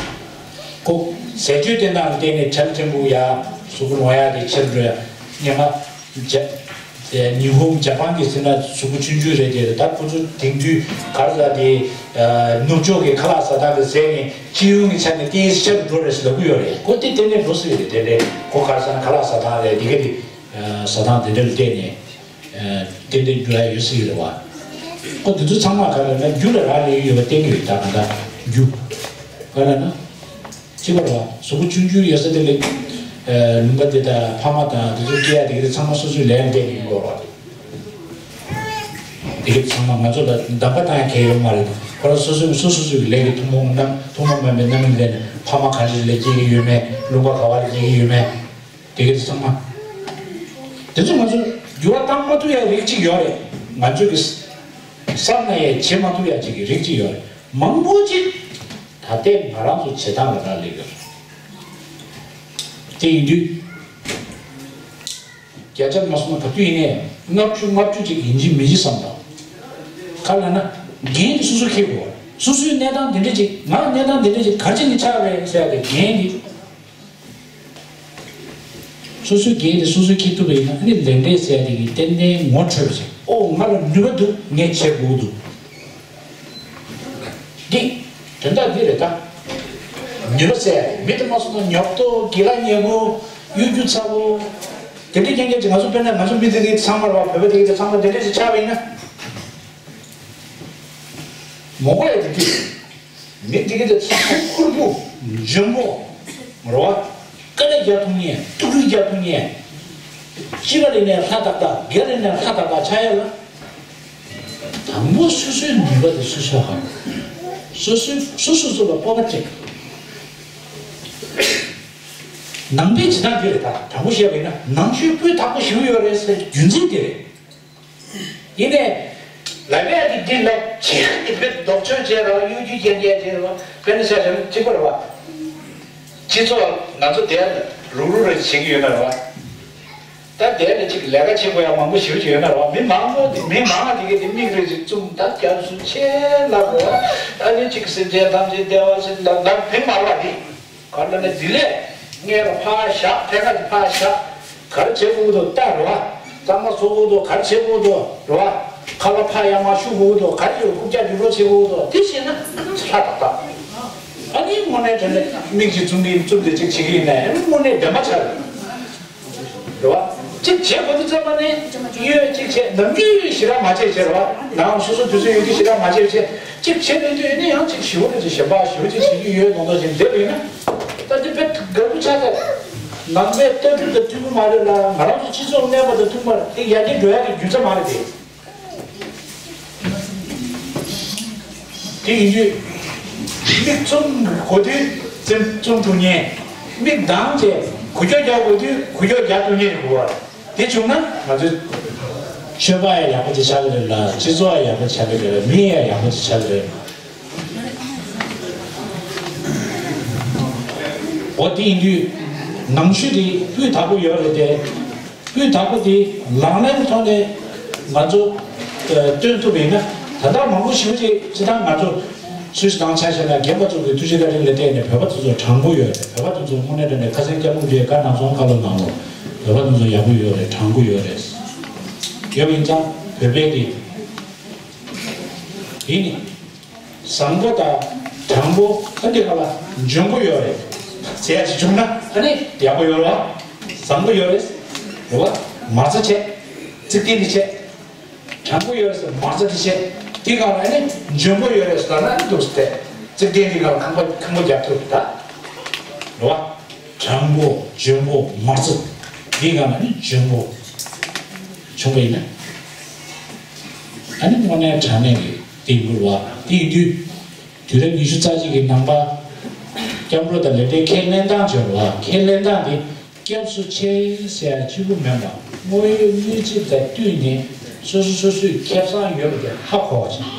ཁོ་ཟས་སྤྱོད་བསྟེན་སྟངས་ལ་བརྟེན་ནས་ཁྲེལ་ཕྲན་བུ་ཡ་གཟུགས་པོ་ལོང་ཡ་དེ་ཆེར་འགྲོ་ཡ། སྙན་ངག་ཇ་ཉི་ཧོང་ཇ་པན་གྱི་ཟེར་ན་གཟུགས་པོ་ཆུང་ཆུང་རེད་དེ། ད་ཁོ་ཚོ་དེང་དུས་ག་རེ་ཟ་དེ་ནུབ་ཕྱོགས་ཀྱི་ཁ་ལག་ཟ་སྟངས་དེ་ཟས་ནས་སྤྱི་ཡོངས་ཀྱི་ཆ་ནས་ཏོག་ཙམ་ཆེ་རུ་འགྲོ་རེད་ཟེར་ལབ་ཀྱི་ཡོད་རེད། ཁོ་དེ་ཏན་ཏན་འགྲོ་སྲིད་རེད། དེ་ལས་ཁོ་ག་རེ་ཟ་ན་ཁ་ལག་ཟ་སྟངས་རེད། དེ་ག་དེ་ཟ་སྟངས་དེ་འདྲ་ལ་བལྟས་ནས་ཏན་ཏན་འགྲོ་ཡ་ཡོད་སྲིད་ཀྱི་རེད་བ། ཁོ་དེ་ཚོ་ཚང་མ་ག་རེ་ན་རྒྱུ་ལ་རག་ལས་ཡོད་པ་བསྟན་གྱི་ཡོད། ད་ག་ད་རྒྱུ་ག་རེ་ན། གཅིག་པ་རེད་བ། གཟུགས་པོ་ཆུང་ཆུང་ཡོད་ས་དེ་ལས་ལུང་པ་དེ་དང་ཕ་མ་དང་དེ་ཚོ་སྐྱེ་ཡ་དེ་ག་དེ་ཚང་མ་སོ་སོའི་ལས་ལ་བརྟེན་ནས་ཡིན་དགོས་རེད་བ། དེ་ག་ཚང་མ་ང་ཚོ་ལ་འདམ་པ་བཏང་ཡ་གལ་ཡོད་མ་རེད། ཁོ་རང་སོ་སོའི་སོ་སོ་སོའི་ལས་ཀྱི་ཐུན་མོང་རྣམ་ཐུན་མོང་མ་ཡིན་པའི་རྣམ་སྨིན་ལས་ནས་ཕ་མ་ག་འདྲ་ལ་སྐྱེ་གི་ཡོད་མེད། ལུང་པ་ག་བ་ལ་སྐྱེ་གི་ཡོད་མེད། དེ་ག་ཚང་མ། དེ་ཚོ་ང་ཚོ་འགྱུར་བ་བཏང་མ་ཐུབ་ཡ་རིགས་གཅིག་ཡོད་རེད། ང་ཚོ་གི་བསམ་ན་ཡ་བྱེད་མ་ཐུབ་ཡ་གཅིག་གི་རིགས་གཅིག་ཡོད་རེད། མང་པོ་ཅིག་ད་ལྟའི་ང་རང་ཚོ་བྱེད་སྟངས་ལ་རག་ལས་ཡོད་རེད། དེ་ཡིན་དུས། བརྒྱ་ཆ་མ་སོང་ན་ག་དུས་ཡིན་ནའི་ལྔ་བཅུ་ལྔ་བཅུ་ཅིག་ཡིན་གཅིག་མིན་གཅིག་བསམ་དང་། ག་རེ་ལབ་ན། འགན་དེ་སོ་སོས་འཁྱེར་དགོས། སོ་སོའི་གནས་སྟངས་འདི་འདྲ་ཅིག་ང་གནས་སྟངས་འདི་འདྲ་ཅིག་ག་རེ་བྱས་ནས་ཆགས་པ་རེད་ཟེར་ཡ་དེ་འགན་དེ། སོ་སོའི་འགན་དེ་སོ་སོས་འཁྱེར་ཐུབ་པ་ཡིན་ན་ཨ་ནི་ལས་འབྲས་ཟེར་ཡ་དེ་གི་ཏན་ཏན་ངོ་འཕྲོད་པ་ཞིག་ཨོ་ང་ལ་ནུས་པ་འདུག་ངས་བྱེད་དགོས་འདུག་འདི་དོན་དག་འདི་རེད་ད། ནུས་པ་ཟེར་ཡ་མི་དེ་མ་སོང་ན་ཉོབ་ཏོ་དགེ་ལགས་ཉེ་པོ་གཡོ་སྒྱུ་ཚ་པོ། དེ་འདྲའི་རྐྱང་རྐྱང་ཅིག་ང་ཚོ་དཔེར་ན་ང་ཚོ་མི་དེ་གི་ཚང་མ་རེད་བ། བོད་པ་དེ་གི་ཚང་མ་དེ་འདྲ་ཞིག་ཆགས་པ་ཡིན་ན། མོ་གོ་ཡ་དེ་དུས། མི་དེ་ག་དེ་ཚོ་ཁུར་པོ་འཇོན་པོ་རེད་བ། དཀའ་ལས་རྒྱག་ཐུབ་མཁན། སྡུག་རུས་རྒྱག་ཐུབ་མཁན། སྤྱི་པ་ལས་ནས་ལྷ་དག་དག་སྒེར་ལས་ནས་ལྷ་དག་དག་ཆགས་ཡ་ལ། དང་པོ་སོ་སོའི་ནུས་པ་དེ་སོ་སོས་ཧ་གོ། སོ་སོའི་སོ་སོ་སོ་ལ་སྤོབས་པ་བྱེད། ནང་པའི་བྱེད་སྟངས་དེ་རེད་ད། དྲང་པོ་བཤད་པ་ཡིན་ན་ནང་ཆོས་སྤུས་དག་པོ་ཞིག་ཡོད་རེད་ཟེར་རྒྱུ་མཚན་དེ་རེད། ཡིན་ནའི། ལབ་ཡ་དེ་འདི་ལབ་བྱེད་ཡ་དེ་དཔེ་ལྡོག་ཕྱོགས་བྱས་ར་གཡོ་སྒྱུ་རྐྱང་རྐྱང་བྱས་ར་དཔེར་ན་ཆ་བཞག་ན་གཅིག་པ་རེད་བ། སྤྱི་ཚོགས་ང་ཚོ་དེ་རུག་རུག་རེ་བྱེད་ཀྱི་ཡོད་ན་རེད་བ། ད་དེ་ལ་ཅིག་ལས་ཀ་བྱེད་དགོས་ཡ་མང་པོ་ཞེ་པོ་ཅིག་ཡོད་ན་རེད་བ། མི་མང་པོ་དེ་མི་མང་བ་དེ་གས་དེ་མིག་རེ་ཅིག་བཙུམ་ད་རྒྱ་མཚོ་ཆེ་ལབ་རེད་བ། ཨ་ནི་ཅིག་སེམས་ཅན་ཐམས་ཅད་བདེ་བ་ཟེར་ལབ་ལབ་མི་མང་བ་དེ། ག་རེ་ལབ་ན་འདི་ལས་སྔས་ལ་ཕར་བཞག་ཕན་ཁ་དེ་ཕར་བཞག་ག་རེ་བྱེད་དགོས་འདུག་ལྟ་རེད་བ། གཙང་མ་བཟོ་དགོས་འདུག་ག་རེ་བྱེད་དགོས་འདུག་རེད་བ། ཁ་ལག་ཕར་ཡར་མར་བཤུ་དགོས་འདུག་ག་རེ་ཡོད་རྐུབ་བཀྱག་རྒྱུག་རོགས་བྱེད་དགོས་འདུག་དེ་བྱས་ན་ལྷ་ཏག་ཏག་ཨ་ནི་དངོས་གནས་དྲན་ནས་མིག་ཅིག་བཙུམ་གིན་བཙུམ་དེ་ཅིག་བྱེད་ཀྱི་ཡིན་ནའི་ཨ་ནི་དངོས་གནས་བདེན་པ་ཆགས་རེད། རེད་བ། གཅིག་བྱེད་དགོས་དུས་ཙམ་པ་ནས་གཡོ་གཅིག་བྱེད་ནམ་རྒྱུན་ཞེ་དྲག་མ་བྱེད་བྱེད་རེད་བ། ནང་སོ་སོ་དུས་ཚོད་ཡོད་དུས་ཞེ་དྲག་མ་བྱེད་བྱེད་གཅིག་བྱེད་ལས་དུས་ཨ་ནི་ཡང་གཅིག་ཞེ་པོ་རེད་ཅེས་ཞེན་པ་ཞེ་པོ་ཅིག་བྱེད་ཀྱི་ཡོད་མདོག་མདོག་བྱས་བསྡད་པ་ཡིན་ན། ད་འདི་དཔེ་དགའ་པོ་ཆགས་ཀྱི་རེད། ནང་པའི་ལྟ་གྲུབ་དང་མཐུན་པ་མ་རེད་ལ་ང་རང་ཚོ་སྤྱི་ཚོགས་གནས་པ་དང་མཐུན་པ་རེད། དེ་ཡར་རྒྱས་འགྲོ་ཡག་གི་རྒྱུ་ཆ་མ་རེད་དེ། དེ་ཡིན་དུས། མིག་བཙུམ་དགོས་དུས་བཙུམ་བཙུམ་ཐུབ་མཁན། མིག་གདངས་བྱས་འགུལ་སྐྱོད་རྒྱག་དགོས་དུས་འགུལ་སྐྱོད་རྒྱག་ཐུབ་མཁན་ཞིག་དགོས་པ། དེ་བྱུང་ན་ང་ཚོའི་ཆོས་པ་ཡང་ཡག་པོ་ཅིག་ཆགས་ཀྱི་རེད་ལ་སྤྱི་ཚོགས་ཡང་ཡག་པོ་ཅིག་ཆགས་ཀྱི་རེད། མི་ཡང་ཡག་པོ་ཅིག་ཆགས་ཀྱི་རེད། འོ་དེ་ཡིན་དུས་ནང་ཆོས་དེ་སྤུས་དག་པོ་ཡོད་རེད་དེ། སྤུས་དག་པོ་དེ་ལག་ལེན་ཐོག་ནས་ང་ཚོ་ཨ་སྟོན་ཐུབ་པ་ཡིན་ན་ད་ལྟ་མང་པོ་ཞེ་པོ་ཅིག་སྤྱིར་བཏང་ང་ཚོ་སུད་སི་ནང་ཆ་བཞག་ན་རྒན་པ་ཚོ་གི་ཐུགས་རྗེ་བཀའ་དྲིན་ལ་བརྟེན་ནས་བོད་པ་དེ་ཚོ་དྲང་པོ་ཡོད་རེད། བོད་པ་དེ་ཚོ་དངོས་གནས་དྲང་གནས་ཁ་སང་སྐྱབས་མགོན་རྒྱལ་བཀའ་གནང་སོང་བཀའ་སློབ་གནང་ལོ། བོད་པ་དེ་ཚོ་ཡག་པོ་ཡོད་རེད། དྲང་པོ་ཡོད་རེད། ཡོད་པ་ཡིན་ཙང་བོད་པའི་དེ་ཡིན་ནི། བཟང་པོ་དང་དྲང་པོ་ཨ་འདི་ག་ལ་འཇོན་པོ་ཡོད་རེད་ཟེར་ཡ་ཞིག་བྱུང་ན་ཨ་ནི་ཡག་པོ་ཡོད་རེད་བ། བཟང་པོ་ཡོད་རེད། རེད་བ། མ་རྩ་བྱས། ཚིག་བདེ་འདི་བྱས། དྲང་པོ་ཡོད་རེད་ཟེར་མ་རྩ་འདི་བྱས། འདི་ག་ལ་ཨ་ནི་འཇོན་པོ་ཡོད་རེད་ཟེར་ན་འདུག་སྟེ། ཚིག་བདེ་འདི་ག་ལ་ཁང་པ་ཁང་པ་རྒྱག་ཐུབ་ད། རེད་བ། དྲང་པོ་འཇོན་པོ་མ་རྩ། འདི་ག་ལ་ཨ་ནི་འཇོན་པོ་བྱུང་བ་ཡིན་ན། ཨ་ནི་དངོས་གནས་དྲང་གནས་ཀྱི་དེ་འགྲུབ་བ་དེ་ཡིན་དུས། དུས་རབས་ཉི་ཤུ་རྩ་གཅིག་གི་ནང་པ་སྐྱབས་འགྲོ་དང་ལས་འབྲས་ཁས་ལེན་སྟངས་བྱེད་པ། ཁས་ལེན་སྟངས་དེ་སྐྱབས་སུ་མཆི་ཟེར་ཡ་གཅིག་པུ་མིན་པ་དངོས་ཡོད་གནས་ཚུལ་དང་བསྟུན་ནས་སོ་སོ་སོ་སོའི་ཁེ་བཟང་ཡོད་པ་དེ་ཧ་གོ་བ་བྱེད།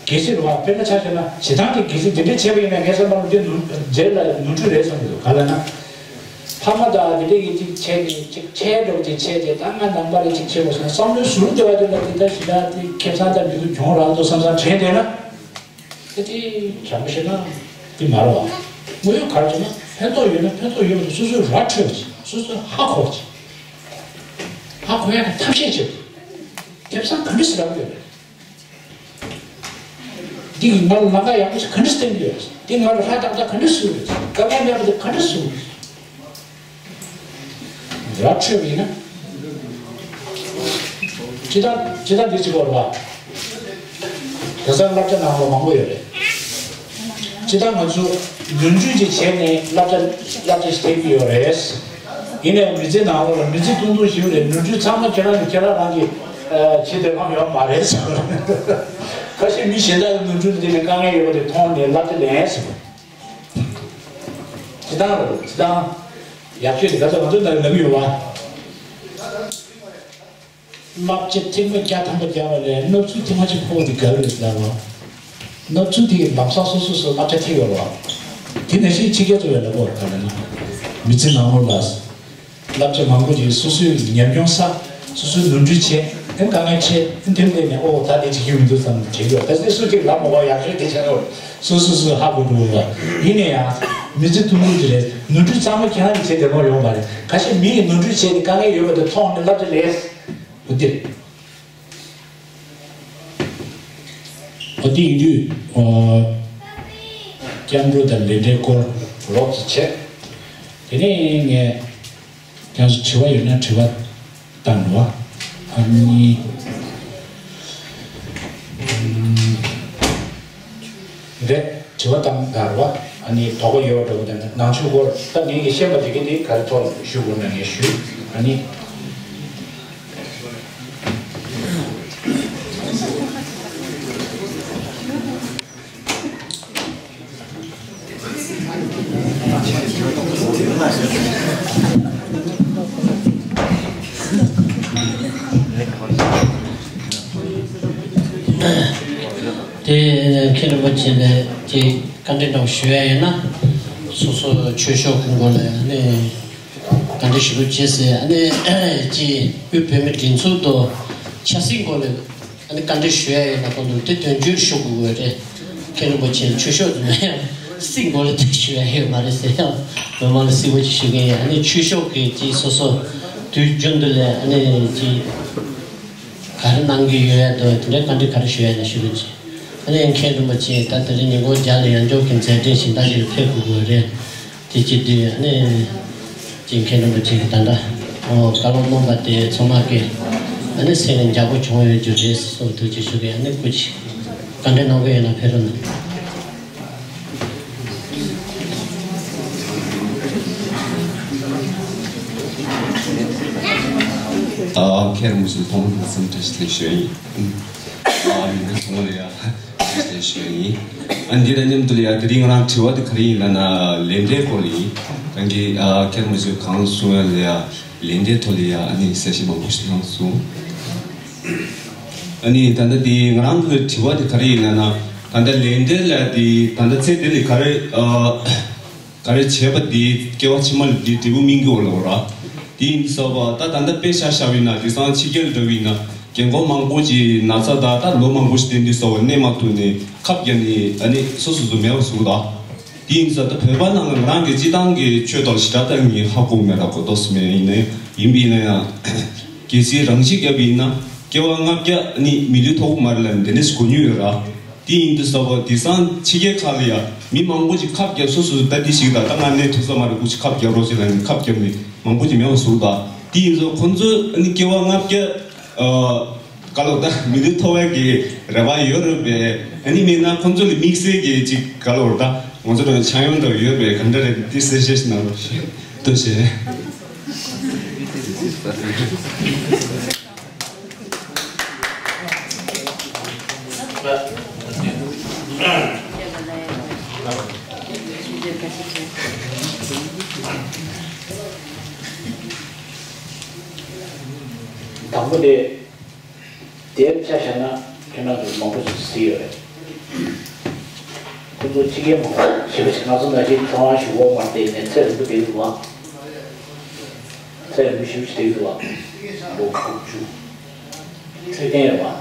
གལ་སྲིད་རེད་བ། དཔེར་ན་ཆ་བཞག་ན་བྱེད་སྟངས་དེ་གལ་སྲིད་དེ་འདྲས་བྱས་པ་ཡིན་ན་ངས་བསམ་པ་ལ་འདི་ནོར་རྗེས་ལ་ནོར་འཁྲུལ་རེད་བསམ་གྱི་འདུག་ག་ལ་ན། ཕ་མ་དང་དེ་འདྲས་ཀྱི་ཅིག་བྱས་ནས་ཅིག་ཁྲལ་འདྲ་པོ་ཅིག་བྱས་ཏེ། ད་ང་ནང་པ་རེ་ཅིག་བྱེད་དགོས་ཟེར་ན་བསམ་བློའི་ཟུར་འདྲ་བ་དེ་ལ་དེ་ལྟར་ཞེ་དྲག་དེ་ཁེ་བཟང་དང་མི་དགོས་གྱོང་རག་འདུག་བསམ་བསམ་དྲན་བསྡད་ན། དེ་དེ་དྲང་པོ་བཤད་ན་དེ་མ་རེད་བ། དངོས་ཡོད་ག་རེ་བྱས་ན་ཕན་ཐོགས་ཡོད་ན་ཕན་ཐོགས་ཡོད་པ་དེ་སོ་སོས་ར་འཕྲོད་པ་བྱེད། སོ་སོས་ཧ་གོ་བ་བྱེད། ཧ་གོ་ཡག་གི་ཐབས་ཤེས་བྱེད། ཁེ་བཟང་ག་འདྲ་ཞིག་རག་གི་ཡོད་རེད། འདི་གིས་ང་ལ་ལམ་ཁ་ཡག་པོ་ཞིག་ག་འདྲ་སྟོན་གྱི་ཡོད། འདི་ང་ལ་ཧྲ་ཏག་ཏག་ག་འདྲ་བཟོས་ཡོད། དཀའ་ངལ་མེད་པ་དེ་ག་འདྲ་བཟོས་ཡོད། ར་འཕྲོད་པ་ཡིན་ན། སྤྱིར་བཏང་སྤྱིར་བཏང་འདི་གཅིག་པོ་རེད་པ། དེང་སང་བསླབ་བྱ་ནང་ལོགས་མང་པོ་ཡོད་རེད། སྤྱིར་བཏང་ང་ཚོ་ནོར་འཁྲུལ་ཅིག་བྱས་ནས་བསླབ་བྱ་བསླབ་བྱ་ཞིག་སྟོན་གྱི་ཡོད་རེད། ཡིན་ནའི་མི་ཚེ་ནང་ལོགས་ལ་མི་ཚེ་ཐུང་ཐུང་ཞིག་རེད། ནོར་འཁྲུལ་ཚང་མ་ཁྱེད་རང་གིས་ཁྱེད་རང་རང་གིས་ཨ་བྱེད་འདོད་ཁོམ་ཡོད་མ་རེད་ཟེར། ཁ་ཤས་མི་གཞན་དག་གི་ནོར་འཁྲུལ་འདི་ནས་དཀའ་ངལ་ཡོད་པ་དེ་མཐོང་ནས་བསླབ་བྱ་ལེན་ཟེར། སྤྱིར་བཏང་རེད། སྤྱིར་བཏང་ཡག་ཤོས་དེ་ག་ཚོད་ང་ཚོའི་ནང་ལ་ལབ་ཡོད་པ། བསླབ་བྱ་ཐེངས་མ་བརྒྱ་ཐམ་པ་བརྒྱབ་པ་ལས་སྣབས་ཚུལ་ཐེངས་མ་གཅིག་ཕོག་དེ་ག་རེ་རེད་ལབ་པ། སྣབས་ཚུལ་དེ་ལམ་སང་སོ་སོ་སོ་བསླབ་བྱ་ཐེབས་ཡོད་རེད་བ། དེ་ནང་བཞིན་ཕྱི་རྒྱལ་ཚོ་ཡང་ལབ་ཡོད་རེད། ག་རེ་ན་མི་ཚེ་ནང་ལོགས་ལ་བསླབ་བྱ་མང་པོ་ཞིག་སོ་སོའི་ཉམས་མྱོང་བསགས། སོ་སོའི་ནོར་འཁྲུལ་བྱས། ཨེ་དཀའ་ངལ་འཕྲད། ཨེ་དེ་ལས་ནས་ཨོ་ད་དེ་བྱེད་རྒྱུ་མི་འདུག་བསམ་བྱེད་ཡོད། གལ་སྲིད་སུ་གཅིག་ལབ་མ་བ་ཡག་ཤོས་དེ་བྱས་ན་སོ་སོ་སོ་ཧ་གོ་འགྲོ་བ། ཡིན་ན་ཡང་མི་ཚེ་ཐུང་ཐུང་ཅིག་རེད། ནོར་འཁྲུལ་ཚང་མ་ཁྱེད་རང་གིས་བྱས་བསྡད་དགོས་ཡོད་མ་རེད། ཁ་ཤས་མི་ཡིས་ནོར་འཁྲུལ་བྱས་ཏེ་དཀའ་ངལ་ཡོད་པ་དེ་མཐོང་ནས་བསླབ་བྱ་ལེན། འོ་དེ། འོ་དེ་ཡིན་དུས། ཨ། སྐྱབས་འགྲོ་དང་ལས་འབྲས་སྐོར་རོབ་ཙམ་བྱས། དེ་ནས་ངས་ཁྱེད་ཚོ་དྲི་བ་ཡོད་ན་དྲི་བ་བཏང་རོགས། ཨ་ནི། ཨམ། རེད། དྲི་བ་བཏང་དང་རོགས། ཨ་ནི་དོགས་པ་ཡོད་འགྲོ་གི་དང་ནང་ཆོས་སྐོར་ད་ངེད་ཀྱིས་ཤེས་པ་དེ་གི་དེ་ག་རེ་ཐོག་ཞུ་དགོས་ན་ངས་ཞུ། ཨ་ནི། དེ་མཁན་རིན་པོ་ཆེ་ལ་ཅིག་བཀའ་འདྲི་འདྲ་བོ་ཞུ་ཡ་ཡོད་ན། སོ་སོ་ཆོས་ཕྱོགས་ཀྱི་སྒོ་ལ་ནི། བཀའ་འདྲི་ཞུ་རོགས་བྱེད་ཟེར། ཨ་ནི་ཅིག་དབུས་བོད་མིའི་སྒྲིག་འཛུགས་དང་ཆབ་སྲིད་སྐོར་ལ་ཨ་ནི་བཀའ་འདྲི་ཞུ་ཡ་ཡོད་ན། གོང་དུ་དེ་དོན་འཁྱོལ་ཞུ་དགོས་ཀྱི་རེད། མཁན་རིན་པོ་ཆེ་ཆོས་ཕྱོགས་དུ་མེད་ཡང་སྲིད་སྐོར་ལ་དེ་ཞུ་ཡ་ཡོད་མ་རེད་ཟེར། ཡང་མི་མང་ལ་གསལ་པོ་ཅིག་ཞུ་གི་ཡིན། ཨ་ནི་ཆོས་ཕྱོགས་ཀྱི་ཅིག་སོ་སོ་དུས་རྒྱུན་དུ་ལ་ཨ་ནི་ཅིག་ག་རེ་གནང་གི་ཡོད་ཡ་དང་། དེ་འདྲའི་བཀའ་འདྲི་ག་རེ་ཞུ་ཡ་ཡོད་ན་ཞུ་རོགས་གྱིས། ཨ་ནི་མཁན་རིན་པོ་ཆེ་ད་དེ་རིང་ཉིན་གུང་རྒྱབ་ལ་ཡང་འཇོག་གི་མཛད་འཕྲིན་གཞན་དག་ཞིག་ལ་ཕེབས་དགོས་ཀྱི་རེད། དེ་བྱེད་དུས་ཨ་ནི་ཅིག་མཁན་རིན་པོ་ཆེ་གིས་ད་ལྟ་ཨོ་བཀའ་སློབ་གནང་བ་དེ་ཚང་མ་གི་ཨ་ནི་སེམས་ལ་འཇགས་པོ་བྱུང་ཡོད་རྒྱུ་རེད་གསུངས། ཐུགས་རྗེ་ཆེ་ཞུ་གི། ཨ་ནི་སྐུ་མཁྱེན་བཀའ་འདྲི་གནང་གི་ཡོད་ན་ཕེབས་རོགས་གནང་། ཨ། མཁན་རིན་པོ་ཆེ་ཐོག་མར་འཚམས་འདྲི་ཞུ་ཡིན། ཨ། མི་ཚང་མ་ལ་ཡ་འཚམས་འདྲི་ཞུ་ཡིན། ཨ། འདི་དང་མཉམ་དུ་ལ་ཡ་དེ་རིང་ང་རང་དྲི་བ་དེ་ག་རེ་ཡིན་ལབ་ན་ལས་འབྲས་སྐོར་ཡིན། ད་གིན་ཨ་མཁན་རིན་པོ་ཆེ་གང་གསུང་ཡ་ལ་ཡ་ལས་འབྲས་ཐོག་ལ་ཡ་ཨ་ནི་གསལ་བཤད་མང་པོ་ཞིག་གནང་སོང་། ཨ་ནི་ད་ལྟ་དེ་ང་རང་གི་དྲི་བ་དེ་ག་རེ་ཡིན་ལབ་ན། ད་ལྟ་ལས་འབྲས་ལ་དེ་ད་ལྟ་ཚེ་འདི་ལ་ག་རེ་ཨ། ག་རེ་བྱས་པ་དེ་སྐྱེ་བ་ཕྱི་མ་ལ་དེ་འབྲས་བུ་སྨིན་གྱི་ཡོད་ལབ་ར། དེ་ཡིན་དུས་ཙམ་པ་ད་ད་ལྟ་དཔེ་ཆ་བཞག་པ་ཡིན་ན། དེང་སང་ཕྱི་རྒྱལ་འདྲ་བོ་ཡིན་ན་རྒན་གོག་མང་པོ་ཅིག་ན་ཚ་དང་ད་ལོ་མང་པོ་ཞིག་བསྟེན་དུས་ཙམ་པ་གནས་མ་ཐུབ་ནས་ཁབ་བརྒྱབ་ནས་ཨ་ནི་སོ་སོ་སོ་མེད་པ་བཟོ་གི་འདུག་དེ་ཡིན་དུས་ཙམ་ད་བོད་པ་ནང་ལ་ང་རང་གི་སྤྱིར་བཏང་གི་ཆོས་ཐོག་ཞེ་དྲག་ད་ངས་ཧ་གོ་མེད་ར། གོ་རྟོགས་སུ་མེད། ཡིན་ནའི་ཡིན་པ་ཡིན་ན་ཡང་གལ་སྲིད་རང་ཤི་བརྒྱབ་པ་ཡིན་ན་སྐྱེ་བ་ལྔ་བརྒྱ་ཨ་ནི་མི་ལུས་ཐོབ་ཀྱི་མ་རེད་ལབ་ནས་དེ་འདྲ་ཞིག་གོ་མྱོང་ཡོད་ར། དེ་ཡིན་དུས་ཙམ་པ་དེང་སང་ཕྱི་རྒྱལ་ཁག་ལ་ཡ་མི་མང་པོ་ཅིག་ཁབ་བརྒྱབ། སོ་སོ་ད་འདི་ཞིག་དང་ད་ང་གནས་ཐུབ་ས་མ་རེད། སྐུ་མཁྱེན་ཁབ་བརྒྱབ་རོགས་ཞེས་ལབ་ནས་ཁབ་བརྒྱབ་ནས་མང་པོ་ཅིག་མེད་པ་བཟོ་གི་འདུག་དེ་ཡིན་ཙང་ཁོང་ཚོས་ཨ་ནི་སྐྱེ་བ་ལྔ་བརྒྱ་ཨ་ག་ལོ་ད་མི་ལུས་ཐོབ་ཡག་གི་རེ་བ་ཡོད་རེད་པས། ཨ་ནི་མེད་ན་ཁོང་ཚོ་ལ་དམིགས་བསལ་གྱི་ཅིག་ག་ལོ་ད་ང་ཚོ་རང་ཆ་ཡོང་འདྲ་ཡོད་པས། ག་འདྲ་རེད། འདི་གསལ་བཤད་ཞིག་གནང་རོགས་ཞེས་ཐུགས་རྗེ་ཆེ། དང་པོ་དེ། དེབ་ཆ་བཞག་ན་ཁྱེད་རང་ཚོ་མང་པོ་ཞིག་གཟིགས་ཡོད་རེད། ཁོ་ཚོ་ཕྱི་རྒྱལ་མང་པོ་ཞེ་པོ་ཞིག་ང་ཚོ་ནང་བཞིན་ཚོང་ཁང་ཞིག་འོག་མར་བསྡད་ནས་ཚེ་རིང་པོ་བསྡད་ཡོད་པ། ཚད་ལོ་ཞིབ་ཞིབ་དེ་ཡོད་པ། ལོ་དགུ་བཅུ། འཕྲོད་བསྟེན་ཡོད་པ།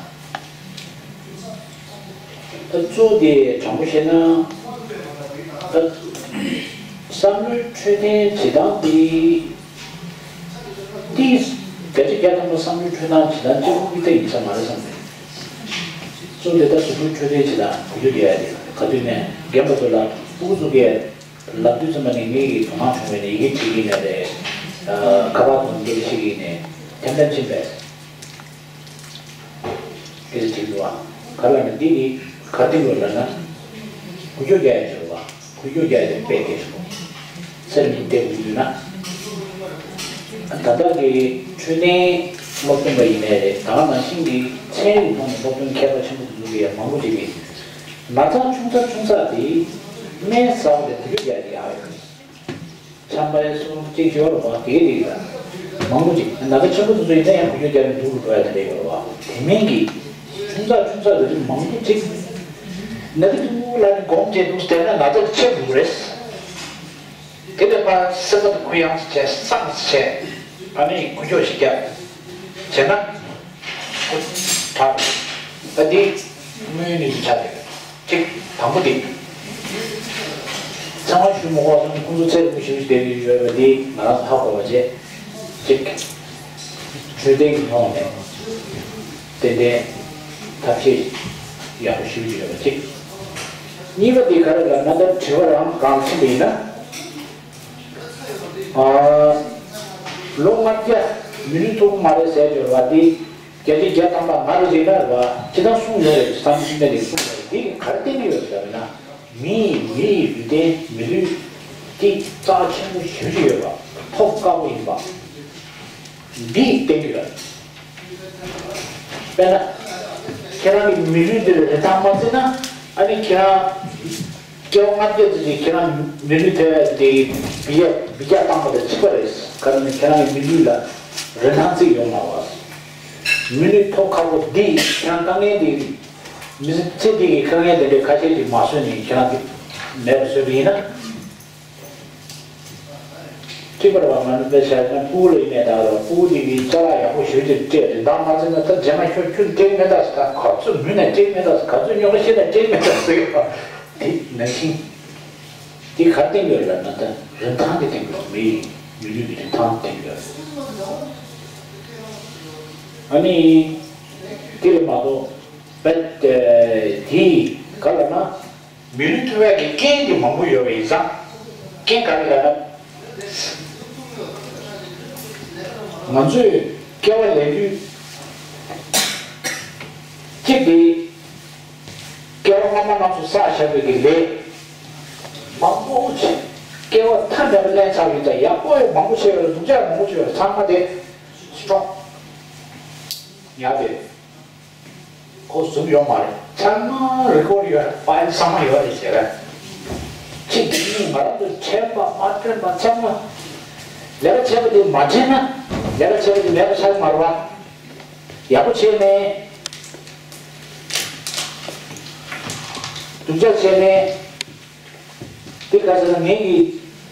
ད་གཙོ་བོ་དེ་དྲང་པོ་བཤད་ན། ད་བསམ་བློའི་འཕྲོད་བསྟེན་བྱེད་སྟངས་དེ། དེ་བརྒྱ་ཆ་བརྒྱ་ཐམ་པ་བསམ་བློའི་འཕྲོད་སྟངས་བྱེད་སྟངས་གཅིག་པུ་དེ་ཡིན་ས་མ་རེད་བསམ་པས། གཙོ་བོ་དེ་ད་གཟུགས་པོའི་འཕྲོད་བསྟེན་བྱེད་སྟངས་གོ་རྒྱུ་དེ་ཡ་དེ་ག་དུས་ནས་རྒན་པ་ཚོ་ལ་ཕྲུ་གུ་ཚོ་གས། ལབ་དུས་ཙམ་པ་ནས་ངེད་ཀྱི་དོ་སྣང་བྱུང་བས་ནས་ཡི་གེ་བྲིས་ཀྱི་ནས་རེད། ཁ་པར་དང་འདི་ཞིག་ཡིན་ནས་ཐེམ་ཐེམ་ཕྱིན་པས། སྐད་ཆ་དྲིས་འདུག་བ། ག་ལ་ནི་འདི་ནི་ག་དེ་ལོ་ལ་ན། འགུལ་སྐྱོད་རྒྱག་ཡ་བྱོས་བ། འགུལ་སྐྱོད་རྒྱག་ཡ་དེ་དཔེ་སྐད་ཆ་གོ། སེམས་ནི་བདེ་འགུལ་འདུག་ན། ད་ལྟ་གི་འཕྲོད་བསྟེན་སློབ་སྟོན་པ་ཡིན་ནས་རེད། ད་ག་ནང་བཞིན་གྱི་ཚན་རིག་ཐོག་ནས་སློབ་སྟོན་མཁས་པ་ཆེན་པོ་དེ་ཚོ་གི་ཡ་མང་པོ་ཅིག་གིས། ན་ཚ་ཆུང་ཚ་ཆུང་ཚ་དེ་སྨན་ཟ་བ་ལས་འགུལ་སྐྱོད་རྒྱག་ཡ་དེ་ཡག་ཡོད། ཆམ་པའི་སོ་གཅིག་ཞོར་བ་དེའི་རིགས་ལ་མང་པོ་ཅིག་ན་ཚ་ཆེན་པོ་དེ་ཚོ་ཡིན་ན་ཡང་འགུལ་སྐྱོད་རྒྱག་ནས་འདུག་རུ་འགྲོ་ཡ་དེ་འདྲ་ཡོད་རེད་བ། དེ་མིན་གྱི་ཆུང་ཚགས་ཆུང་ཚགས་རེ་རེ་མང་པོ་ཅིག་ན་གི་འདུག་ལ་ནི་སྒོམ་བྱས་འདུག་བལྟས་ན་ན་ཚ་ཆེ་འདུག་རེད། དེ་ལས་ཕར་སེམས་པ་དེ་གུ་ཡངས་བྱས་བསམ་བྱས་ཨ་ནི་འགུལ་སྐྱོད་ཞིག་བརྒྱབ་བྱས་ན། དྲག་ད་འདི་དངོས་ཡོད་གནས་ཚུལ་ཆགས་བསྡད་ཡོད། གཅིག་དང་པོ་འདི། ཚང་མ་ཞུ་མ་དགོས་སོང་ཁོང་ཚོ་ཚད་ལོ་ཞིབ་ཞིབ་བསྡད་ཀྱི་ཡོད་པ་འདི་ང་རང་ཧ་གོ་བ་བྱས། གཅིག་འཕྲོད་བསྟེན་གྱི་ཐོག་ནས་ཏན་ཏན་ཐབས་ཤེས་ཡག་པོ་ཞུ་གི་ཡོད་པ་གཅིག་གཉིས་པ་འདི་ག་རེ་ལབ་ན་ད་དྲི་བ་རང་རང་ཕྱིན་པ་ཡིན་ན། ལོ་ལྔ་བརྒྱ་མི་ལུས་ཐོབ་མ་རེད་ཟེར་གྱི་རེད་བ། འདི་བརྒྱ་ཆ་བརྒྱ་ཐམ་པ་ང་རེ་རེད་ན་རེད་བ། ཅི་ལྟར་གསུངས་ཡོད་རེད་བསམ་གྱི་མེད་རེད་གསུངས་ཡོད་རེད། འདི་ག་རེ་བསྟན་གྱི་ཡོད་རེད་ལབ་ན། མི་ཡིས་མི་ཡི་ལུས་རྟེན་མི་ལུས་ཀྱི་རྩ་ཆེན་པོ་ཞེ་པོ་ཅིག་ཡོད་པ་ཐོབ་དཀའ་པོ་ཡིན་པ་འདི་བསྟན་གྱི་ཡོད་རེད། དཔེར་ན། ཁྱེད་རང་གི་མི་ལུས་འདིར་རིན་ཐང་མ་བརྩིས་ན་ཨ་ནི་ཁྱེད་རང་སྐྱེ་བ་ལྔ་བརྒྱ་ཙམ་ཞིག་ཁྱེད་རང་མི་ལུས་ཐོབ་ཡ་དེ་འབུལ་ཡ་འབུལ་རྒྱག་བཏང་པ་དང་གཅིག་པ་རེད། ག་རེ་ནི་ཁྱེད་རང་གི་མི་ལུས་ལ་རིན་ཐང་བརྩི་ཡོང་མ་བ། མི་ལུས་ཐོབ་ཁག་པོ་འདི་ཁྱེད་རང་དཀའ་ངལ་འདི་མི་ཚེ་འདི་གི་དཀའ་ངལ་དེ་འདྲའི་ཁ་ཤས་ཅིག་མ་བཟོས་ནས་ཁྱེད་རང་གི་མེད་པ་བཟོས་པ་ཡིན་ན། གཅིག་པར་བ་ང་ནི་དཔེ་བཞག་ན་ཕྲུ་གུ་ལ་ཡིན་ནའི་ད་ག་ལ་ཕྲུ་གུ་དེ་གི་ཅ་ལག་ཡག་པོ་ཞེ་པོ་ཅིག་སྤྲད་རིན་ཐང་མ་བརྩིས་ན་ད་རྗེས་མ་ཁྱོད་ཁྱོད་སྤྲད་མེད་ད་ཟེར། ད་ག་ཚོད་མུན་ནས་སྤྲད་མེད་ད་ཟེར། ག་ཚོད་རྙོག་དྲ་ཤེས་ནས་སྤྲད་མེད་ད་ཟེར་གི་རེད་པ། དེ་ནང་བཞིན་དེ་ག་རེ་བསྟན་ཡོད་ལབ་ན་ད་རིན་ཐང་དེ་བསྟན་ཡོད། མི་ཡི་མི་ལུས་ཀྱི་རིན་ཐང་བསྟན་ཡོད། ཨ་ནི་དེ་ལས་མ་གཏོགས་དཔེ་དེ་ག་ལབ་ན། མི་ལུས་ཐོབ་ཡག་གི་རྐྱེན་དེ་མང་པོ་ཡོད་པ་ཡིན་ཙང་། རྐྱེན་ག་རེ་ལབ་ན། ང་ཚོས་སྐྱེ་བ་ལེན་དུས། གཅིག་དེ། སྐྱེ་བ་སྔ་མ་རྣམས་སུ་བསགས་བཞག་པའི་གི་ལས། མང་པོ་ཆེ། སྐྱེ་བ་ཐ་མལ་པ་ལེན་ཚར་ཡོད་ཙང་ཡག་པོ་ཡོད་མང་པོ་ཆེ་ཡོད་རེད། སྡུག་ཅག་མང་པོ་ཆེ་ཡོད་རེད། ཚང་མ་དེ་སྤྲོ། ཉར་ཏེ། ཁོ་བཟུང་ཡོད་མ་རེད། ཚང་མ་རི་ཀོར་ཡོད་རེད། ཕའིལ་ཚང་མ་ཡོད་རེད་ཟེར་རེད། གཅིག་དེ་ནི་ང་རང་ཚོ་དྲན་པ་མ་དྲན་པ་ཚང་མ། ལས་ཀ་བྱས་པ་དེ་མ་བྱས་ན། ལས་ཀ་བྱས་པ་དེ་མེད་པ་ཆགས་མ་རེད་པ། ཡག་པོ་བྱས་ནས། སྡུག་ཅག་བྱས་ནས། དེ་ག་ཟེར་ན་ངེད་ཀྱི་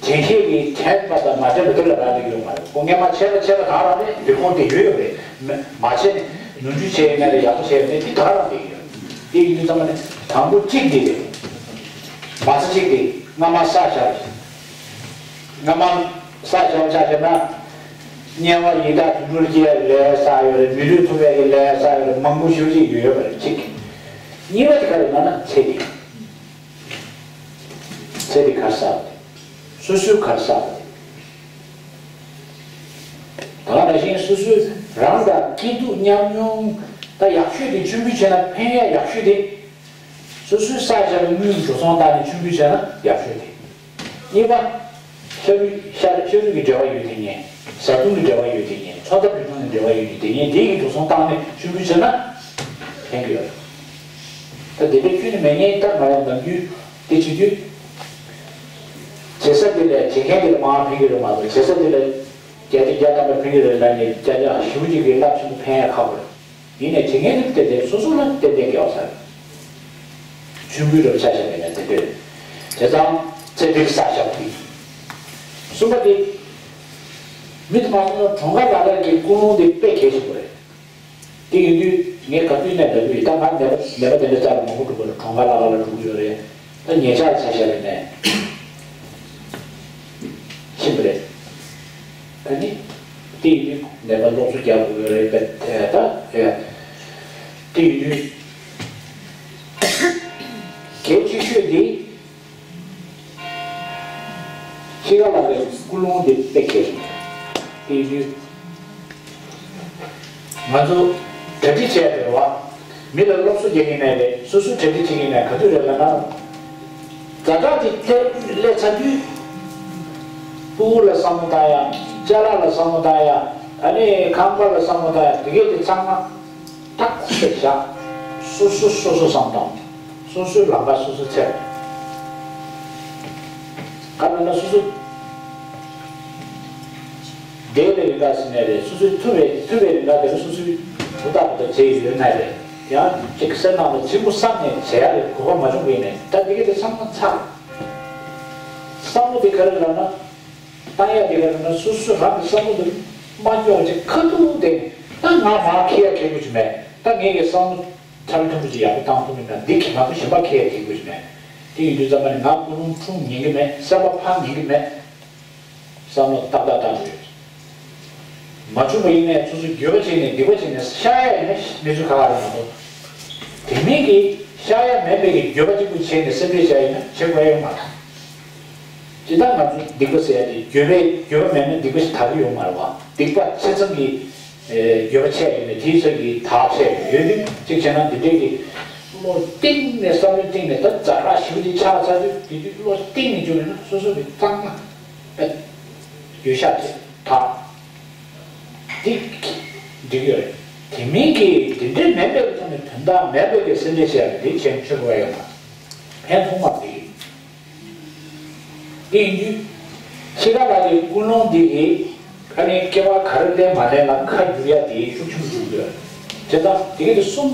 དྲན་ཤེས་ཀྱི་དྲན་པ་དང་མ་དྲན་པ་དེ་ལ་རག་ལས་ཡོད་མ་རེད། ཁོ་སྔོན་མ་བྱས་པ་བྱས་པ་གང་རག་ནས་དེ་ཁོང་དེ་ཡོད་ཡོད་རེད། མ་བྱས་ནས་ནོར་འཁྲུལ་བྱས་ཡོད་ན་རེད། ཡག་པོ་བྱས་ཡོད་ན་དེ་གང་རག་ལས་ཡོད། དེ་ཡིན་དུས་ཙམ་པ་ནས་དང་པོ་གཅིག་དེ་རེད། མ་རྩ་གཅིག་དེ་སྔ་མ་བསགས་བཞག་རེད། སྔ་མ་བསགས་བཞག་ཆ་བཞག་ན། དམྱལ་བ་ཡི་དྭགས་དུད་འགྲོར་སྐྱེ་ཡ་ལས་བསགས་ཡོད་རེད། མི་ལུས་ཐོབ་ཡ་གི་ལས་བསགས་ཡོད་རེད། མང་པོ་ཞེ་པོ་ཅིག་ཡོད་ཡོད་པ་རེད་གཅིག་གཉིས་པ་དེ་ག་རེ་ལབ་ན་ཚེ་འདི། ཚེ་འདི་གར་བསགས་པ་རེད། སོ་སོའི་གར་བསགས་པ་རེད། ད་ག་ནང་བཞིན་སོ་སོའི་རང་དང་སྐྱིད་སྡུག་མཉམ་མྱོང་ད་ཡག་ཤོས་དེ་མཆོད་འབུལ་བྱས་ན་ཕན་ཡག་ཡག་ཤོས་དེ། སོ་སོའི་བསགས་བཞག་པའི་དངུལ་འགྲོ་སོང་བཏང་ནས་མཆོད་འབུལ་བྱས་ན་ཡག་ཤོས་དེ། གཉིས་པ། ཤ་རུས་ཤ་ཤ་རུས་ཀྱི་འབྲེལ་བ་ཡོད་དེ་ཉན། བཟའ་བཏུང་གི་འབྲེལ་བ་ཡོད་དེ་ཉན། ཚོགས་བདག་ལུས་ཐོག་ནས་འབྲེལ་བ་ཡོད་དེ་ཉན། དེ་ཡི་འགྲོ་སོང་བཏང་ནས་མཆོད་འབུལ་བྱས་ན་ཕན་གྱི་ཡོད། ད་དེ་འདྲ་ཁྱོན་ནས་མེད་ཉན། ད་ང་རང་ནམ་རྒྱུན་དེ་བྱེད་དུས། བྱེད་ས་དེ་ལས་བྱེད་མཁན་དེ་ལ་མང་ཕན་གྱི་རེད་མ་གཏོགས་བྱེད་ས་དེ་ལ་བརྒྱ་ཆ་བརྒྱ་ཐམ་པ་ཕན་གྱི་རེད་ལབ་ནས་བརྒྱ་ཆ་ཞེ་པོ་ཅིག་གི་རླབས་ཆེན་པོ་ཕན་ཡ་ཁག་པོ་རེད། ཡིན་ནའི་དེ་ངས་ནི་བལྟས་ཏེ་སོ་སོ་ལ་ཏན་ཏན་དགེ་བ་བསགས་ཡོད། ཆུང་ཀུའི་རབ་ཆ་བཞག་པའི་ནས་དེ་འདྲས། དེ་ཙང་ཚེ་འདིར་བསགས་བཞག་པ་དེ། གསུམ་པ་དེ། མི་དེ་མ་སོང་ན་གྲོངས་ཁ་ལ་ལ་གི་ཀུན་སློང་དེ་དཔེ་གལ་ཆེན་པོ་རེད། དེ་ཡིན་དུས་ངས་ག་དུས་ནས་ལབ་ཀྱི་ཡོད། ད་ང་ནད་པ་ནད་པ་དེ་འདྲ་ཅག་ལ་མང་པོ་འགྲོ་གི་རེད། གྲོངས་ཁ་ལ་ལ་ལ་འགྲོ་གི་ཡོད་རེད། ད་ཉེ་ཆར་ཆ་བཞག་ཡིན་ནས་ཕྱིན་པ་རེད། ད་ནི་དེ་ཡིན་དུས་ནད་པ་སློབ་གསོ་རྒྱག་དགོས་ཡོད་རེད་པས། ད་ད་ཡ་དེ་ཡིན་དུས་གལ་ཆེ་ཤོས་དེ། ཤི་ཁ་ལ་ལའི་ཀུན་སློང་དེ་དཔེ་གལ་ཆེན་པོ་རེད། དེ་ཡིན་དུས་ང་ཚོ་གྲ་སྒྲིག་བྱས་རེད་བ། མི་ལ་སློབ་གསོ་རྒྱག་གིན་ནས་རེད། སོ་སོའི་གྲ་སྒྲིག་བྱེད་ཀྱིན་ནས་ག་དུས་རེད་ལབ་ན། ཛ་དྲག་དེ་སླེབས་སླེབས་ཚར་དུས། སྤུ་གུ་ལ་བསམ་བློ་བཏང་ཡ། ཅ་ལག་ལ་བསམ་བློ་བཏང་ཡ། ཨ་ནི་ཁང་པ་ལ་བསམ་བློ་བཏང་ཡ། དེ་གས་དེ་ཚང་མ། ཐག་ཆོད་བཞག་སོ་སོ་སོ་སོ་བསམ་བཏང་། སོ་སོའི་ལམ་ཁ་སོ་སོ་འཚོལ། ག་ལ་ན་སོ་སོ། བསྡད་པའི་རིང་ག་ཟིན་ནས་རེད། སོ་སོའི་ཐུབ་པའི་ཐུབ་པའི་རིང་ག་དེར་སོ་སོའི་བུ་དག་བུ་དག་བྱས་ཡོད་ན་རེད། ཡང་ཅིག་སེམས་ནང་ལ་གཅིག་པུ་བསམ་ནས་བྱེད་ཡ་རེད། གོ་སྐབས་མ་བྱུང་བ་ཡིན་ནས་ད་དེ་ག་དེ་ཚང་མ་ཚར། བསམ་བློ་དེ་ག་རེ་ལབ་ན། བཏང་ཡ་དེ་ག་རེ་ན་སོ་སོ་རང་གི་བསམ་བློ་དེ་མ་འཇོག་ཅིག་ཁ་ཐུག་དེ་ད་ང་མར་འཁྱེར་ཡ་ཁེ་པོ་ཅིག་མེད། ད་ངེད་ཀྱི་བསམ་བློ། ཚ་བོ་མཐོན་པོ་ཅིག་ཡག་པོ་བཏང་ཐུབ་མིན་ན་འདི་གི་ང་ཚོ་གཞན་པ་ཁེ་ཡ་དེ་དགོས་ཀྱི་མེད། དེ་ཡིན་དུས་ཙམ་པ་ནི་ང་ཀུན་སློང་འཁྲུག་ཉན་གི་མེད། སེམས་པ་ཕམ་ཉན་གི་མེད། བསམ་བློ་ཏག་ཏག་བཏང་དགོས། མ་བྱུང་བ་ཡིན་ནའི་སོ་སོ་འགྱོད་པ་བྱས་ནས་སྡིག་པ་བྱས་ནས་བཤགས་ཡ་ཡིན་ན་གནས་ཚུལ་ཁག་ཁག་རེད་མ་གཏོགས། དེ་མིན་གྱི་བཤགས་ཡ་མེད་པའི་གི་འགྱོད་པ་གཅིག་པུ་བྱས་ནས་སེམས་ཁྲལ་བྱ་ཡ་ཡིན་ན་བྱེད་དགོས་ཡ་ཡོད་མ་རེད། ཇི་ལྟར་ང་ཚོ་སྡིག་པ་ཟེར་ཡ་དེ་འགྱོད་པའི་འགྱོད་པ་མེད་ན་སྡིག་པ་ཞིག་དག་གི་ཡོད་མ་རེད་བ། སྡིག་པ་ཆེ་ཙམ་གྱིས། ཨེ། འགྱོད་པ་ཆེ་ཡོད་ནས་དེའི་ཚོད་ཀྱིས་དག་ཆེ་ཡོད་དུས་གཅིག་བྱས་ན་འདི་འདྲའི་གི་བློ་གཏིང་ནས་བསམ་བློའི་གཏིང་ནས་ད་ཛ་དྲག་ཞེ་པོ་དེ་ཆགས་ཚར་དུས་དེ་དུས་བློ་གཏིང་ནས་འཇུག་ཡོད་ན་སོ་སོ་གི་གཙང་མ་ཨེ། འགྱོད་བཤགས་བྱས་དག་དེ་འགྲིག་ཡོད་རེད། དེ་མིན་གྱི་འདི་འདྲའི་མེད་པའི་ཐོག་ནས་དོན་དག་མེད་པའི་གི་སེམས་ཁྲལ་བྱས་པ་དེ་བྱས་ཆོག་གི་ཡོད་མ་རེད། ཕན་ཐོགས་མ་རེད། དེ་ཡིན་དུས། འཆི་ཁ་ལ་ཡི་ཀུན་སློང་འདི་ཡིས་ཁ་ནས་སྐྱེ་བ་ག་རེ་ལེན་མ་ལེན་ལ་ཁ་བསྒྱུར་ཡ་དེ་ཤུགས་ཆེན་པོ་འཇུག་དགོས། དེ་དག་དེ་ག་དེ་གསུམ།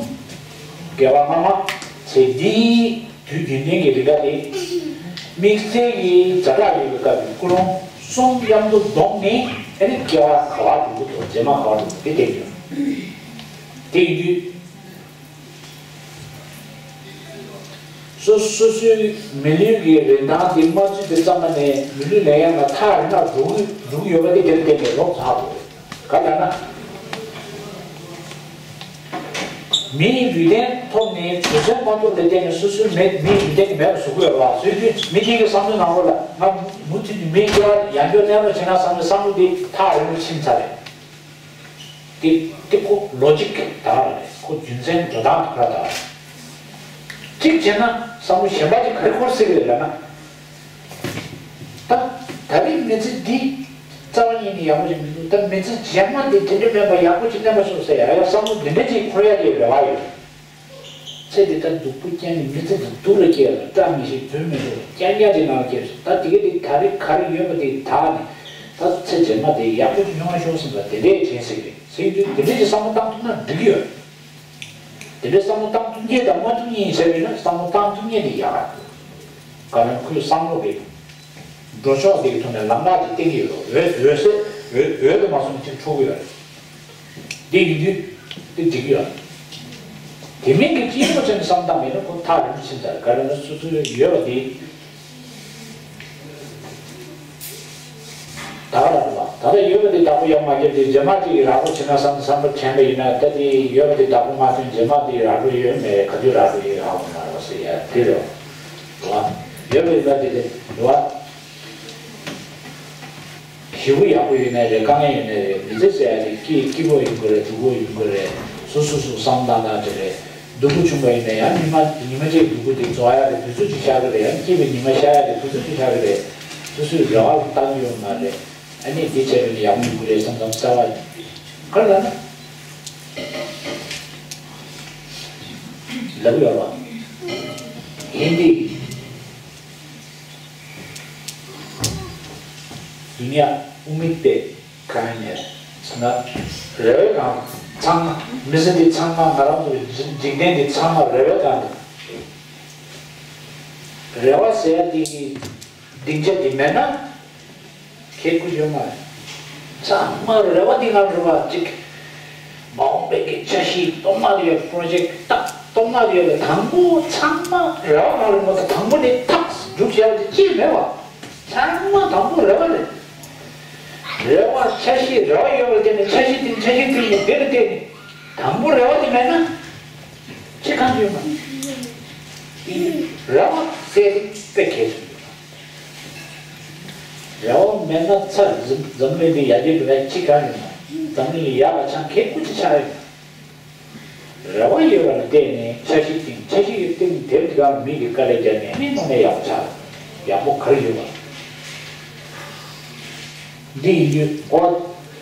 དགེ་བ་སྔ་མ་ཚེ་འདིའི་དུས་རྒྱུན་ལྡན་གྱི་རིགས་པ་དེ། དམིགས་བསལ་གྱི་ཛ་དྲག་ཡོད་པའི་སྐབས་ཀྱི་ཀུན་སློང་གསུམ་མཉམ་དུ་བསྡོམས་ནས་ཨ་ནི་སྐྱེ་བ་ག་བ་འགྲོ་གི་འདུག་རྗེས་མ་ག་བ་འགྲོ་གི་འདུག་དེ་བསྟན་ཡོད། དེ་ཡིན་དུས། སོ་སོ་སོའི་མི་ལུས་ཀྱི་རིན་ཐང་དེ་མ་བརྩིས་པའི་ཙམ་པ་ནས་མི་ལུས་ལེན་ཡག་ལ་ཐག་རིང་ལ་འགྲོ་གི་འགྲོ་གི་ཡོད་པ་དེ་དེར་བརྟེན་ནས་ལོག་ཚར་དགོས། ག་ལ་ན། མིའི་ལུས་རྟེན་ཐོབ་ནས་བུ་སྲིན་མ་ཐོབ་ལ་བརྟེན་ནས་སོ་སོའི་མི་མིའི་ལུས་རྟེན་གྱི་མེད་པ་བཟོ་གི་ཡོད་པ་བཟོས་དུས་མི་དེ་གི་བསམ་བློའི་ནང་ལོགས་ལ་ང་མུ་མཐུད་དུ་མི་སྐྱེ་བ་ཡང་བསྐྱར་གནས་རོགས་བྱེད་ན་བསམ་པའི་བསམ་བློ་དེ་ཐག་རིང་པོ་ཕྱིན་ཚར་རེད། དེ་དེ་ཁོ་ལོ་ཇིག་དག་ར་རེད། ཁོ་རྒྱུ་མཚན་འགྲོ་སྟངས་དག་ར་དག་རེད། གཅིག་བྱས་ན་བསམ་བློ་གཞན་པ་ཅིག་ག་རེ་འཁོར་སྲིད་ཀྱི་རེད་ལབ་ན། ད་ད་རེས་མི་ཚེ་འདི་རྩ་བ་ཉིད་ནས་ཡག་པོ་ཞིག་མི་འདུག་ད་མི་ཚེ་རྗེས་མ་འདི་དེ་འདྲ་མིན་པ་ཡག་པོ་ཅིག་གནས་པ་ཤོག་ཟེར་ཡ་ཡ་བསམ་བློ་འདི་འདྲ་ཅིག་འཁོར་ཡ་གི་རེ་བ་ཡོད། ཚེ་འདི་ལྟར་སྡུག་པོ་རྐྱང་གི་མི་ཚེ་འདི་སྡུག་ལ་སྐྱེལ་ལ་སྐྲག་མི་ཤེས་དོན་མི་འགྲོ་རྐྱང་རྐྱང་དེ་ནང་ལ་སྐྱེལ་སོང་། ད་དེ་ག་དེ་ད་རེས་ག་རེ་ཡོད་པ་དེ་དག་ནས་ད་ཚེ་རྗེས་མ་དེ་ཡག་པོ་ཅིག་ཡོང་བ་ཤོག་ཟེར་བ་དེ་འདྲས་བྱེད་སྲིད་རེད་ཟེར་དུས་དེ་འདྲས་ཀྱི་བསམ་བློ་བཏང་ཐུབ་ན་འགྲིག་གི་ཡོད། དེ་འདྲས་བསམ་བློ་བཏང་ཐུབ་མཁན་དང་མ་ཐུབ་མཁན་ཡིན་ཟེར་བས་ན་བསམ་བློ་བཏང་ཐུབ་མཁན་དེ་ཡག་རེད། ག་རེ་ཁོའི་བསམ་བློ་རེད། འགྲོ་ཕྱོགས་དེ་གི་ཐོག་ནས་ལམ་ཁ་ཅིག་བསྟན་གྱི་ཡོད་རེད། འོད་འོད་ཟེར་འོད་འོད་དུ་མ་སོང་ཅིག་འཕྲོ་གི་ཡོད་རེད། འདི་ཡིན་དུས་འདི་འགྲིག་གི་ཡོད་རེད། དེ་མིན་གྱི་སྐྱིད་པོ་ཅན་བསམ་སྟངས་མེད་ན་ཁོ་ཐག་རིང་པོ་ཕྱིན་ཚར་རེད། ག་རེ་ན་སོ་སོའི་ཡོད་པ་འདི་ད་ག་རང་རེད་པ། ད་ལྟ་ཡོད་པ་འདི་བདག་པོ་ཡག་མ་བརྒྱབ་སྟེ་རྗེས་མ་ཅིག་གི་རག་རོགས་བྱེད་ན་བསམ་བསམ་པ་དྲན་པ་ཡིན་ན་ད་འདི་ཡོད་པ་འདི་བདག་པོ་མ་ཐོན་རྗེས་མ་འདི་རག་རོགས་ཡོད་མེད་ག་དུས་རག་རོགས་ཡོད་ཧ་གོ་མ་རེད་པ་ཟེར་ཡ་དེ་རེད་པ། ཡོད་པ་ཡིན་ན་འདི་རེད་པ། ཞེ་པོ་ཡག་པོ་ཡོད་ནའི་རེད། དཀའ་ངལ་ཡོད་ནའི་རེད། མི་ཚེ་ཟེར་ཡ་དེ་སྐྱིད་སྐྱིད་པོ་ཡིན་དགོས་རེད། སྡུག་པོ་ཡིན་དགོས་རེད། སོ་སོ་སོ་བསམ་བཏང་སྟངས་དེ་རེད། སྡུག་པོ་བྱུང་བ་ཡིན་ན་ཡང་ཉི་མ་ཉི་མ་གཅིག་སྡུག་པོ་དེ་རྫོགས་ཡ་དེ་དུས་ཚོད་ཅིག་ཤར་གི་རེད། ཡང་སྐྱིད་པའི་ཉི་མ་ཤར་ཡ་དེ་དུས་ཚོད་ཅིག་ཤར་གི་རེད། སོ་སོའི་རེ་བ་ལ་བཏང་གི་ཡོད་མ་རེད། ཨ་ནི་འདི་བྱས་པ་ནི་ཡག་པོ་ཡོང་གི་རེད་བསམ་བསམ་གསར་བ་ཡིན། ག་རེ་ལབ་ན། ལབ་ཡོད་པ། ཧིན་དི། दुनिया उम्मीद पे कायम है। ཟེར་ན། རེ་བའི་སྒང་ཚང་མ་མི་ཚེ་འདི་ཚང་མ་ང་རང་ཚོའི་འཇིག་རྟེན་འདི་ཚང་མ་རེ་བའི་སྒང་དུ། རེ་བ་ཟེར་ཡ་འདི་གི་སྡིངས་ཆ་འདི་མེད་ན་ཁེ་ཁུ་ཡོད་མ་རེད། ཚང་མ་རེ་བ་འདི་ང་རེ་བ་ཅིག་མ་འོངས་པའི་གི་འཆར་གཞི་སྟོབས་ན་ཡོད། པོ་རོ་ཇེཀ་ཏ་སྟོབས་ན་ཡོད་ལ། དང་པོ་ཚང་མ་རེ་བ་ང་རེ་བ་དང་པོ་ནས་ཐག་འཇུག་བྱ་བ་དེ་ཅིས་མེད་པ། ཚང་མ་དང་པོ་རེ་བ་རེད། རེ་བ་འཆར་གཞི་རེ་བ་ཡོད་པར་བརྟེན་ནས་འཆར་གཞི་དེ་འཆར་གཞི་དེ་ཡིན་དེ་ལ་བརྟེན་ནས། དང་པོ་རེ་བ་དེ་མེད་ན་ཅི་གང་ཡོད་མ་རེད། རེ་བ་ཟེར་དེ་དཔེ་གལ་ཆེན་པོ་རེད། རེ་བ་མེད་ན་ཚར། འཛམ་འཛམ་གླིང་འདི་ཡར་རྒྱས་འགྲོ་ཡ་ཅི་གང་ཡོད་མ་རེད། འཛམ་གླིང་ལ་ཡག་པ་ཆགས་མཁན་སྐུ་ཅི་ཆགས་ཡོད་མ་རེད། རེ་བ་ཡོད་པ་ལ་བརྟེན་ནས་འཆར་གཞི་བཏིང་། འཆར་གཞི་ཡི་སྟེང་དེབ་འདི་ག་ལ་མི་གི་དཀའ་ལས་བརྒྱབ་ནས་ནི་དངོས་གནས་ཡག་པོ་ཆགས། ཡག་པོ་ག་རེ་ཡོད་པ། འདི་ཡིན་དུས་ཨོ།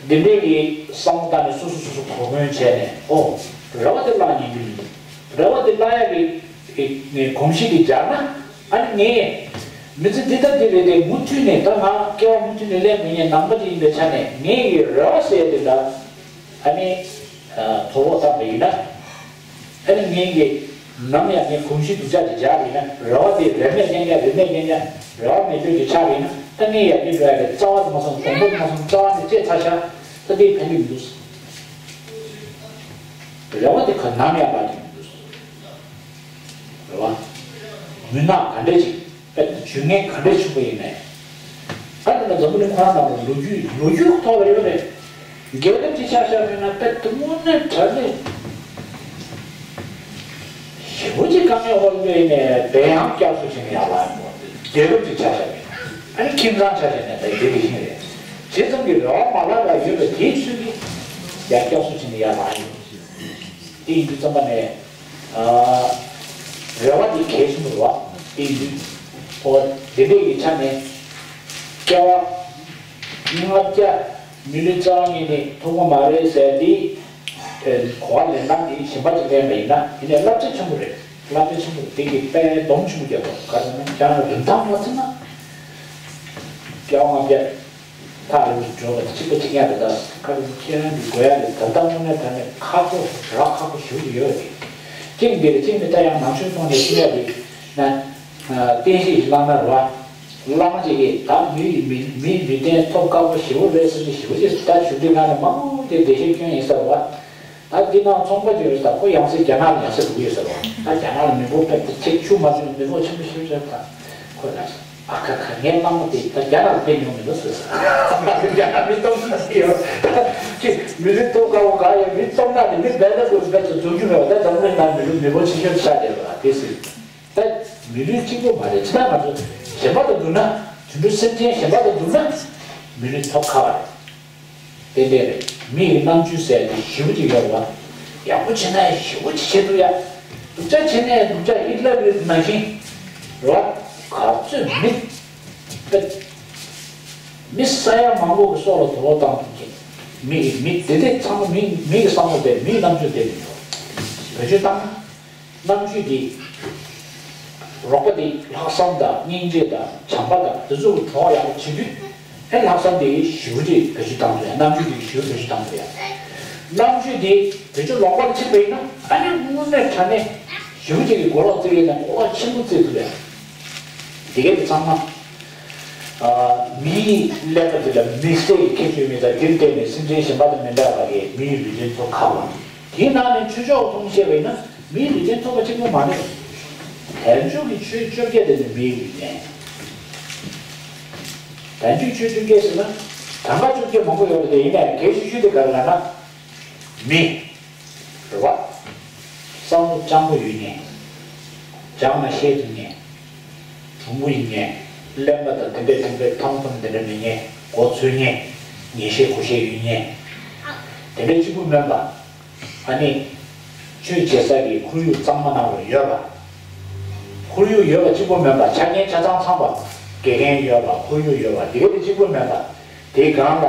འདི་འདྲའི་གི་བསམ་བློ་བཏང་ནས་སོ་སོ་སོ་སོ་གོ་སྐོན་བྱས་ནས་ཨོ། རེ་བ་དེ་བརླག་ཉན་རྒྱུ་མི་འདུག་རེ་བ་དེ་བརླག་ཡ་གི་གོམས་གཤིས་དེ་སྦྱར་ན། ཨ་ནི་ངས་མི་ཚེ་འདི་ལྟར་འདི་རེད་དེ། མུ་མཐུད་ནས་ད་ང་སྐྱེ་བ་མུ་མཐུད་ནས་སླེབས་མི་ཉན་ནང་པ་ཅིག་ཡིན་པའི་ཆ་ནས་ངས་ཀྱི་རེ་བ་ཟེར་ཡ་དེ་འདྲ། ཨ་ནི། ཨ། ཐོ་བོ་བཏབ་པ་ཡིན་ན། ཨ་ནི་ངེད་ཀྱིས་ནམ་ཡང་ངས་གོམས་གཤིས་སྡུག་ཅག་དེ་སྦྱར་བ་ཡིན་ན། རེ་བ་དེ་རེ་མེད་རྐྱང་རྐྱང་རེ་མེད་རྐྱང་རྐྱང་། རེ་བ་མེད་ཚུལ་དེ་ཆགས་པ་ཡིན་ན། ད་ངས་ཡར་རྒྱས་འགྲོ་ཡ་གི་རྩ་བ་དེ་མ་སོང་། གོམ་པ་དེ་མ་སོང་། རྩ་བ་ནས་བཅད་ཚར་ཤག་ད་དེ་ཕན་གྱི་མི་འདུག་རེ་བ་དེ་ག་ནམ་ཡང་བརླག་གི་མི་འདུག་རེད་བ། མུན་ནག་ག་འདྲས་ཅིག་དཔེ་ཇུས་ངན་ག་འདྲས་ཆེན་པོ་ཡིན་ནའི། ད་དེ་ལ་འཛམ་བུ་གླིང་ཁོ་རང་ནང་ལ་ལོ་རྒྱུས་ལོ་རྒྱུས་ཐོག་ལ་ཡོད་རེད། རྒྱལ་ཁབ་ཅིག་ཆ་བཞག་པ་ཡིན་ན་དཔེ་དེ་དངོས་གནས་དྲང་གནས་ཞེ་པོ་ཅིག་དཀའ་ངལ་འོག་ལ་སླེབས་ནས་བལ་ཡང་བསྐྱར་གསོ་བྱེད་ནས་ཡར་ལངས་ཡོང་བ་རེད། རྒྱལ་ཁབ་ཅིག་ཆ་བཞག་པ་ཡིན་ན། ཨ་ནི་ཁྱིམ་ཚང་ཆ་བཞག་ན་ད་དེ་འདྲ་ཞིག་རེད། ཇི་ཙམ་གྱི་རེ་བ་མ་བརླག་པར་ཡོད་པ་དེའི་ཚུལ་གྱིས་ཡར་བསྐྱར་གསོ་བྱེད་ནས་ཡར་ལངས་ཡོང་། དེ་ཡིན་དུས་ཙམ་པ་ནས། ཨ། རེ་བ་འདི་གལ་ཆེན་པོ་རེད་བ། དེ་ཡིན་དུས་ཨོ། འདི་འདྲས་ཀྱི་ཆ་ནས་སྐྱེ་བ་ལྔ་བརྒྱ་མི་ལུས་རྩ་བ་ཉིད་ནས་ཐོབ་ཀྱི་མ་རེད་ཟེར་འདི། ཨེ། གོ་བ་ལེན་སྟངས་འདི་གཞན་པ་ཅིག་ལེན་པ་ཡིན་ན་དེ་ནས་བསླབ་བྱ་ཆེན་པོ་རེད། བསླབ་བྱ་ཆེན་པོ་རེད། དེ་གི་དཔེ་སྡོམ་ཆེན་པོ་རྒྱག་དགོས། ག་རེ་ཟེར་ན་ཁྱེད་རང་རིན་ཐང་མ་བརྩིས་ན། སྐྱེ་བ་ལྔ་བརྒྱ། ཐག་རིང་དུ་འགྲོ་བ་དེ་གཅིག་པ་གཅིག་རྐྱང་རེད། ད་ཁ་ཅིག་ཁྱེད་རང་གི་དགོས་ཡ་རེད། ད་ལྟ་དངོས་གནས་དྲང་གནས་ཁག་པོ་རག་ཁག་པོ་ཞེ་པོ་ཅིག་ཡོད་རེད། གཅིག་འདི་རེད། གཅིག་ནི་ད་ཡང་ནང་ཆོས་ཐོག་ནས་ཤེས་ཡ་རེད་ན། བསྟན་བཤིག་ཞིག་བླངས་ན་རེད་བ། བླངས་ཅིག་གིས་ད་མི་ཡི་མི་མི་ལུས་རྟེན་ཐོབ་དཀའ་པོ་ཞེ་པོ་རེད་ཟེར་གྱི་ཞེ་པོ་ཅིག་ད་ཞུ་འདི་ང་ནས་མང་པོ་དེ་འགྲེལ་བཤད་སྐྱོན་ཡིན་ས་རེད་བ། ད་འདི་ནང་ཚོང་པ་ཅིག་ཡོད་ས། ཁོ་ཡང་སེ་རྒྱ་ནག་ལ་ཡང་སེ་འགྲོ་གི་ཡོད་ས་རེད་བ། ད་རྒྱ་ནག་ལ་མི་འབོར་ཕེབས་ཏེ་ཚིག་ཆུ་མ་ཚུད་མི་འབོར་ཆེན་པོ་ཞེ་པོ་ཅིག་ད་ཁོ་ལ། ཨ་ཁ་ཁ། ངའི་བླ་མ་དེ་ད་རྒྱ་ནག་ལ་ཕེབས་མྱོང་མི་འདུག་ཟེར། རྒྱ་ནག་མི་སྟོང་ན་ཡོད། ཅི་མི་ལུས་ཐོབ་དཀའ་བོ་ག་ཡོད། མི་སྟོང་ན་དེ་མི་བལ་ན་དགོས་བལ་དུ་འཛུགས་རྒྱུ་མེད་པ། ད་འཛམ་གླིང་ནང་མི་ལུས་མི་འབོར་ཆེ་ཤོས་ཆགས་བསྡད་པ་དེ་ཟེར། ད་མི་ལུས་གཅིག་པོ་མ་རེད། ཅི་ད་ང་ཚོ་གཞན་པ་དང་བསྡུར་ན། དུད་འགྲོ་སེམས་ཅན་གཞན་པ་དང་བསྡུར་ན་མི་ལུས་ཐོབ་ཁག་པ་རེད། ཏན་ཏན་རེད། མི་ཡི་རྣམ་དཔྱོད་ཟེར་ཡ་དེ་ཞེ་པོ་ཅིག་ཡོད་རེད་བ། ཡག་པོ་བྱེད་ན་ཡང་ཞེ་པོ་ཅིག་བྱེད་ཐུབ་ཡ། སྡུག་ཅག་བྱེད་ན་ཡང་སྡུག་ཅག་ཧི་ཊ་ལར་ནང་བཞིན་རེད་བ། ག་ཚོད་མི་དཔེ་མི་ས་ཡ་མང་པོ་གི་སྲོག་ལ་དོ་ཕོག་བཏང་ཐུབ་མཁན། མི་ཡི་མི་དེ་དེ་ཚང་མ་མི་མི་གི་བསམ་བློ་དེ། མིའི་རྣམ་དཔྱོད་དེ་མི་འདུག་བེད་སྤྱོད་བཏང་ན། རྣམ་དཔྱོད་འདི། རོགས་པ་འདི་ལྷག་བསམ་དང་སྙིང་རྗེ་དང་བྱམས་པ་དང་དེ་ཚོ་གི་གྲོགས་ཡག་པོ་བྱེད་དུས། ཨེ་ལྷག་བསམ་འདི་ཞེ་པོ་ཅིག་བེད་སྤྱོད་བཏང་ཐུབ་ཡ། རྣམ་དཔྱོད་འདི་ཞེ་པོ་བེད་སྤྱོད་བཏང་ཐུབ་ཡ། རྣམ་དཔྱོད་འདི་བེད་སྤྱོད་ལོག་པར་ཕྱིན་པ་ཡིན་ན། ཨ་ནི་དངོས་གནས་དྲང་གནས་ཞེ་པོ་ཅིག་གི་གོ་ལོག་རྩེད་ཡས་དང་གོ་ལོག་ཆེན་པོ་རྩེད་ཐུབ་ཡ། འདི་གས་དེ་ཚང་མ། ཨ། མིའི་ཀླད་པ་འདི་ལ་དམིགས་བསལ་གྱི་ཁྱད་ཆོས་མེད་ཙང་། དེར་བརྟེན་ནས་སེམས་ཅན་གཞན་པ་དང་མི་འདྲ་བ་གི་མི་ཡི་ལུས་རྟེན་ཐོབ་ཁག་པ། དེའི་ནང་ནས་ཆོས་ཕྱོགས་ཐོག་ནས་བཤད་པ་ཡིན་ན། མིའི་ལུས་རྟེན་ཐོབ་པ་གཅིག་པོ་མ་རེད། དལ་འབྱོར་གྱི་ཆོས་བཅོ་བརྒྱད་དེ་ནི་མིའི་ལུས་རྟེན། དལ་འབྱོར་ཆོས་བཅོ་བརྒྱད་ཟེར་ན། གྲངས་ཀ་བཅོ་བརྒྱད་མང་པོ་ཡོད་རེད་དེ། ཡིན་ནའང་གལ་ཆེ་ཤོས་དེ་ག་རེ་ལབ་ན། མི། རེད་བ། བསམ་བློ་སྤྱང་པོ་ཡོད་མཁན། སྦྱངས་ན་ཤེས་ཐུབ་མཁན། གྲུང་པོ་ཡིན་མཁན། གླེན་པ་དང་དེ་འདྲས་དེ་འདྲས་ཐང་ཐུང་དེ་འདྲས་མེད་མཁན། མགོ་ཚོས་མཁན། ངེས་ཤེས་གོ་ཤེས་ཡོད་མཁན། དེ་འདྲས་གཅིག་པུ་མིན་པ། ཨ་ནི། ཆོས་བྱེད་ས་ཀྱི་ཁོར་ཡུག་གཙང་མ་ནང་ལ་ཡོད་པ། ཁོར་ཡུག་ཡོད་པ་གཅིག་པུ་མིན་པ། ཆ་རྐྱེན་ཆ་ཚང་ཚང་པ། དགེ་རྒན་ཡོད་པ། ཁོར་ཡུག་ཡོད་པ། དེ་ག་དེ་གཅིག་པུ་མིན་པ། དེའི་སྒང་ལ་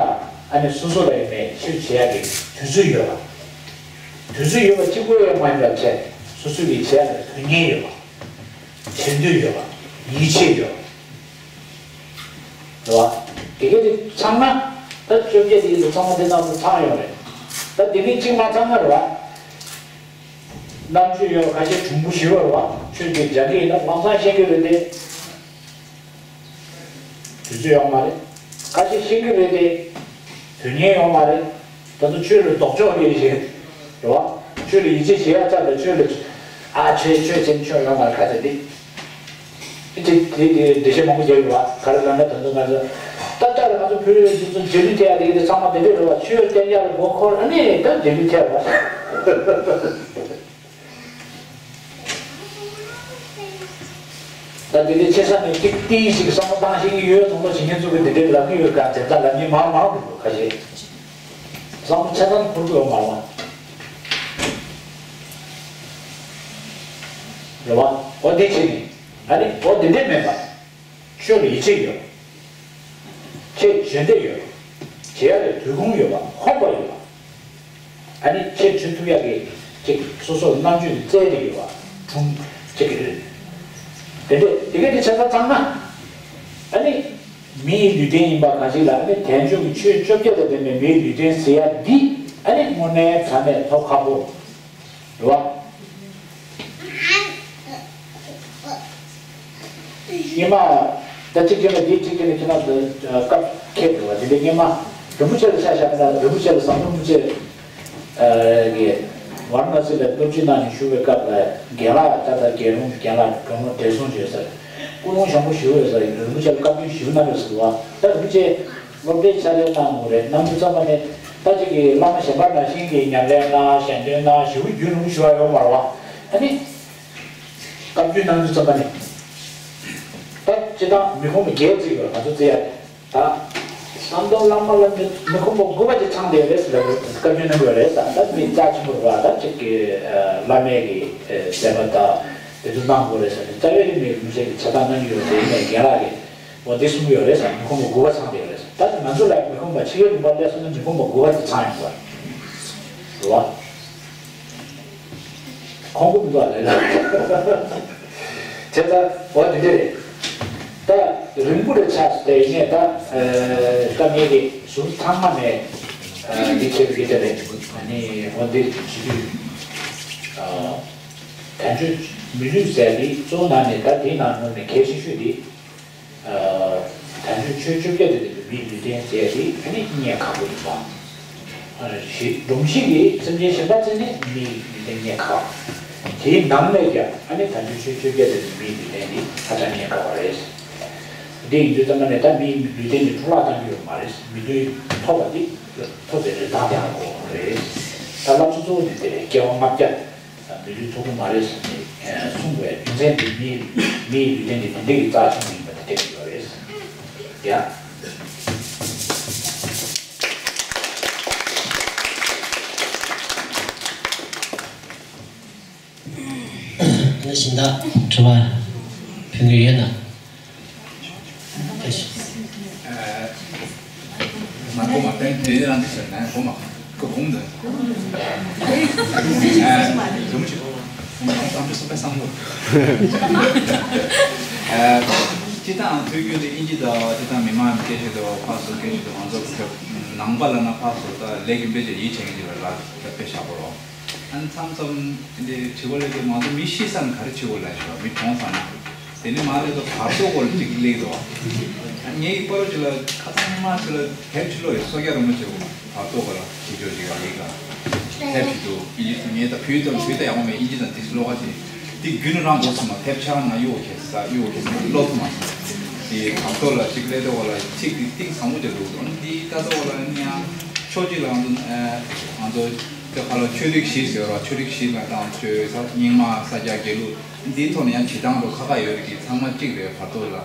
ཨ་ནི་སོ་སོ་ལ་ཡིན་ནའི་ཆོས་བྱེད་ཡག་གི་དུས་ཚོད་ཡོད་པ། དུས་ཚོད་ཡོད་པ་གཅིག་པུ་ཡང་མ་ཡིན་པར་བྱས། སོ་སོ་གི་བྱེད་ཡག་ལ་དོན་གཉེར་ཡོད་པ། བྱེད་འདོད་ཡོད་པ། ཡིད་ཆེས་ཡོད་པ། རེད་བ། དེ་ག་དེ་ཚང་ན། ད་བཅོ་བརྒྱད་དེ་ཚང་མ་དེ་ནང་དུ་ཚང་ཡོད་རེད། ད་དེ་ནས་གཅིག་མ་ཚང་ན་རེད་བ། རྣམ་དཔྱོད་ཡོད་པ་ཁ་ཤས། གྲུང་པོ་ཞེ་པོ་རེད་བ། ཆོས་དེ་སྦྱང་གི་ཡིན་ན་ལམ་སང་ཤེས་ཀྱི་རེད་དེ། དུས་ཚོད་ཡོད་མ་རེད། ཁ་ཤས་ཤེས་ཀྱི་རེད་དེ། དོན་གཉེར་ཡོང་མ་རེད། ད་དུང་ཆོས་ལ་ལྡོག་ཕྱོགས་ཡོད་ཞིག་རེད་བ། ཆོས་ལ་ཡིད་ཆེས་བྱེད་ཡ་ཙམ་ལ་ཆོས་ལ་ཨ་ཆོས་ཆོས་ཟེར་ཆོས་ཡོང་མ་རེད་ག་ཚོད་འདི། དེ་དེ་དེ་འགྲེལ་བཤད་མང་པོ་རྒྱག་ཡོད་བ། ག་རེ་ལབ་ན་ད་དུང་ང་ཚོ་ད་ལྟ་ལ་ང་ཚོ་བོད་རིགས་འདི་ཚོ་འབྲེལ་མི་ཐེབས་ཡ་དེ་གི་དེ་ཚང་མ་དེ་འདྲས་རེད་བ། ཆོས་བསྟན་ཡ་ལ་མགོ་འཁོར་ཨ་ནི་ད་འབྲེལ་མི་ཐེབས་བ། ད་དེ་འདྲའི་ཆེ་ས་ནས་ཏིག་ཏིག་ཞིག་བསམ་བློ་བཏང་ཤེས་ཀྱི་ཡོད་ཚོང་ལོ་བྱེད་མཁན་ཚོ་གི་དེ་འདྲའི་ལབ་ཀྱི་ཡོད་ག་དེ་ལྟ་ལབ་མཁན་མང་མང་འདུག་ཁ་ཤས། བསམ་བློ་ཆ་ཚང་འཁོར་གྱི་ཡོད་མ་རེད་བ། རེད་བ། འོ་དེ་བྱས་ནས་ཨ་ནི་འོ་དེ་འདྲས་མེད་པ། ཆོས་ལ་ཡིད་ཆེས་ཡོད། ཁྱེད་བྱེད་འདོད་ཡོད། བྱེད་ཡ་ལ་དུས་ཁུངས་ཡོད་པ་ཁོམ་པ་ཡོད་པ། ཨ་ནི་ཁྱེད་བྱེད་ཐུབ་ཡ་གི་ཅིག་སོ་སོར་རྣམ་དཔྱོད་ཀྱི་རྩལ་དེ་ཡོད་པ་གྲུང་ཅིག་གི་རེད། དེ་འདྲས་དེ་ག་དེ་ཆ་ཚང་ཚང་ན། ཨ་ནི་མི་ཡི་ལུས་རྟེན་ཡིན་པ་གང་ཞིག་ལ་ཨ་ནི་དལ་འབྱོར་གྱི་ཆོས་བཅོ་བརྒྱད་དང་ལྡན་པའི་མི་ཡི་ལུས་རྟེན་ཟེར་ཡ་འདི་ཨ་ནི་དངོས་གནས་དྲང་གནས་ཐོབ་ཁག་པོ། རེད་བ། སྔོན་མ་ད་གཅིག་བྱས་ན་འདི་གཅིག་བྱས་ན་ཁྱེད་རང་ཚོ་སྐབས་འཁེལ་འགྲོ་བ་དེ་འདྲའི་སྔོན་མ་རིན་པོ་ཆེ་ལ་ཆ་བཞག་ན་རིན་པོ་ཆེ་ལ་ཟམ་གདོང་རིན་པོ་ཆེ་གིས་ཝཱ་ར་ཎ་སི་ལ་སློབ་ཁྲིད་གནང་ནས་བཞུགས་པའི་སྐབས་ལ་རྒན་ལགས་ད་ལྟ་རྒྱལ་ཡོངས་རྒན་ལགས་གྲོངས་ལོ་བགྲེས་སོང་བྱས་ས་ཀུན་སློང་བཟང་པོ་ཞེ་པོ་ཡོད་ས་རིན་པོ་ཆེ་ལ་བཀའ་བཀྱོན་ཞེ་པོ་གནང་ཡོད་ཟེར་བ། ད་རིན་པོ་ཆེ་སློབ་གྲྭའི་ཕྱག་ལས་གནང་དགོས་རེད། གནང་དུས་ཙམ་པ་ནས་ད་ཅིག་གི་བླ་མ་གཞན་པ་ནང་བཞིན་གྱི་ཉམས་ལེན་གནང་ཞལ་འདོན་གནང་ཞེ་པོ་རྒྱུན་རིང་པོ་ཞུ་བ་ཡོད་མ་རེད་བ། ཨ་ནི། བཀའ་བཀྱོན་གནང་དུས་ཙམ་པ་ནས། ད་སྤྱིར་བཏང་མི་ཁོམ་པ་བརྒྱད་བརྩི་ཡོད་ང་ཚོ་བརྩི་ཡ་རེད། ད། ཟམ་གདོང་བླ་མ་ལ་མི་མི་ཁོམ་པ་དགུ་པ་ཅིག་ཚང་བསྡད་ཡོད་རེད་ཟེར་ལབ་བཀའ་བཀྱོན་གནང་གི་ཡོད་རེད། ད་ད་མི་རྩ་ཆེན་པོ་རེད་བ། ད་ཅིག་གི་བླ་མའི་གི་མཛད་པ་ད་དེ་ཚོ་གནང་དགོས་རེད་ཟེར་ནས་རྩ་བའི་མི་མི་སེར་གི་ཆ་ཚང་གནང་གི་ཡོད་རེད། ཡིན་ནའི་རྒན་ལགས་ཀྱིས་འོ་འདི་གསུང་གི་ཡོད་རེད་ཟེར། མི་ཁོམ་པ་དགུ་པ་ཚང་བསྡད་ཡོད་རེད་ཟེར། ད་ང་ཚོ་ལ་མི་ཁོམ་པ་ཕྱི་རྒྱལ་ལུང་པ་སླེབས་སོང་ན་མི་ཁོམ་པ་དགུ་པ་དེ་ཚང་ཡོང་གི་རེད་བ། ཁོང་ཁོ་མི་འདུག་ལས་ལ། དེ་ལྟར་འོ་དེ་འདྲ་རེད། ད་རིང་པོ་རེ་ཆགས་སུ་དེ་ནས་ད་ད་ངས་ཀྱི་ཟུར་ཚང་མ་ནས་འདི་བྱེད་དགོས་དེ་རེད། ཨ་ནི་འོ་འདི་བྱེད་དུས་དལ་འབྱོར་མི་ལུས་ཟེར་འདི་གཙོ་བོ་ནང་ནས་ད་དེའི་ནང་ནང་ནས་གལ་ཆེ་ཤོས་འདི། དལ་འབྱོར་ཆོས་བཅོ་བརྒྱད་དང་ལྡན་པའི་མིའི་ལུས་རྟེན་ཟེར་ཡ་དེ་ཨ་ནི་རྙེད་ཁག་པོ་ཡིན་པ། ཨ་ནི་སྒྲོམ་གཞི་གིས་སེམས་ཅན་གཞན་པ་བརྩིས་ནས་མིའི་ལུས་རྟེན་རྙེད་ཁག་དེའི་ནང་ནས་ཀྱང་ཨ་ནི་དལ་འབྱོར་ཆོས་བཅོ་བརྒྱད་དང་ལྡན་པའི་མིའི་ལུས་རྟེན་དེ་ཧ་ཅང་རྙེད་ཁག་པ་རེད། དེ་ཡིན་དུས་ཙམ་པ་ནས་ད་མིའི་ལུས་རྟེན་དེ་འཕྲོ་བརླག་གཏང་རྒྱུ་ཡོད་མ་རེད། མི་ལུས་ཐོབ་པ་དེ་ཐོབ་པའི་རིན་ཐང་དེ་ཧ་གོ་དགོས་རེད། ད་བསླབ་ཚུལ་གཙོ་བོ་དེ་དེ་རེད། སྐྱེ་བ་ལྔ་བརྒྱ། མི་ལུས་ཐོབ་ཀྱི་མ་རེད་ཟེར་ནས་གསུངས་པའི་རྒྱུ་མཚན་དེ་མིའི་མིའི་ལུས་རྟེན་དེ་དེ་འདྲ་གི་རྩ་ཆེན་པོ་ཡིན་པ་དེ་བསྟན་གྱི་ཡོད་རེད། ཡ། ད་གཞན་དག་དྲི་བ་ཕུལ་མཁན་ཡོད་ན། ང་གོ་མ་བསྟན་དེ་རང་གི་ཟེར་ན་གོ་མ་གོ་གོང་དུ། ཨ་རུམ་ཆེ་གོ་གོང་དུ་བསམ་ཚུལ་སོགས་པའི་བསམ་བློ། ཨ་སྤྱི་བཏང་དུས་རྒྱུན་དུ་དབྱིན་ཇི་དང་སྤྱི་བཏང་མི་མང་སྐད་ཆ་དང་ཕར་ཚུར་སྐད་ཆ་དང་ང་ཚོ་ནང་པ་ལ་ན་ཕར་ཚུར་ད་ལས་ཀྱི་དཔེ་ཆ་ཡིད་ཆེས་ཀྱི་ལ་ལ་དཔེ་བཞག་གོ་རོགས། ཨ་ནི་མཚམས་མཚམས་འདི་དྲི་བ་ལས་ཀྱི་ང་ཚོ་མི་ཤི་ས་ནས་ག་རེ་བྱེད་དགོས་ལབ་ཞུ་བ། མི་གྲོངས་ས་ནས་དེ་ནི་མ་ལས་ཀྱི་བར་དོ་སྐོར་ཅིག་སླེབས་འདུག་ཨ་ངའི་པ་རོ་ཅིག་ལ་ཁ་སང་མ་ཅིག་ལ་དེབ་ཅིག་ཀློག་ཡོད། སོ་སྐྱ་རིན་པོ་ཆེ་བར་དོ་སྐོར་ལ་ཅིག་ཅོ་ཅིག་ལ་ཡིག་ལ་དེབ་ཅིག་འདུག་ཨིན་ཇི་ངས་ད་བོད་དང་བོད་ད་ཡག་པོ་མེད། ཨིན་ཇི་དང་དེ་ཚོ་ཀློག་ག་ཅིག་དེ་རྒྱུན་རང་དགོས་སོང་ན་དེབ་ཆ་རང་ན་གཡུག་གེ་ས་གཡུག་གེ་ས་ཀློག་ཐུབ་མ་སོང་། དེ་བར་དོ་ལ་ཅིག་སླེབས་དོ་བ་ལ་ཚིག་དེ་གཏིང་ཟབ་མོ་ཅིག་འདུག་ཨ་ནི་དེ་ད་ལྟ་བ་ལ་ནི་ཡང་ཕྱོགས་གཅིག་ལ་ང་ཚོ་ང་ཚོ། དེ་ཁ་ལོ་ཆོས་རིག་བཞི་ཟེར་བ། ཆོས་རིག་བཞི་ལ་དང་ཆོས་ས་རྙིང་མ་ས་སྐྱ་དགེ་ལུགས་འདིའི་ཐོག་ནས་ཡང་བྱེད་སྟངས་རུ་ཁ་ཁ་ཡོད་རེད་ཀྱི་ཚང་མ་གཅིག་རེད། བར་དོ་ལ་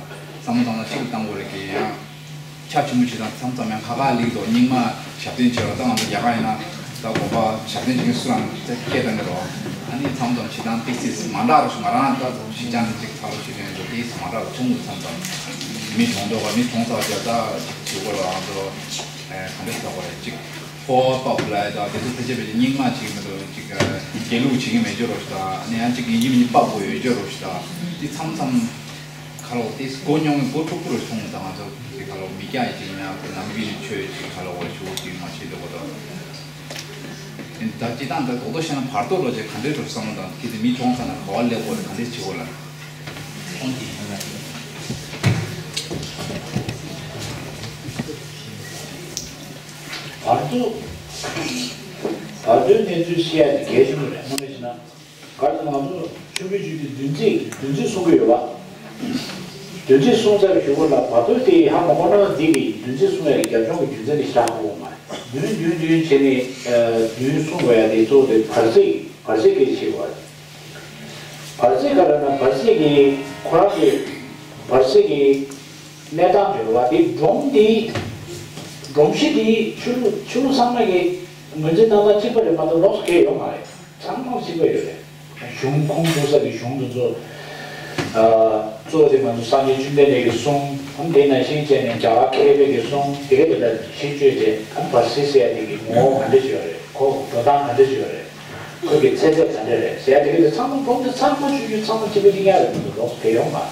བསམ་བློ་བཏང་ན་གཅིག་ལ་བཏང་དགོས་རེད་ཀྱི་ཡང་ཆ་ཆེན་པོ་བྱེད་སྟངས་མཚམས་མཚམས་ཡང་ཁ་ཁ་ལིག་དོ་རྙིང་མ་ཞབས་བརྟན་བྱེད་རོགས། ད་ང་ཚོ་རྒྱ་གར་ཡིན་ན་ད་དགོན་པ་ཞབས་བརྟན་བྱེད་མཁན་སུ་རང་ཚེ་སྐད་བཏང་གི་རོགས། ཨ་ནི་མཚམས་མཚམས་བྱེད་སྟངས་ཏིག་ཙིག་མ་འདྲ་རུ་ང་རང་ད་གཞིས་ཆགས་ནས་གཅིག་ཚ་ལོ་ཞིག་ཡོད་འགྲོ་དེ་མ་འདྲ་རུ་ཆུང་ངུ་མཚམས་མཚམས་མི་གྲོངས་དོ་ག་མི་གྲོངས་ཚར་བ་བྱས་ད་བྱེད་དགོས་ལ་ང་ཚོ་ག་འདྲ་ཟེར་དགོས་རེད་ཅིག་ཕོ་བ་པབ་ལ་ཡ་དང་དེ་ཚོ་ཕལ་ཆེར་ཕལ་ཆེར་རྙིང་མ་བྱེད་ཀྱི་མི་འདུག་ཅིག་དགེ་ལུགས་བྱེད་ཀྱི་མེད་ཅོ་རོ་ཞིག་དང་ནི་ཡང་ཅིག་ཡིན་གྱི་མིན་གྱི་པབ་དགོས་ཡོད་ཅོ་རོ་ཞིག་དང་དེ་མཚམས་མཚམས་ཁ་ལོ་དེ་མགོ་རྙོག་མི་མགོ་འཁྲུག་པོ་རུ་སོང་དང་ང་ཚོ་དེ་ཁ་ལོ་མི་སྐྱ་ཡི་ཅིག་ཡིན་ཡང་དེ་ནམ་རྒྱུན་ནས་ཆོས་ཅིག་ཁ་ལོ་བ་ཞུ་ཅིག་མ་བྱེད་འདུག་གོ་དང་། ད་ཅི་དང་ད་རྡོག་རྡོག་བཤད་ན་བར་དོ་ལོ་ཅིག་ག་འདྲའི་འགྲོ་བསམ་བློ་དང་ཁྱེད་དེ་མི་གྲོངས་ས་ན་ག་བ་སླེབས་དགོས་རེད། ག་འདྲའི་བྱེད་དགོས་ལ། ཁོང་གིས་ཡིན་ན། བར་དོ། བར་དོའི་གནས་ཚུལ་བཤད་ཡ་དེ་གལ་ཆེན་པོ་རེད། དངོས་གནས་བྱས་ན། ག་རེ་ང་ཚོ་ཆོས་པའི་ཆོས་ཀྱི་བདུན་ཚིགས་བདུན་ཚིགས་གསུང་གི་ཡོད་པ། བདུན་ཚིགས་གསུང་ཚར་བའི་གཞུག་གུ་ལ་བར་དོ་དེ་ཧ་མ་གོ་ན། འདི་གི་བདུན་ཚིགས་གསུང་ཡ་གི་རྒྱབ་ལྗོངས་ཀྱི་རྒྱུ་མཚན་དེ་ཤེས་དགོས་མ་རེད། བདུན་བདུན་བདུན་བྱས་ནས་བདུན་གསུང་དགོས་ཡ་དེ་གཙོ་བོ་དེ་བར་སྲིད། བར་སྲིད་སྐད་ཆ་བཤད་དགོས་རེད། བར་སྲིད་ག་རེ་ན། བར་སྲིད་ཀྱི་ཁོ་རང་གི་བར་སྲིད་ཀྱི་གནས་སྟངས་བརྗོད་པ་དེ། སྒྲོམ་དེ། སྒྲོམ་གཞི་དེ་ཆོས་ལུགས། ཆོས་ལུགས་ཚང་མ་གི་ངོས་འཛིན་གནང་སྟངས་གཅིག་པ་རེད་མ་གཏོགས་ལོགས་སུ་གང་ཡང་ཡོད་མ་རེད། ཚང་མ་གཅིག་པ་ཡོད་རེད། གཞུང་ཁུངས་གཏུག་ས་གི་གཞུང་དེ་ཚོ། ཨ། གཙོ་བོ་དེ་ང་ཚོ་སངས་རྒྱས་བཅོམ་ལྡན་འདས་ཀྱི་གསུང་། ཨ་ནི་དེ་ནང་བཞིན་བྱས་ནས་རྒྱ་གར་མཁས་པའི་གི་གསུང་དེ་ག་དེ་ལ་ཤེས་བཅོས་བྱས། ཨ་ནི་བར་སྲིད་ཟེར་ཡ་དེ་གི་ངོ་བོ་ག་འདྲ་ཞིག་ཡོད་རེད། ཁོ་འགྲོ་སྟངས་ག་འདྲ་ཞིག་ཡོད་རེད། ཁོ་གི་ཚེ་ཚད་ག་འདྲ་རེད་ཟེར་ཡ་དེ་ག་དེ་ཚང་མ། སྒྲོམ་དེ་ཚང་མ་ཆོས་བརྒྱུད་ཚང་མ་གཅིག་པ་གཅིག་རྐྱང་རེད། ང་ཚོ་ལོགས་སུ་གང་ཡང་ཡོད་མ་རེད།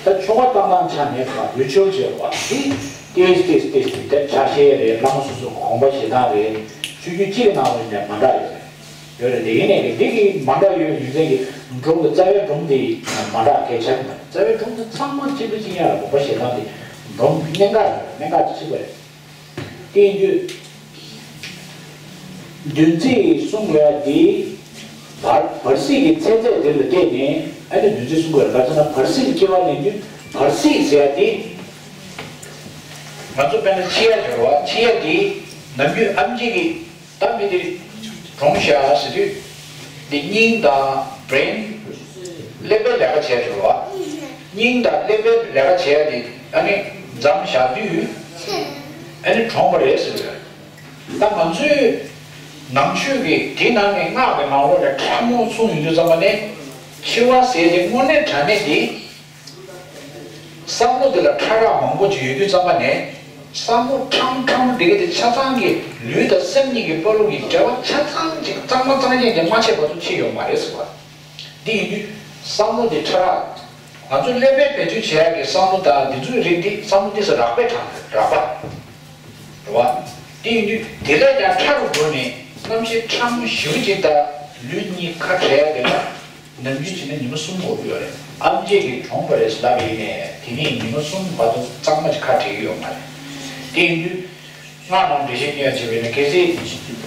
ད་ཆོ་ག་བཏང་སྟངས་ཆ་ནས་ཕར་རི་ཅུ་ཨལ་བྱས་པ་དེ། ཏིས་ཏིས་ཏིས་ཏིས་དེ་ཆ་ཤས་རེད། བླ་མ་སོ་སོ་གི་དགོངས་པ་བཞེས་སྟངས་རེད། ཆོས་བརྒྱུད་གཅིག་གི་ནང་ལ་ཡིན་ནའི་མ་འདྲ་ཡོད་རེད། ཡོད་རེད། དེ་ཡིན་ནའི་འདི་གི་མ་འདྲ་ཡོད་རྒྱུ་མཚན་གྱིས་སྒྲོམ་གྱི་རྩ་བའི་སྒྲོམ་དེ་མ་འདྲ་གལ་ཆེ་གི་མ་རེད། རྩ་བའི་སྒྲོམ་དེ་ཚང་མ་གཅིག་པ་གཅིག་རྐྱང་རེད། དགོངས་པ་བཞེས་སྟངས་དེ་སྒྲོམ་གནད་འགག་རེད། གནད་འགག་དེ་གཅིག་པ་རེད། དེ་ཡིན་དུས་བདུན་ཚིགས་གསུང་དགོས་ཡ་དེ་བར། བར་སྲིད་ཀྱི་ཚེ་ཚད་དེ་ལ་བལྟས་ནས། ཨ་ནི་བདུན་ཚིགས་གསུང་དགོས་ཡ་ག་རེ་ཟེར་ན། བར་སྲིད་ཀྱི་སྐྱེ་བ་ལེན་དུས་བར་སྲིད་ཟེར་ཡ་དེ། ང་ཚོ་དཔེར་ན་འཆི་ཡ་ཡོད་རེད་པ། འཆི་ཡ་དེ་ནམ་རྒྱུན་ཨེམ་ཆི་གི། ད་མི་དེ་གྲོངས་ཤག་ཟེར་དུས། དེ་སྙིང་དང་བྷི་རེན། ཀླད་པའི་ལས་ཀ་བྱས་ཡོད་རེད་པ། སྙིང་དང་ཀླད་པའི་ལས་ཀ་བྱས་ཏེ། ཨ་ནི་མཚམས་བཞག་དུས། ཨ་ནི་གྲོངས་པ་རེད་ཟེར་བས། ད་ང་ཚོའི་ནང་ཆོས་ཀྱི་དེ་ནང་ནས་སྔགས་ཀྱི་ནང་ལོགས་ལ་ཕྲ་མོ་གསུངས་ཡོང་དུས་ཙམ་པ་ནས། འཆི་བ་ཟེར་དེ་དངོས་གནས་དྲང་གནས་དེ། བསམ་བློ་དེ་ལ་ཕྲ་རགས་མང་པོ་ཅིག་ཡོད་དུས་ཙམ་པ་ནས། བསམ་བློ་ཕྲ་མོ་ཕྲ་མོ་འདི་ག་དེ་ཆ་ཚང་གི་ལུས་དང་སེམས་གཉིས་ཀྱི་བར་ལུགས་ཀྱི་འབྲེལ་བ་ཆ་ཚང་ཅིག་གཙང་མ་གཙང་རྐྱང་ཅིག་མ་ཆད་བར་དུ་འཆི་ཡོད་མ་རེད་ཟེར་བ། འདི་ཡིན་དུས་བསམ་བློ་དེ་ཕྲ་རགས། ང་ཚོ་ཀླད་པས་བེད་སྤྱོད་བྱེད་ཡག་གི་བསམ་བློ་དང་འདི་ཚོའི་རིགས་འདི། བསམ་བློ་འདི་ཚོ་རགས་པའི་གྲངས་རེད། རགས་པ། རེད་བ། དེ་ཡིན་དུས་དེ་ལས་ཀྱང་ཕྲ་རུ་འགྲོ་ནས། རྣམ་ཤེས་ཕྲ་མོ་ཞེ་པོ་ཅིག་དང་ལུས་གཉིས་ཁ་བྲལ་ཡ་དེ་ལ། ནམ་རྒྱུན་བྱས་ན་ཉི་མ་གསུམ་འགོར་གྱི་ཡོད་རེད། ཨེམ་ཆི་གིས་གྲོངས་པ་རེད་ལབ་ཡིན་ནའི། དེ་ནས་ཉི་མ་གསུམ་བར་དུ་གཙང་མ་ཅིག་ཁ་བྲལ་གྱི་ཡོད་མ་རེད། དེ་ཡིན་དུས། སྔགས་ནང་འགྲེལ་བཤད་སྐྱོན་བྱས་པ་ཡིན་ན། གལ་སྲིད་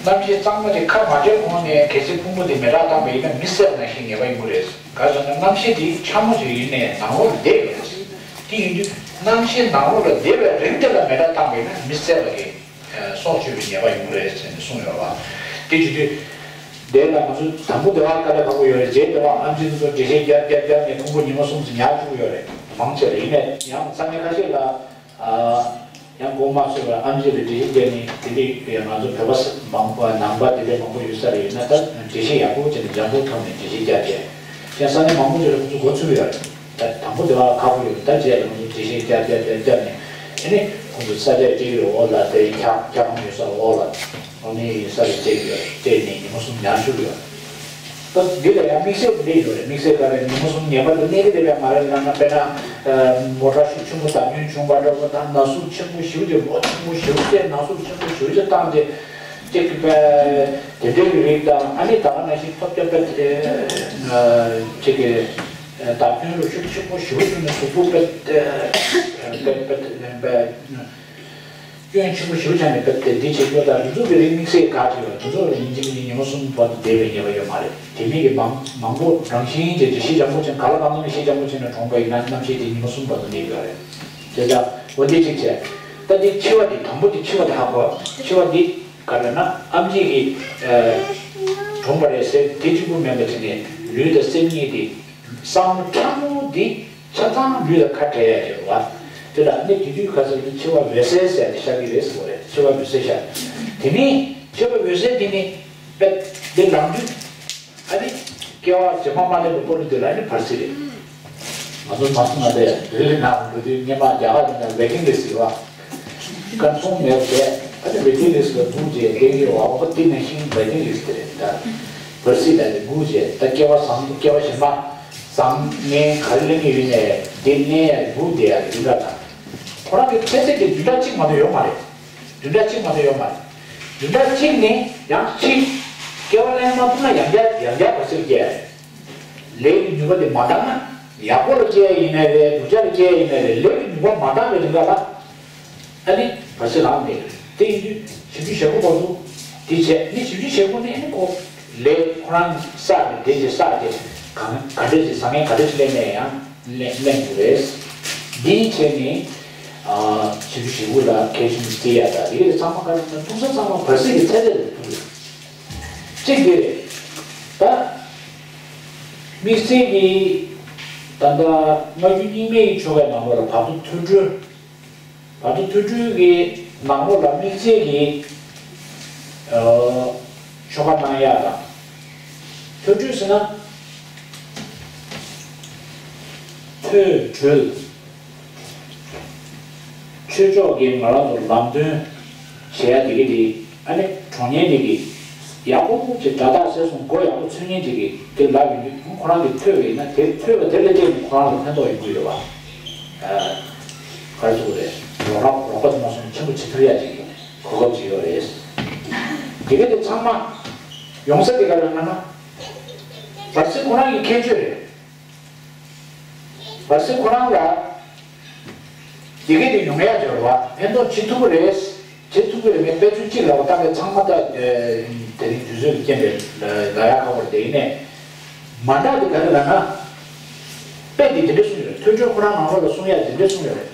རྣམ་ཤེས་གཙང་མ་དེ་ཁ་མ་བྲལ་གོང་ནས་གལ་སྲིད་ཕུང་པོ་དེ་མེ་སྲེག་བཏང་པ་ཡིན་ན། མི་བསད་པ་ནང་བཞིན་ཉེས་པ་ཡོང་གི་རེད། ག་རེ་ཟེར་ན། རྣམ་ཤེས་དེ་ཕྲ་མོ་ཅིག་ཡིན་ནའི་ནང་ལོགས་ལ་བསྡད་ཡོད་རེད། དེ་ཡིན་དུས་རྣམ་ཤེས་ནང་ལོགས་ལ་བསྡད་པའི་རིང་དེ་ལ་མེ་སྲེག་བཏང་པ་ཡིན་ན། མི་བསད་པ་གི་སྲོག་གཅོད་པའི་ཉེས་པ་ཡོང་གི་རེད་ཟེར་ནས་གསུངས་ཡོད་པ། དེ་བྱེད་དུས། དེ་ལ་ང་ཚོ་དང་པོ་དེ་བ་དཀའ་ལས་ཁག་པོ་ཡོད་རེད། རྗེས་དེ་བ་ཨེམ་ཆི་དེ་ཚོ་འགྲེལ་བཤད་རྒྱབ་རྒྱབ་རྒྱབ་ནས་ཕུང་པོ་ཉི་མ་གསུམ་ཙམ་ཉར་བཅུག་གི་ཡོད་རེད། མང་ཆེ་བ། ཡིན་ནའི་ཡང་ས་གནས་ཁ་ཤས་ལ། ཨ། ཡང་གོ་མ་ཆོད་པར་ཨེམ་ཆི་ལ་འགྲེལ་བཤད་བརྒྱབ་ནས། དེ་འདྲའི་ང་ཚོ་བོད་པ་མང་པོ། ནང་པ་དེ་འདྲའི་མང་པོ་ཡོད་ས་རེད། ཡིན་ན་ད་འགྲེལ་བཤད་ཡག་པོ་བྱས་ནས་འཇམ་པོ་ཐོག་ནས་འགྲེལ་བཤད་བརྒྱབ་བྱས། ཡང་ས་གནས་མང་པོ་ཅིག་ལ་ཁོ་ཚོ་མགོ་ཚོས་ཡོད་རེད། ད་དང་པོ་དེ་བ་ཁག་པོ་ཡོད། ད་རྗེས་ལ་ཁོ་ཚོ་འགྲེལ་བཤད་བརྒྱབ་བརྒྱབ་བརྒྱབ་བརྒྱབ་ནས། དེ་ནས་ཁོ་ཚོ་ས་ཆ་སྤྲད་ཀྱི་རེད། འོག་ལ་དེ་འཁྱག་འཁྱག་ཁང་ཡོད་ས་འོག་ལ། འོ་ནས་ས་ཆ་སྤྲད་ཀྱི་ཡོད་རེད། སྤྲད་ནས་ཉི་མ་གསུམ་ཉར་བཅུག་གི་ཡོད་རེད། ད་འདི་ལ་ཡང་དམིགས་བསལ་འདི་ཡོད་རེད། དམིགས་བསལ་ག་རེ། ཉི་མ་གསུམ་ངེས་པར་དུ་གནས་ཀྱི་རེད་པས་མ་རེད་ལབ་ན། དཔེར་ན། ཨ། མོ་ཊ་ཤུགས་ཆེན་པོ་བརྡབ་སྐྱོན་བྱུང་བ་འདྲ་པོ་དང་། ན་ཟུག་ཆེན་པོ་ཞེ་པོ་ཅིག་ལོ་ཆེན་པོ་ཞེ་པོ་ཅིག་ན་ཟུག་ཆེན་པོ་ཞེ་པོ་ཅིག་བཏང་སྟེ། ཅིག་གི་པའི་དེ་འདྲའི་རིགས་དང་། ཨ་ནི་ད་ག་ནང་བཞིན་ཐོལ་རྒྱག་པའི་དེ། ཨ། ཅིག་གི་བརྡབ་སྐྱོན་རུ་ཤུགས་ཆེན་པོ་ཞེ་པོ་བྱུང་ནས་གཟུགས་པོ་པའི་དེ། པའི་པའི་པའི། སྐྱོན་ཆེན་པོ་ཞེ་པོ་ཆགས་ནས། སྐབས་དེ་འདི་བྱེད་རྒྱུ་དང་། འདི་ཚོ་གི་རིགས་དམིགས་བསལ་ག་ཅིག་ཡོད། འདི་ཚོ་ཡིན་གཅིག་མིན་གཅིག་ཉི་མ་གསུམ་བར་དུ་བསྡད་པའི་ངེས་པ་ཡོད་མ་རེད། དེ་མིན་གྱི་མང་མང་པོ་རང་བཞིན་གྱིས་འགྲེལ་བཤད་འཇམ་པོ་བྱས། ག་ལ་གང་འཚམ་གྱི་བཤད་འཇམ་པོ་བྱས་ནས་གྲོངས་པ་ཡིན་ན། རྣམ་ཤེས་དེ་ཉི་མ་གསུམ་བར་དུ་གནས་ཀྱི་ཡོད་རེད། དེ་ལྟར་འོ་འདི་གཅིག་བྱས། ད་འདི་འཆི་བ་འདི། དང་པོ་འདི་འཆི་བ་འདི་ཧ་གོ། འཆི་བ་འདི་ག་རེ་ན། ཨེམ་ཆི་གིས། ཨ། གྲོངས་པ་རེད་ཟེར་དེ་གཅིག་པུ་མིན་པ་བྱས་ནས། ལུས་དང་སེམས་གཉིས་དེ། བསམ་བློ་ཕྲ་མོ་འདི་ཆ་ཚང་ལུས་ལ་ཁ་བྲལ་ཡ་ཡོད་པ། དེ་ལ་ནི་དེ་དུས་ཁ་སང་འཆི་བ་འོད་གསལ་ཟེར་ཏེ་ཤར་གྱི་རེད་ཟེར་བ་རེད། འཆི་བ་འོད་གསལ་ཤར། དེ་ནས་འཆི་བ་འོད་གསལ་དེ་ནི་པད་དེ་ལངས་དུས། ཨ་ནི་སྐྱེ་བ་རྗེས་མ་མ་སླེབས་པའི་སྐོར་དེ་ལ་ནི་བར་སྲིད་རེད། ང་ཚོ་མ་སོང་ན་དེ་རི་ལི་ནང་འགྲོ་དུས། སྔོན་མ་རྒྱ་གར་ནང་ན་ཝེ་ཊིང་ལིསྚ་ཟེར་བ། ཀན་ཕོམ་མེད་པས། ཨ་ནི་ཝེ་ཊིང་ལིསྚ་ལ་སྒུག་བྱས་བསྡད་ཀྱི་ཡོད་པ། འོ་དེ་ནང་བཞིན་ཝེ་ཊིང་ལིསྚ་དེ་རེད། ད་བར་སྲིད་ལ་ནི་སྒུག་བྱས། ད་སྐྱེ་བ་བཟང་། སྐྱེ་བ་གཞན་པ་བཟང་ངན་ག་རེ་ལེན་གྱི་ཡོད་ནའི། དེ་ལེན་ཡ་སྒུག་བསྡད་ཡ་རེད། བདུན་ཕྲག་དང་། ཁོ་རང་གི་ཚེ་ཚད་དེ་བདུན་ཕྲག་གཅིག་མ་གཏོགས་ཡོད་མ་རེད། བདུན་ཕྲག་གཅིག་མ་གཏོགས་ཡོད་མ་རེད། བདུན་ཕྲག་གཅིག་ནས་ཡང་འཆི། སྐྱེ་བ་ལེན་མ་ཐུབ་ན་ཡང་བསྐྱར་ཡང་བསྐྱར་བར་སྲིད་སྐྱེ་ཡ་རེད། ལས་ཀྱི་ནུས་པ་དེ་མ་འདང་ན། ཡག་པོ་ལ་སྐྱེ་ཡ་ཡིན་ནའི་རེད། སྡུག་ཅག་ལ་སྐྱེ་ཡ་ཡིན་ནའི་རེད། ལས་ཀྱི་ནུས་པ་མ་འདང་བའི་རིང་ག་ལ། ཨ་ནི་བར་སྲིད་ལངས་ནས། དེ་ཡིན་དུས་བཞི་བཅུ་ཞེ་དགུ་བར་དུ་དེ་བྱས་ནི་བཞི་བཅུ་ཞེ་དགུ་ནས་ནི་ཁོ་ལས་ཁོ་རང་བསགས་ནས་དེ་ཅི་བསགས་ཏེ་གང་ག་འདྲ་ཅིག་བཟང་ངན་ག་འདྲ་ཅིག་ལེན་ནས་ཡང་ལེན་ལེན་དགོས་རེད། འདིའི་ཆེད་ནི་བཞི་བཅུ་ཞེ་དགུ་ལ་ཁེ་ཤིང་རྩི་ཡ་ད་དེ་གི་ཚང་མ་ག་རེ་ཐུག་ས་ཚང་མ་བར་སྲིད་ཀྱི་ཚད་ཚད་དུ་ཐུག་ཡོད། གཅིག་དེ་རེད། ད་དམིགས་བསལ་གྱི་ད་ལྟ་སྔ་འགྱུར་རྙིང་མའི་ཆོ་གའི་ནང་ལོགས་ལ་བར་དོ་ཐོས་གྲོལ། བར་དོ་ཐོས་གྲོལ་གྱི་ནང་ལོགས་ལ་དམིགས་བསལ་གྱི་ཆོ་ག་གནང་ཡག་དང་། ཐོས་གྲོལ་ཟེར་ན་ཐོས་གྲོལ། ཆོས་ཕྱོགས་ཀྱི་ང་རང་ཚོ་ལམ་སྟོན་བྱེད་ཡ་དེ་གི་དེ་ཨ་ནི་གྲོགས་ཉན་དེ་གི་ཡག་པོ་ཅིག་སྒྲ་དག་གསལ་སོང་མགོ་ཡག་པོ་ཚོས་ཉན་དེ་གི་དེ་ལབ་ཡོང་དུས་ཁོ་རང་གི་ཐོས་པ་ཡིན་ན་དེ་ཐོས་པ་དེ་ལ་བརྟེན་ནས་ཁོ་རང་ལ་ཕན་ཐོགས་ཡོང་གི་ཡོད་པ། ག་རེ་ཟེར་དགོས་རེད། རོགས་རམ་རོགས་པ་དེ་མ་སོང་ཆེན་པོ་བྱེད་ཐུབ་ཡ་ཅིག་གོ་སྐབས་ཅིག་ཡོད་རེད། དེ་གི་དེ་ཚང་མ་ཡོང་ས་དེ་ག་རེ་ལབ་ན་བར་སྲིད་ཁོ་རང་གི་ཁྱད་ཆོས་རེད། བར་སྲིད་ཁོ་རང་ལ་དེ་གས་དེ་ཡོང་ཡ་འབྱོར་བ་ཕན་ཐོགས་བྱེད་ཐུབ་ཀྱི་རེད། བྱེད་ཐུབ་ཀྱི་རེད་མེད་དཔེ་མཚོན་གཅིག་ལ་བ་ལྟ་བའི་ཚང་མ་ད་དེ་རིང་དུས་ཚོད་ཀྱི་རྐྱེན་པས་ལ་ཡ་ཁག་པོ་རེད། དེ་ཡིན་ནས་མ་འདྲ་དེ་ག་རེ་ལབ་ན་དཔེ་དེ་དེ་འདྲ་གསུངས་ཡོད་རེད། ཐོས་གྲོལ་ཁོ་རང་ནང་ལོགས་ལ་གསུང་ཡ་དེ་འདྲ་གསུངས་ཡོད་རེད།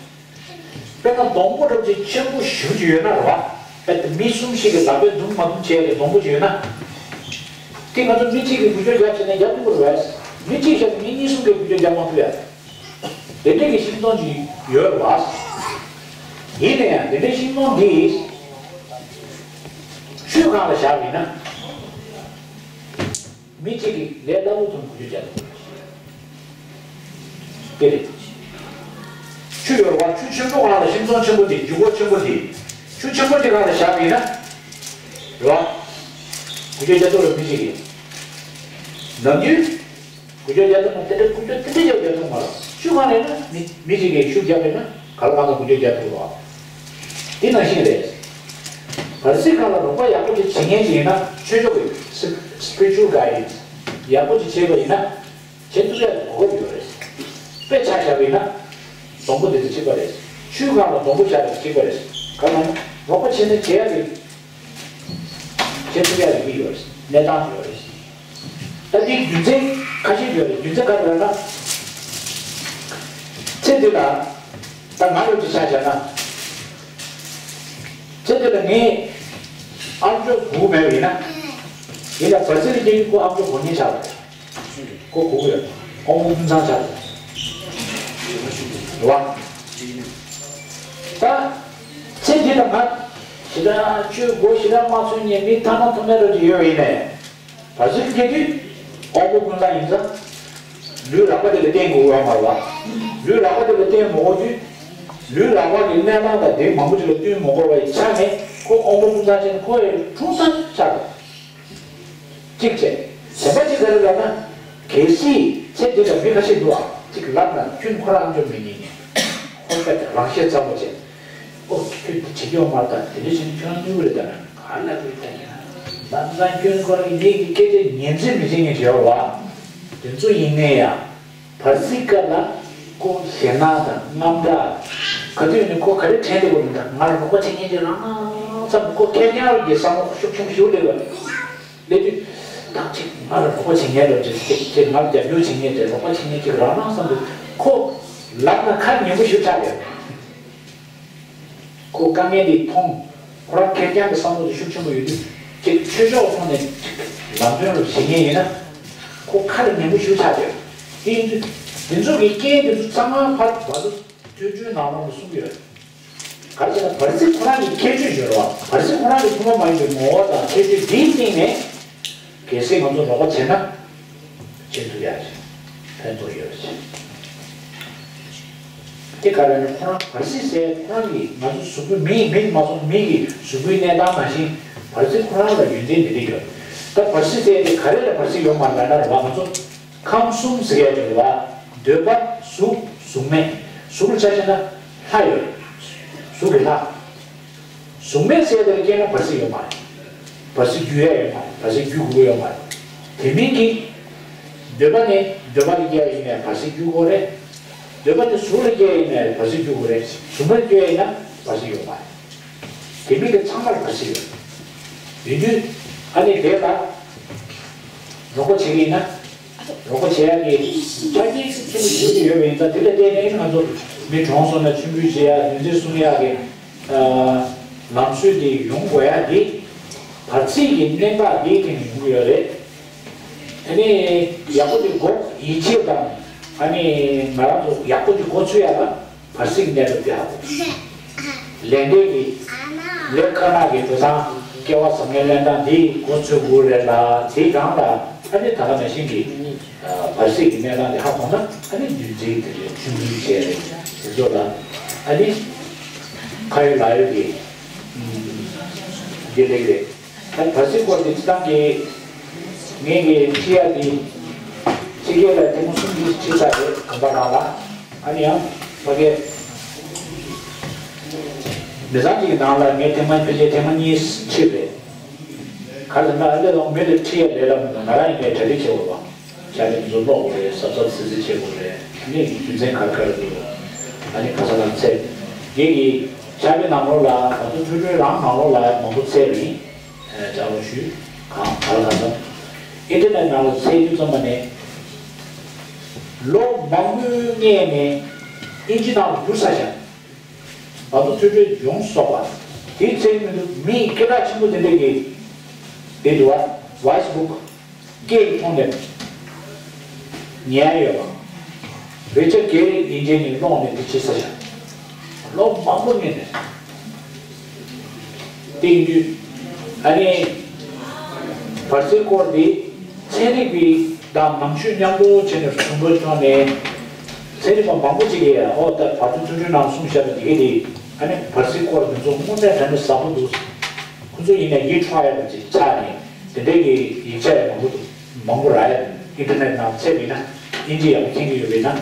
དཔེར་ན་སྡོང་པོ་འདྲ་ཅིག་ཆེན་པོ་ཞེ་པོ་ཅིག་ཡོད་ན་རེད་བ། དཔེ་དེ་མི་གསུམ་ཞིག་གིས་ལག་པས་བརྡུང་མ་བརྡུང་བྱས་ཏེ་སྡོང་པོ་ཅིག་ཡོད་ན། དེ་ང་ཚོ་མི་གཅིག་གིས་འགུལ་སྐྱོད་རྒྱབ་བྱས་ནས་རྒྱབ་ཐུབ་ཀྱི་རེད་བས། མི་གཅིག་བྱས་ནས་མི་གཉིས་གསུམ་གིས་འགུལ་སྐྱོད་རྒྱབ་མ་ཐུབ་ཡ། དེ་འདྲས་ཀྱི་ཤིང་སྡོང་ཅིག་ཡོད་རེད་བ། ཡིན་ན་ཡང་དེ་འདྲའི་ཤིང་སྡོང་འདི་ཆུ་སྒང་ལ་བཞག་པ་ཡིན་ན། མི་གཅིག་གིས་ལས་སླ་པོ་ཙམ་འགུལ་སྐྱོད་རྒྱག་ཐུབ། དེ་རེད། ཆུ་ཡོད་རེད་བ། ཆུ་ཆེན་པོ་སྒང་ལ་ཤིང་སྡོང་ཆེན་པོ་དེ་རྒྱུག་པ་ཆེན་པོ་དེ། ཆུ་ཆེན་པོ་དེ་སྒང་ལ་བཞག་པ་ཡིན་ན། རེད་བ། འགུལ་སྐྱོད་རྒྱག་ཐུབ་རེད་མི་གཅིག་གིས། ནམ་རྒྱུན། འགུལ་སྐྱོད་རྒྱག་ཐུབ་མ་དེ་འདྲ་འགུལ་སྐྱོད་དེ་འདྲ་རྒྱག་རྒྱག་ཐུབ་མ་རེད། ཆུ་སྒང་ལ་ཡིན་ན་མི་མི་གཅིག་གིས་ཤུགས་རྒྱག་པ་ཡིན་ན་ག་ལ་གང་འཚམ་འགུལ་སྐྱོད་རྒྱག་ཐུབ་རེད་བ། དེ་ནང་བཞིན་རེད། བར་སྲིད་སྒང་ལ་རོགས་པ་ཡག་པོ་ཅིག་བྱེད་མཁན་ཅིག་ཡིན་ན་ཆོས་ཕྱོགས་ཀྱི་སི- spiritual guidance ཡག་པོ་ཅིག་བྱས་པ་ཡིན་ན་བྱེད་ཐུབ་ཡག་གོ་སྐབས་ཡོད་རེད། དཔེ་ཆ་བཞག་པ་ཡིན་ན་སྡོང་པོ་དེ་དང་གཅིག་པ་རེད། ཆུའི་སྒང་ལ་སྡོང་པོ་བཞག་པ་དང་གཅིག་པ་རེད། གང་ལབ་ན་རོགས་པ་བྱས་ན་བྱེད་ཡག་གི་བྱེད་ཐུབ་ཡག་ཡོད་ཀྱི་ཡོད་རེད། གནས་སྟངས་ཡོད་རེད། ད་འདིའི་རྒྱུ་མཚན་ཁ་ཤས་ཡོད་རེད། རྒྱུ་མཚན་ག་རེ་རེད་ལབ་ན། ཚེ་འདི་ལ་ད་ང་རང་གི་ཆ་བཞག་ན། ཚེ་འདི་ལ་ངས་ཨ་མཆོག་སྒུག་མེད་པ་ཡིན་ན། ཡིན་ལ་བར་སྲིད་ལ་སྐྱེ་དུས་ཁོ་ཨ་མཆོག་སྒུག་མཁན་ཆགས་རེད། ཁོ་སྒུག་ཡོད། དབང་པོ་ཀུན་བཟང་ཆགས་རེད། རེད་བ། ད་ཚེ་འདི་ལ་ང་ཞེ་དྲག་ཆོས་སྒོ་ཞེ་དྲག་མ་ཚུགས་མཁན་མི་ཐ་མ་ཐ་མའི་རོ་ཅིག་ཡོད་པ་ཡིན་ནའི། བར་སྲིད་སྐྱེ་དུས་དབང་པོ་ཀུན་བཟང་ཡིན་ཙང་། ལུས་རགས་པ་དེ་ལ་བརྟེན་དགོས་ཡོད་མ་རེད་བ། ལུས་རགས་པ་དེ་ལ་བརྟེན་མ་དགོས་དུས། ལུས་རགས་པ་གི་གནས་སྟངས་དང་དེ་མང་པོ་ཅིག་ལ་བསྟུན་མ་དགོས་པ་ཡི་ཆ་ནས་ཁོ་དབང་པོ་ཀུན་བཟང་ཅན་ཁོ་ཡི་འཁྲུངས་ས་ཆགས་འགྲོ། གཅིག་བྱས། གཞན་པ་གཅིག་ག་རེ་ལབ་ན། གལ་སྲིད་ཚེ་འདི་ལ་མི་ཁ་ཤས་འདུག་ཨ། གཅིག་ལབ་ན་ཁྱོད་ཁོ་རང་འཇོག་མི་ཉན་ནས། ཁོ་པས་རང་ཤེད་ཚ་པོ་བྱས། ཨོ་ཁྱོད་འདི་བྱེད་ཀྱི་ཡོད་མ་རེད་ད། དེ་འདྲ་བྱས་ན་ཁྱོད་རང་གནོད་གི་རེད་ད། ག་ལ་གི་རེད་ད་ཡིན་ན། ད་ང་ཁྱོད་ཁོ་རང་གི་ལས་ཀྱི་སྐད་ཆ་ཉན་ཚད་མི་བྱེད་མཁན་བྱེད་བ། དེ་ཚོ་ཡིན་ནའི་ཡང་། བར་སྲིད་སྐབས་ལ་ཁོ་ཞེད་སྣང་དང་དངངས་སྐྲག་ག་དུས་ནས་ཁོ་ག་རེ་དྲན་བསྡད་པ་མི་འདྲ། ང་ལ་རོགས་པ་བྱེད་མཁན་ཅིག་རག་ན་བསམ། ཁོ་ཁེར་རྐྱང་རང་གི་བསམ་བློ་ཤུགས་ཆེན་པོ་ཞིག་སླེབས་པ་རེད། སླེབས་དུས་ཐག་ཅིག་ང་ལ་རོགས་པ་བྱེད་མཁན་རོགས་ཅིག་ཅིག་ཅིག་ང་ལ་རྒྱབ་སྐྱོར་བྱེད་མཁན་ཅིག་རོགས་པ་བྱེད་མཁན་ཅིག་རག་ན་བསམ་དུས་ཁོ་ལབ་ན་ཁ་ཉན་པོ་ཞིག་ཆགས་ཡོད། ཁོ་དཀའ་ངལ་འདི་མཐོང་། ཁོ་རང་ཁེར་རྐྱང་གི་བསམ་བློ་དེ་ཤུགས་ཆེན་པོ་ཡོད་དུས་ཅིག་ཆོས་ཕྱོགས་ཐོག་ནས་ཅིག་ལམ་སྟོན་རུ་བྱེད་མཁན་ཡིན་ན་ཁོ་ཁ་ལ་ཉན་པོ་ཞིག་ཆགས་ཡོད། དེ་ཡིན་དུས་དེ་ཚོ་གི་རྐྱེན་དེ་ཚོ་ཚང་མ་ཕར་བར་དུ་ཐོས་གྲོལ་ནང་ལོགས་ནས་གསུངས་ཡོད། ག་རེ་ཟེར་ན་བར་སྲིད་ཁོ་རང་གི་ཁྱད་ཆོས་ཡོད་རེད་བ། བར་སྲིད་ཁོ་རང་གི་ཐུན་མོང་མ་ཡིན་པའི་ངོ་བོ་དང་ཁྱད་ཆོས་འདིའི་སྟེང་ནས་གལ་སྲིད་ང་ཚོ་རོགས་པ་བྱས་ན་བྱེད་ཐུབ་ཡག་ཅིག་ཕན་ཐོགས་ཡོད་རེད་ཅིག་དེ་ག་རེ་ན་ཁོ་རང་བར་སྲིད་ཟེར་ཁོ་རང་གི་ང་ཚོ་གཟུགས་པོའི་མི་མི་མ་སོང་མི་གི་གཟུགས་པོའི་གནས་སྟངས་ནང་བཞིན་བར་སྲིད་ཁོ་རང་ལ་ཡོན་ཏན་འདི་འདྲ་ཡོད། ད་བར་སྲིད་ཟེར་དེ་ག་རེ་ལ་བར་སྲིད་ཡོད་མ་རེད་ལབ་ན་རེད་བ། ང་ཚོ་ཁམས་གསུམ་ཟེར་ཡ་ཅིག་རེད་བ། འདོད་པ་གཟུགས་གཟུགས་མེད། གཟུགས་ལ་ཆ་བཞག་ན་ལྷ་ཡོད་རེད། གཟུགས་ཀྱི་ལྷ། གཟུགས་མེད་ཟེར་དེ་ལ་སྐྱེས་ན་བར་སྲིད་ཡོད་མ་རེད། བར་སྲིད་རྒྱུག་ཡ་ཡོད་མ་རེད། བར་སྲིད་རྒྱུག་དགོས་ཡོད་མ་རེད། དེ་མིན་གྱི། འདོད་པ་ནི་འདོད་པ་ལ་སྐྱེ་ཡ་ཡིན་ནའི་བར་སྲིད་རྒྱུག་དགོས་རེད། འདོད་པ་ནི་གཟུགས་ལ་སྐྱེ་ཡ་ཡིན་ནའི་བར་སྲིད་རྒྱུག་དགོས་རེད། གཟུགས་མེད་ལ་སྐྱེ་ཡ་ཡིན་ན་བར་སྲིད་ཡོད་མ་རེད། དེ་མིན་དེ་ཚང་མར་བར་སྲིད་ཡོད། ཡིན་དུས་ཨ་ནི་དེ་ལ་རོགས་པ་བྱེད་ཀྱི་ཡིན་ན། རོགས་པ་བྱེད་ཡག་གི་ཆ་རྐྱེན་ཆེན་པོ་ཞིག་ཡོད་པ་ཡིན་ཙང་། དེ་ལ་བརྟེན་ནས་ང་ཚོ་མི་གྲོངས་སོང་ན་མཆོད་འབུལ་བྱེད་ཡག་རྒྱུ་མཚན་གསུང་ཡག་གི་ལམ་སྲོལ་དེ་ཡོང་དགོས་ཡག་དེ་བར་སྲིད་ཀྱི་གནད་འགག་དེའི་སྟེང་ནས་ཡོང་གི་ཡོད་རེད། ཨ་ནི་ཡག་པོ་དེ་གོ་ཡིད་ཆེས་དང་། ཨ་ནི་ང་རང་ཚོ་ཡག་པོ་དེ་གོ་ཚུད་ཡག་ལ་བར་སྲིད་ཀྱི་གནད་དོན་དེ་ཧ་གོ། ལས་འབྲས་ཀྱི་ལས་དཀར་ནག་གི་འགྲོ་སྟངས། སྐལ་བ་བཟང་ངན་ལེན་སྟངས་འདི་གོ་ཚོད་དགོས་རེད་ལ། དེའི་སྒང་ལ་ཨ་ནི་ད་ག་ནང་བཞིན་གྱི་བར་སྲིད་ཀྱི་གནས་སྟངས་དེ་ཧ་གོ་ན། ཨ་ནི་རྒྱུ་མཚན་དེ་རེད། མཆོད་འབུལ་བྱས་རེད། དེ་ཚོ་ལ་ཨ་ནི་ཁ་ཡོད་ལག་ཡོད་ཀྱི་འདི་ལེགས་རེད། ད་བར་སྲིད་སྐོར་དེ་སྤྱིར་བཏང་གི་ངེད་ཀྱི་ཁྲིད་ཡག་དེ་ཕྱི་རྒྱལ་ལ་ཐེངས་མ་གསུམ་ཅིག་ཁྲིད་ཚར་རེད། གོམ་པ་རང་ལ། ཨ་ནི་ཡང་ཕ་གི་མི་ཚང་གཅིག་གི་ནང་ལ་ངས་ཐེངས་མ་ཕལ་ཆེར་ཐེངས་མ་གཉིས་ཁྲིད་རེད། ག་རེ་ཟེར་ན། ཨ་ལས་ལོག་མི་ལ་ཁྲིད་ཡག་ལས་སླ་མི་འདུག་ང་རང་ཡིན་པས་གྲ་སྒྲིག་བྱེད་དགོས་པ། ཤ་ལེབ་ཚོ་ཀློག་དགོས་རེད། གཟབ་གཟབ་སིལ་སིལ་བྱེད་དགོས་རེད། ཨ་ནི་རྒྱུ་མཚན་ག་རེ་ག་རེ་འདུག་ཨ་ནི་ག་ས་ལ་འཚོལ། ངེད་ཀྱི་ཕྱག་དཔེ་ནང་ལོགས་ལ། ང་ཚོ་ཐོས་གྲོལ་རང་ནང་ལོགས་ལ་མང་པོ་འཚོལ་བ་ཡིན། ཨ། ལྕགས་ལོག་ཞུས། གང་ག་ལ་གང་འཚོལ། ཨིན་ཊར་ནེཊ་ནང་ལ་འཚོལ་དུས་ཙམ་པ་ནས་ལོ་མང་པོའི་སྔས་ནས་ཨིན་ཇི་ནང་ལ་བསྒྱུར་ཚར་ཤག་ང་ཚོ་ཐོས་གྲོལ་ཡོངས་སུ་རྫོགས་པ་དེ་འཚོལ་གྱི་མི་འདུག་མི་སྐད་གྲགས་ཆེན་པོ་དེ་འདྲ་གི་དེ་འདུག་བ། ཝོ་ཡིས་བུག་སྐད་ཀྱི་ཐོག་ནས་ཉན་ཡོད་པ། རི་ཅར་གེ་རིས་ཡིན་གཅིག་མིན་གཅིག་ཀློག་ནས་དེ་བྱས་ཚར་ཤག་ལོ་མང་པོ་སྔོན་ནས། དེ་ཡིན་དུས་ཨ་ནི་བར་སྲིད་སྐོར་འདི་ཚན་རིག་པའི་དང་ནང་ཆོས་མཉམ་དུ་བྱས་ནས་གསུང་འབུལ་བྱུང་ནས། ཚན་རིག་པ་མང་པོ་ཅིག་གིས། ཨོ། ད་བར་དོ་ཐོས་གྲོལ་ནང་གསུངས་བཞག་པ་དེ་ག་དེ། ཨ་ནི་བར་སྲིད་སྐོར་འདི་ཚོ་དངོས་གནས་དྲང་གནས་ཟབ་པོ་འདུག་ཁོ་ཚོ་ཡིན་ན་ཡིད་འཕྲོག་ཡག་ཅིག་ཆགས་ནས། དེ་འདྲའི་གི་ཡིག་ཆ་ཡང་མང་པོ་འདུག་མང་པོ་རག་ཡ། ཨིན་ཊར་ནེཊ་ནང་བཙལ་བ་ཡིན་ན། དབྱིན་ཇི་ཡག་པོ་མཁྱེན་གྱི་ཡོད་པ་ཡིན་ན།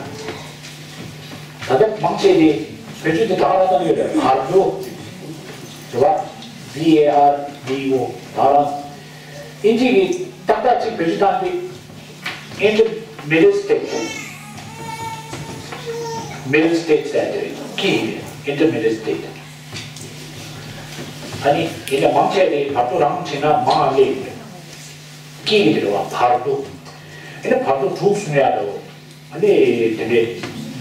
ད་ལྟ་མང་ཆེ་དེ་བེད་སྤྱོད་དེ་ད་ག་རང་བཏང་ཡོད་རེད། བར་དོ། རེད་པ། བྷི་ཨེ་ཨར་ཌི་ཨོ། ད་ག་རང་། དབྱིན་ཇི་གི་ཏག་ཏག་ཅིག་བེད་སྤྱོད་བཏང་དུས། Intermediate state། Middle state ཟེར་དེ་རེད། ཀི་ཡིན་རེད། Intermediate state། ཨ་ནི་དེ་ནས་མང་ཆེ་དེ་བར་དོ་རང་བྲིས་ན་མང་ང་སླེབས་ཡོད་རེད། ཀི་ཡིན་རེད་པ། བར་དོ། ཨ་ནི་བར་དོ་དྲུག་གསུང་ཡག་འདུག་ཨ་ནི་དེ་འདྲའི་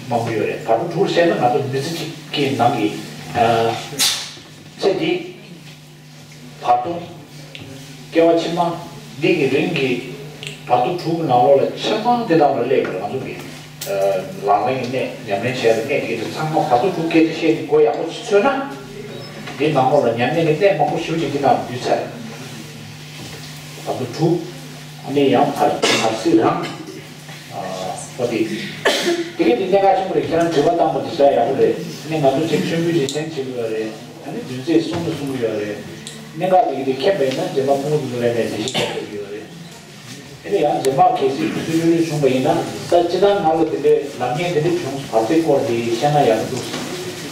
མང་པོ་ཡོད་རེད། བར་དོ་དྲུག་བཤད་ན་ང་ཚོ་མི་ཚེ་གཅིག་གི་ནང་གི། ཨ། ཚེ་འདི། བར་དོ། སྐྱེ་བ་ཕྱི་མ། འདི་གི་རིང་གི། བར་དོ་དྲུག་གི་ནང་ལོགས་ལ་ཆ་ཚང་དེ་དག་ལ་སླེབས་པ་རེད། ང་ཚོ་གི། ཨ། ལག་ལེན་གྱི་གནས། ཉམས་ལེན་བྱས་པའི་གནས་དེ་ཚང་མ་བར་དོ་དྲུག་སྐད་ཆ་བཤད་ནས་མགོ་ཡག་པོ་ཞིག་ཚོས་ན། འདི་ནང་ལོགས་ལ་ཉམས་ལེན་གྱི་གནས་མང་པོ་ཞེ་པོ་ཅིག་འདི་ནང་འདུས་ཚར་རེད། བར་དོ་དྲུག་ཨ་ནི་ཡང་བར། བར་སྲིད་རང་། ཨ། ཨོ་དེ། དེ་གས་དེ་གནད་འགག་ཆེན་པོ་རེད། ཁྱེད་རང་དྲི་བ་བཏང་པ་དེ་ཞེ་དྲག་ཡག་པོ་རེད། ཨ་ནི་ང་ཚོ་ཅིག་མཆོད་འབུལ་ཅིག་གསན་བྱེད་དགོས་ཡོད་རེད། ཨ་ནི་རྒྱུ་མཚན་གསུང་དུ་གསུང་གི་ཡོད་རེད། གནད་འགག་དེ་གས་དེ་མཁྱེན་པ་ཡིན་ན་རྗེས་མ་ཕྲུ་གུ་ཚོ་ལ་ནས་འགྲེལ་བཤད་རྒྱག་ཐུབ་ཀྱི་ཡོད་རེད། ཨ་ནི་ཡང་རྗེས་མ་གལ་སྲིད་ཁུ་སུ་ལྷོད་ལྷོད་བྱུང་པ་ཡིན་ན། ད་སྤྱིར་བཏང་ང་ལ་དེ་འདྲའི་ལབ་མཁན་དེ་འདྲ་བྱུང་། བར་སྲིད་སྐོར་དེ་བཤད་ན་ཡག་པོ་འདུག་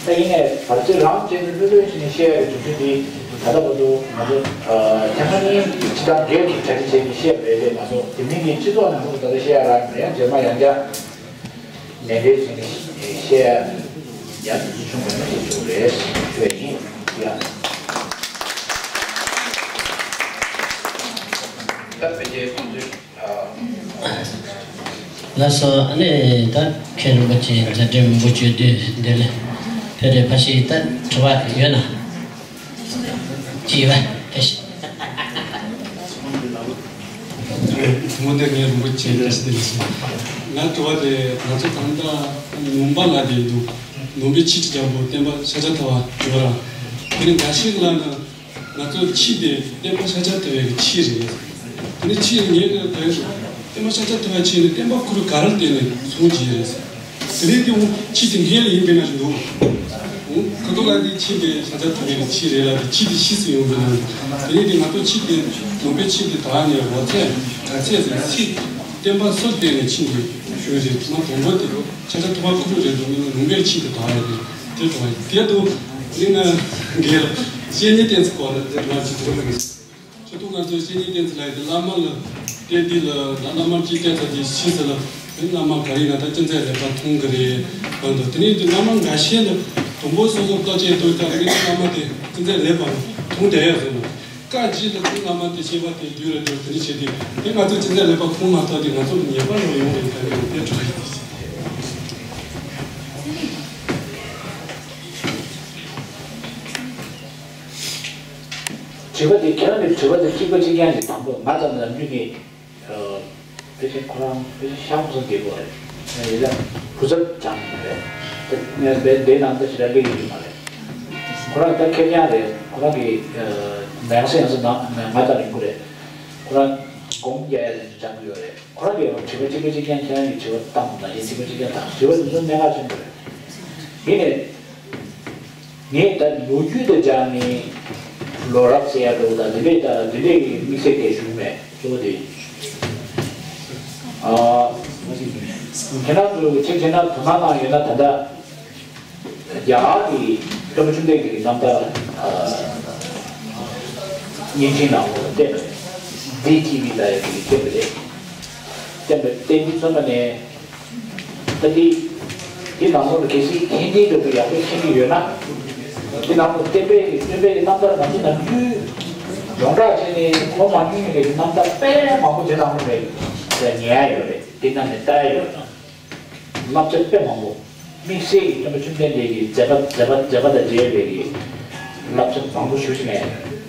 ད་ཡིན་ནའི་བར་སྲིད་རང་བྱས་ནས་ལྷོད་ལྷོད་བྱས་ནས་བཤད་ཡག་གི་དུས་ཚོད་དེ་ད་ལྟ་བར་དུ་ང་ཚོ། ཨ། ཐེངས་མ་གཉིས་སྤྱིར་བཏང་སྒེར་གྱི་གྲ་སྒྲིག་བྱས་ནས་བཤད་པ་རེད་དེ། ང་ཚོ་དེ་མིན་གྱི་སྤྱི་ཚོགས་ནང་ལོགས་ད་ལྟ་བཤད་ཡག་རག་གི་མེད། ཡང་རྗེས་མ་ཡང་བསྐྱར་ནན་ཏན་བྱས་ནས་བཤད་ཡག་དུས་ཚོད་བྱུང་བ་ན་ཞེས་ཞུ་རེད་ཞུ་བ་ཡིན། ཡ། ད་བོད་རྒྱའི་ཁོང་ཚོས། ལགས་སོ། ཨ་ནི་ད་མཁན་རིན་པོ་ཆེ་མཛད་འཕྲིན་མང་པོ་བྱོས་དུས་འདི་ལ་ཕེབས་རེ་ཕ་ཤི་ད་དྲི་བ་ཡོད་ན། ཅི་ཡོད་ཕ་ཤི། ཐུགས་སྨོན་འདེབས། མཁན་རིན་པོ་ཆེ་བཀྲ་ཤིས་བདེ་ལེགས། ང་དྲི་བ་དེ་ང་ཚོ་ད་ལྟ་ནོམ་པ་ལ་དེ་འདུག་ནོམ་པའི་ཆེད་དུ་རྒྱལ་པོ་བསྟན་པ་ཤཱཀྱ་ཐུབ་པ་ཡོད་ར། དེ་ནི་འགའ་ཞིག་ལ་ན། ང་ཚོ་ཆོས་དེ་བསྟན་པ་ཤཱཀྱ་ཐུབ་པའི་ཆོས་རེད། དེ་ནི་ཆོས་ངེས་ཀྱི་དོན་བསྟན་པ་ཤཱཀྱ་ཐུབ་པའི་ཆོས་ནི་བསྟན་པ་ཁོ་རང་ག་རེ་བརྟེན་ནས་སོང་གི་རེད། དེ་རིང་དེ་འོ་ཆོས་དེ་སྔོན་ལ་ཡིན་པའི་ནང་བཞིན་འདུག་འོ་ཁ་ཐོག་ལ་དེ་ཆོས་དེ་ཤཱཀྱ་ཐུབ་པའི་ཆོས་རེད་ལ། དེ་ཆོས་དེ་ཕྱིས་སུ་ཡོང་པའི་ནང་དེ་རིང་དེ་ང་ཚོ་ཆོས་དེ་ནོམ་པའི་ཆོས་དེ་དར་ནས་འོ་ཚད་ག་ཚད་ཟེར་ཚིག་བསྟན་པ་སུར་བརྟེན་ནས་ཕྱིན་དགོས་ཞུ་རེད། ཐོག་མ་དང་པོ་དེ། ཤཱཀྱ་ཐུབ་པ་ཁོ་རང་རེད་འདུག་མིན་ན་ནོམ་པའི་ཆོས་དེ་དར་ཡོད་རེད། དེ་དང་དེ་དུ་ནི་ང་སྒེར་བཤེས་གཉེན་བསྟེན་ཚུལ་སྐོར་ལ་དེ་དྲི་བ་ཅིག་དྲི་བ་ཡིན། ཁྱོད་ཐུག་ང་ཚོའི་བཤེས་གཉེན་བསྟེན་ཚུལ་ལ་ཡོད་དེ། བླ་མ་ལ་བསྟེན་དུས་ལ་ད་བླ་མ་གཅིག་བསྟེན་ཚར་དུས་ཕྱིས་སུ་ལ་དེ་བླ་མ་ག་རེ་ན་ད་ཅི་འདྲའི་ལེགས་པར་མཐོང་གི་རེད་གང་འདུག་དེ་ནས་དེ་བླ་མ་འགའ་ཤས་ལ་ དང་པོ་སོ་སོར་བརྟག་དཔྱད་གཏོང་སྐབས་ཀྱི་བླ་མ་དེ་ཅི་འདྲ་ལེགས་པར་མཐོང་བསྡད་ཡོད་ཟེར་ན། བཀའ་བཞི་ལ་ཀུན་བླ་མ་དེ་ཤེས་པ་དེ་རྒྱུད་ལ་འགྲོ་དེ་ནི་བྱེད་དེ། དེ་ང་ཚོ་ཅི་འདྲ་ལེགས་པར་མཐོང་མ་ཐག་དེ་ང་ཚོ་ལ་ཉེས་པ་རང་ཡོང་བའི་ག་རེ་ཡོང་དེ་འགྲོ་ཡི། དྲི་བ་དེ་ཁྱེད་རང་གི་དྲི་བ་དེ་གཅིག་པ་གཅིག་རྐྱང་གི་དང་པོ་ང་ཙམ་ནམ་རྒྱུན་ནི། ཨ། ཕལ་ཆེར་ཁོ་རང་ཕལ་ཆེར་ཤ་མོ་སོང་རྒྱལ་པོ་རེད། ཡིན་ལ་བུ་ཚབ་ཅང་མ་རེད། དེ་ངས་བའི་དེའི་ནང་ད་ཞེ་དྲག་སླེབས་ཡོད་མ་རེད། ཁོ་རང་ད་ཁེར་རྐྱང་རེད། ཁོ་རང་གི་ཨ་མ་ཡང་སེ་ཡང་སེ་ནང་ང་ལྟར་ཡིན་གྱི་རེད། ཁོ་རང་སྒོམ་རྒྱག་ཡ་དེ་ཅང་གི་ཡོད་རེད། ཁོ་རང་གི་ཡང་དྲི་བ་གཅིག་པ་གཅིག་རྐྱང་ཁྱེད་རང་གི་དྲི་བ་བཏང་ན་ཡིན་གཅིག་པ་གཅིག་རྐྱང་བཏང་དྲི་བ་དེ་ཚོ་གནད་འགག་ཆེན་པོ་རེད། ཡིན་ནའི། ངས་ད་ལོ་རྒྱུས་དང་སྦྱར་ནས་ལོ་རབས་ཟེར་ཡ་འདྲ་བོ་དང་འདི་འདྲས་ད་འདི་འདྲས་ཀྱི་དམིགས་བསལ་གྱི་ཞུ་གི་མེད་གཙོ་བོ་དེ། ཨ། ཁྱེད་རང་ཚོ་ཅིག་བྱས་ན་དོ་སྣང་གནང་ཡོད་ན་ད་ལྟ་རྒྱ་གར་གྱི་སྟོན་པ་བཅོམ་ལྡན་འདས་ཀྱི་རྣམ་ཐར་ཨ་བརྙན་འཕྲིན་ནང་ལོགས་ལ་བསྟན་པ་རེད། བི་ཊི་བི་ལབ་ཡ་གི་བསྟན་པ་རེད། བསྟན་པ་བསྟན་དུས་ཙམ་པ་ནས། ད་འདི། འདི་ནང་ལོགས་ལ་གལ་སྲིད་ཧིན་དི་འདྲ་པོ་ཡག་པོ་མཁྱེན་གྱི་ཡོད་ན། འདི་ནང་ལོགས་བསྟན་པའི་གི་སྟོན་པའི་གི་རྣམ་ཐར་ང་ཚོ་ནམ་རྒྱུན་ཡོངས་གྲགས་བྱས་ནས་གོ་མ་མྱོང་མཁན་གྱི་རྣམ་ཐར་དཔེ་མང་པོ་འདི་ནང་ལོགས་ལ་ཉན་ཡ་ཡོད་རེད། འདི་ནང་ནས་ལྟ་ཡ་ཡོད་རེད། བསླབ་བྱ་དཔེ་མང་པོ། དམིགས་བསལ་གྱི་སྟོན་པ་བཅོམ་ལྡན་འདས་ཀྱི་མཛད་པ་མཛད་པ་མཛད་པ་དང་འབྲེལ་བའི་གི་བསླབ་བྱ་མང་པོ་ཞེ་པོ་ཅིག་ལེན་ཡ་ཡོད་རེད།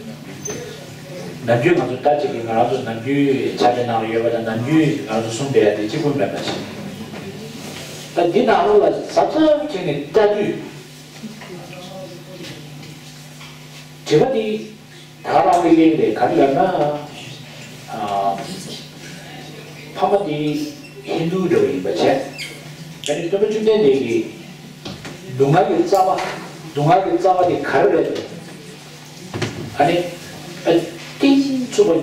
ནམ་རྒྱུན་ང་ཚོ་ལྟ་ཅིག་གིས་ང་རང་ཚོ་ནམ་རྒྱུན་ཕྱག་དཔེ་ནང་ལ་ཡོད་པ་དང་ནམ་རྒྱུན་ང་རང་ཚོ་གསུང་བསྡད་ཡ་དེ་གཅིག་པུ་མེད་པ་ཞིག་ད་འདི་ནང་ལོགས་ལ་གཟབ་གཟབ་བྱས་ནས་ལྟ་དུས། དྲི་བ་འདི་ད་རང་གི་གླེང་རེད། ག་རེ་ལབ་ན། ཨ། ཕ་མ་འདི་ཧིན་དུ་འདྲ་བོ་ཡིན་པ་བྱས། ད་ནི་སྟོན་པ་བཅོམ་ལྡན་འདས་ཀྱི་སྡུག་བསྔལ་གྱི་རྩ་བ། སྡུག་བསྔལ་གྱི་རྩ་བ་འདི་ག་རེ་རེད་ཟེར། ཨ་ནི། ཨ། གཏིང་ཚུགས་པ།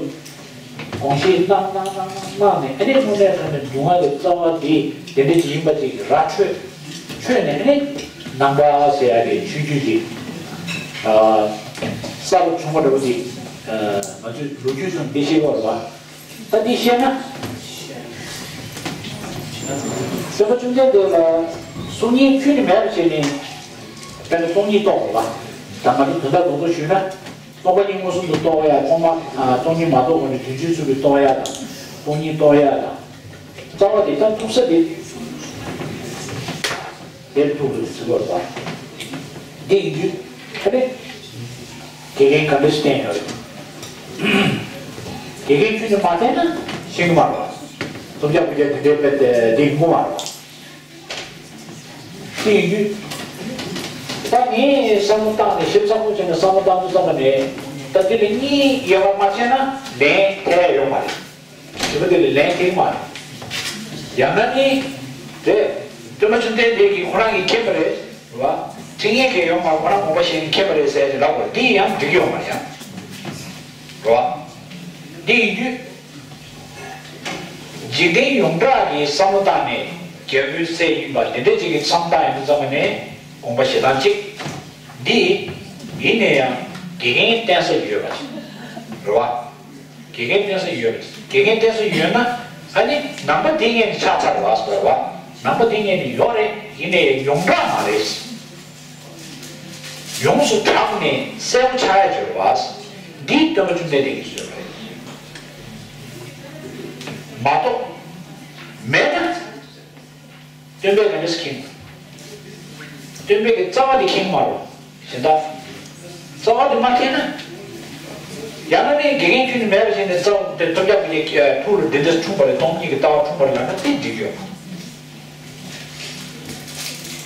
དགོངས་བཞེས་གནང་གནང་གནང་གནང་གནང་ནས་ཨ་ནི་དངོས་གནས་དྲང་གནས་སྡུག་བསྔལ་གྱི་རྩ་བ་འདི་དེ་འདྲ་ཅིག་ཡིན་པ་ཅིག་ར་འཕྲོད། འཕྲོད་ནས་ཨ་ནི་ནང་པ་ཟེར་ཡ་གི་ཆོས་བརྒྱུད་ཅིག་ཨ། གསར་པ་བྱུང་བ་འདྲ་བོ་ཅིག་ཨ། ང་ཚོས་ལོ་རྒྱུས་སོང་འདི་ཤེས་དགོས་རེད་བ། ད་འདི་ཤེས་ན། སྟོན་པ་བཅོམ་ལྡན་འདས་ལ་གསུང་སྙིང་ཁྱོན་ནས་མེད་པ་བྱས་ནས་དཔེར་ན་སྟོང་ཉིད་རྟོགས་དགོས་པ། ད་ང་ཚོ་དོན་དག་རྡོག་རྡོག་ཞུས་ན། སྟོང་པ་ཉིད་མངོན་སུམ་དུ་རྟོགས་ཡ། སྟོང་པ། ཨ། སྟོང་ཉིད་མ་རྟོགས་གོང་ནས་དོན་བྱེད་ཚུལ་གྱི་རྟོགས་ཡ་དང་། སྟོང་ཉིད་རྟོགས་ཡ་དང་། རྩ་བ་དེ་ལྟར་ཐུག་ས་དེ། དེར་ཐུག་པའི་ཚུལ་བར་པ། འདི་ཡིན་དུས། ཨ་ནི། དགེ་རྒན་ག་འདྲ་ཞིག་བསྟེན་ཡོད་རེད། དགེ་རྒན་ཁྱོད་ཀྱིས་མ་བསྟེན་ན་ཤེས་ཀྱི་མ་རེད་པ། ཐོབ་རྒྱག་ཕུལ་རྒྱག་དེ་འདྲའི་དཔེ་དེ་འདི་ཡིན་གྱི་མ་རེད་པ། དེ་ཡིན་དུས། ད་ངས་བསམ་བློ་བཏང་ནས་ཞིབ་ཚགས་པོ་བྱས་ནས་བསམ་བློ་བཏང་དུས་ཙམ་པ་ནས་ད་དེ་ལ་གཉིས་ཡོད་པ་མ་བྱས་ན་ལན་ཐེབས་ཡ་ཡོད་མ་རེད། དྲི་བ་དེ་ལ་ལན་ཐེབས་མ་རེད། ཡང་ན་ནི། རེད། སྟོན་པ་བཅོམ་ལྡན་འདས་ཀྱིས་ཁོ་རང་གིས་མཁྱེན་པ་རེད། རེད་བ། ཁྲིད་མཁན་གང་ཡང་ཡོད་མ་རེད། ཁོ་རང་དགོངས་པ་བཞེས་ནས་མཁྱེན་པ་རེད་ཟེར་ཏེ་ལབ་དགོས་རེད། འདི་ཡང་འགྲིག་གི་ཡོད་མ་རེད་ཡ། རེད་བ། འདི་ཡིན་དུས། འཇིག་རྟེན་ཡོངས་གྲགས་ཀྱི་བསམ་བློ་བཏང་ནས་རྒྱལ་པོའི་སྲས་ཡིན་པ་དེ་འདྲ་ཅིག་གི་བསམ་བློ་བཏང་ཡོང་དུས་ཙམ་པ་ནས་དགོངས་པ་བཞེས་སྟངས་གཅིག་འདི་ཡིན་ནའི་ཡང་དགེ་རྒན་བསྟེན་ས་ཡོད་པ་ཞིག་རེད་བ། དགེ་རྒན་བསྟེན་ས་ཡོད་པ་ཞིག་དགེ་རྒན་བསྟེན་ས་ཡོད་ན་ཨ་ནི་ནང་པ་འདི་ངས་ནི་ཆགས་ཚར་བ་ཟེར་བ། ནང་པ་འདི་ངས་ནི་ཡོད་རེད། ཡིན་ནའི་ཡོངས་གྲགས་མ་རེད། ཡོངས་སུ་གྲགས་ནས་གསལ་པོ་ཆགས་ཡ་ཡོད་པ། འདི་སྟོན་པ་བཅོམ་ལྡན་འདས་ཀྱིས་བཟོས་པ་རེད། མ་གཏོགས། མེད་ན། སྟོན་པས་ག་འདྲས་མཁྱེན། སྟོན་པས་ཀྱི་རྩ་བ་དེ་མཁྱེན་མ་རུང་། གཞན་དག་རྩ་བ་དེ་མ་མཁྱེན་ན། ཡང་ན་ནི་དགེ་རྒན་ཁྱོད་ནི་མེད་པ་བྱས་ནས་རྩ་བ་དེ་ཐོབ་རྒྱག་གི་ཐུགས་ལ་འདི་འདྲས་འཁྲུངས་པ་རེད། སྟོང་ཉིད་ཀྱི་ལྟ་བ་འཁྲུངས་པ་རེད་ལབ་ན་དེ་འགྲིག་གི་ཡོད་མ་རེད།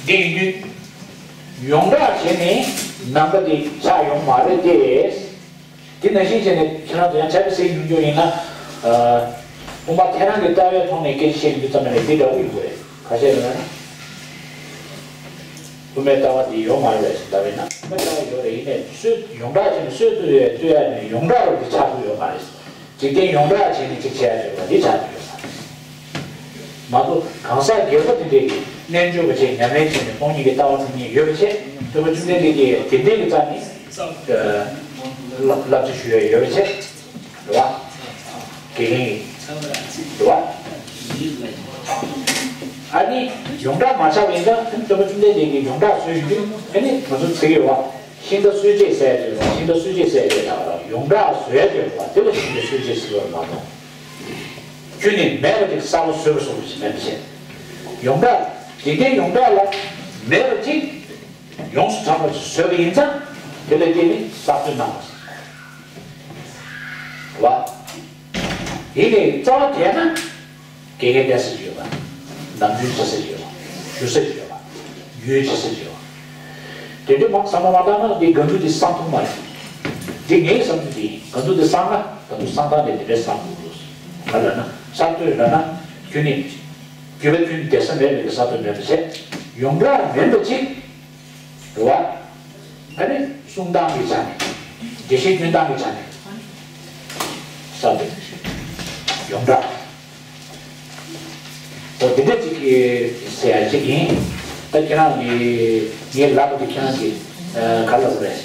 འདི་ཡིན་དུས། ཡོངས་གྲགས་བྱས་ནས་ནང་པ་དེ་ཆགས་ཡོང་མ་རེད་དེ། དེ་ནང་བཞིན་བྱས་ནས་ཁྱེད་རང་ཚོ་ཡང་ཆ་ཤས་ཟིན་ཡོང་རྒྱུ་ཡིན་ན། ཨ། དབུ་མ་ཐལ་རང་གི་ལྟ་བའི་ཐོག་ནས་སྐད་ཆ་བཤད་ཡོང་དུས་ཙམ་པ་ནས་འདི་འདྲ་བོ་ཡོང་གི་རེད། ཁ་ཤས་ལ་ན། དབུ་མའི་ལྟ་བ་འདི་ཡོད་མ་རེད་ཟེར་ལབ་པས་ན། དབུ་མའི་ལྟ་བ་ཡོད་རེད། ཡིན་ནའི་སྲོལ་ཡོངས་གྲགས་བྱས་ནས་སྲོལ་བཏོད་ཡ་བཏོད་ཡ་ནི་ཡོངས་གྲགས་རུ་འདི་ཆགས་ཐུབ་ཡོད་མ་རེད། འཇིག་རྟེན་ཡོངས་གྲགས་བྱས་ནས་གཅིག་བྱས་ཡ་ཡོད་པ་འདི་ཆགས་ཐུབ་ཡོད་མ་རེད། མ་གཏོགས་གང་ཟག་སྒེར་པ་དེ་འདྲས་ཀྱིས་རྣལ་འབྱོར་པ་བྱས་ཉམས་ལེན་བྱས་ནས་སྟོང་ཉིད་ཀྱི་ལྟ་བ་འཁྲུངས་མཁན་ཡོད་པ་བྱས། སྟོན་པ་བཅོམ་ལྡན་འདས་ཀྱིས་དེ་འདྲས་ཀྱི་རྩ་ནས་བསླབ་བྱ་ཞུ་ཡ་ཡོད་པ་བྱས། རེད་བ། དགེ་རྒན་ཡིན། རེད་བ། ཨ་ནི་ཡོངས་གྲགས་མ་ཆགས་པ་ཡིན་ཙང་སྟོན་པ་བཅོམ་ལྡན་འདས་ཀྱིས་ཡོངས་གྲགས་བཟོས་ཡོང་དུས་ཨ་ནི་ང་ཚོ་ཚིག་ཡོད་པ། ཤིང་རྟ་གསོད་བྱེད་ཟེར་ཡ་ཡོད་པ། ཤིང་རྟ་གསོད་བྱེད་ཟེར་ཡ་ཡོད་པ། ཡོངས་གྲགས་བཟོས་ཡ་ཡོད་པ། དེ་ལ་ཤིང་རྟ་གསོད་བྱེད་ཟེར་བ་མ་གཏོགས། ཁྱོད་ནི་མེད་པ་ཅིག་གསར་པ་བཟོས་པ་སོགས་ཀྱི་མེད་པ་བྱས། ཡོངས་གྲགས་འཇིག་རྟེན་ཡོངས་གྲགས་ལ་མེད་པ་ཅིག་ཡོངས་སུ་གྲགས་པ་ཅིག་བཟོས་པ་ཡིན་ཙང་དེ་ལ་བརྟེན་ནས་གསར་གཏོད་གནང་བ་ཟེར་བ། ཡིན་ནའི་རྩ་བ་དེ་ན། དགེ་རྒན་བསྟེན་ས་ཅིག་ཡོད་པ། ནམ་རྒྱུན་བྱེད་ས་ཅིག་ཡོད་པ། བཞུགས་ས་ཅིག་ཡོད་པ། ཡུལ་བྱེད་ས་ཅིག་ཡོད་པ། དེ་འདྲའི་མང་བསམ་བློ་མ་བཏང་ན་འདི་དགའ་འདུན་དེ་བསམ་ཐུབ་མ་རེད། འདི་ངའི་བསམ་ཚུལ་དེ་ཡིན། དགའ་འདུན་དེ་བསམ་ན་དགའ་འདུན་བསམ་སྟངས་དེ་དེ་འདྲའི་བསམ་དགོས་འདུག་ག་ལ་ན་གསར་གཏོད་ལ་ན་ཁྱོད་ནི་རྒྱུད་པ་ཁྱོད་ནི་བསྡད་ས་མེད་མེད་ཀྱི་གསར་གཏོད་མེད་པ་བྱས་ཡོངས་གྲགས་མིན་པ་ཅིག་རེད་བ། ཨ་ནི་གསུང་སྟངས་ཀྱི་ཆ་ནས། འགྲེལ་བཤད་སྐྱོན་སྟངས་ཀྱི་ཆ་ནས། གསར་གཏོད། ཡོངས་གྲགས། འོ་འདི་འདྲ་ཅིག་གི་ཟེར་ཡ་ཅིག་ཡིན། ད་ཁྱེད་རང་གི་ངའི་ལབ་པ་དེ་ཁྱེད་རང་གི་ག་ལབ་དགོས་རེད།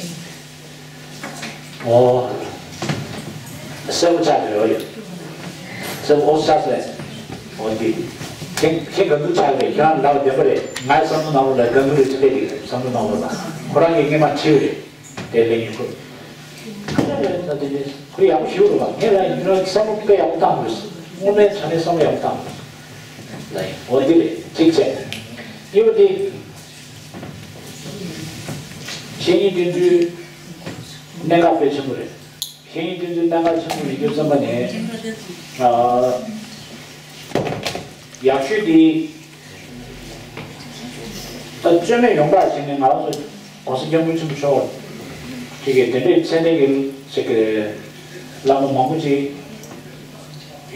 འོ། གསལ་པོ་ཆགས་ཀྱི་རེད་བ་ཡོད། གསལ་པོ་ཆགས་སོང་། འོ་འདི། ཁྱེད་ཁྱེད་དགའ་འདུན་ཆགས་རེད། ཁྱེད་རང་ལབ་བདེན་པ་རེད། ངའི་བསམ་བློ་ནང་ལོགས་ལ་དགའ་འདུན་རེད་ཅེས་བཤད་ཀྱི་བསམ་བློ་ནང་ལོགས་ལ་ཁོ་རང་གིས་སྔོན་མ་བྲིས་པ་རེད། དེ་ལས་ཉིན་ཁོ། ཁོ་ཡག་པོ་ཞིག་རེད་བ། ངས་ལ་ཡིན་ན་བསམ་བློ་དཔེ་ཡག་པོ་བཏང་དགོས། སྔོན་མའི་ཆ་ནས་བསམ་བློ་ཡག་པོ་བཏང་དགོས། ལ་ཡིན་འོ་འདི་རེད་གཅིག་བྱས། གཉིས་པ་དེ། བཤེས་གཉེན་བསྟེན་ཚུལ་གནད་འགག་དཔེ་ཆེན་པོ་རེད། བཤེས་གཉེན་བསྟེན་ཚུལ་གནད་འགག་ཆེན་པོ་ཡིན་རྒྱུ་ཙམ་པ་ནས། ཨ། ཡག་ཤོས་དེ། ད་རྩོད་མེད་ཡོངས་གྲགས་བྱས་ནས་ང་རང་ཚོ་༸གོང་ས་༸སྐྱབས་མགོན་ཆེན་པོ་མཆོག་ཅིག་གིས་དེ་འདྲའི་ཚད་ལྡན་གྱི་ཅིག་གི་བླ་མ་མང་པོ་ཅིག་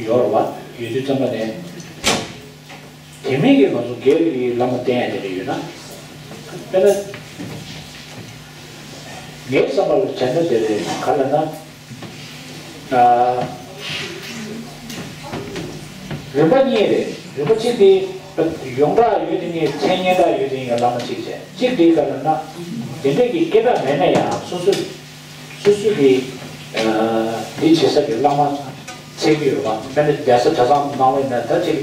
ཡོད་རེད་བ། ཡོད་དུས་ཙམ་པ་ནས། དེ་མིན་གྱི་ང་ཚོ་སྒེར་གྱི་བླ་མ་བསྟེན་ཡ་དེ་འདྲ་ཡོད་ན། དཔེར་ན། ངའི་བསམ་པ་ལ་བྱས་ན་དེ་རེད་ག་ལབ་ན། ཨ། རིམ་པ་གཉིས་རེད། རིམ་པ་གཅིག་དེ་ཡོངས་གྲགས་ཡོད་དེ་ནས་མཚན་སྙན་གྲགས་ཡོད་དེ་ཡིན་བླ་མ་གཅིག་བྱས། གཅིག་དེ་ག་ལབ་ན། དེ་འདྲ་གི་སྐད་གྲགས་མེད་ན་ཡང་སོ་སོ། སོ་སོ་གི། ཨ། འདི་བྱེད་ས་གི་བླ་མ་འཚོལ་གྱི་ཡོད་པ། དཔེར་ན་གདན་ས་གྲྭ་ཚང་ནང་ལ་ཡིན་ན་ད་ཅིག་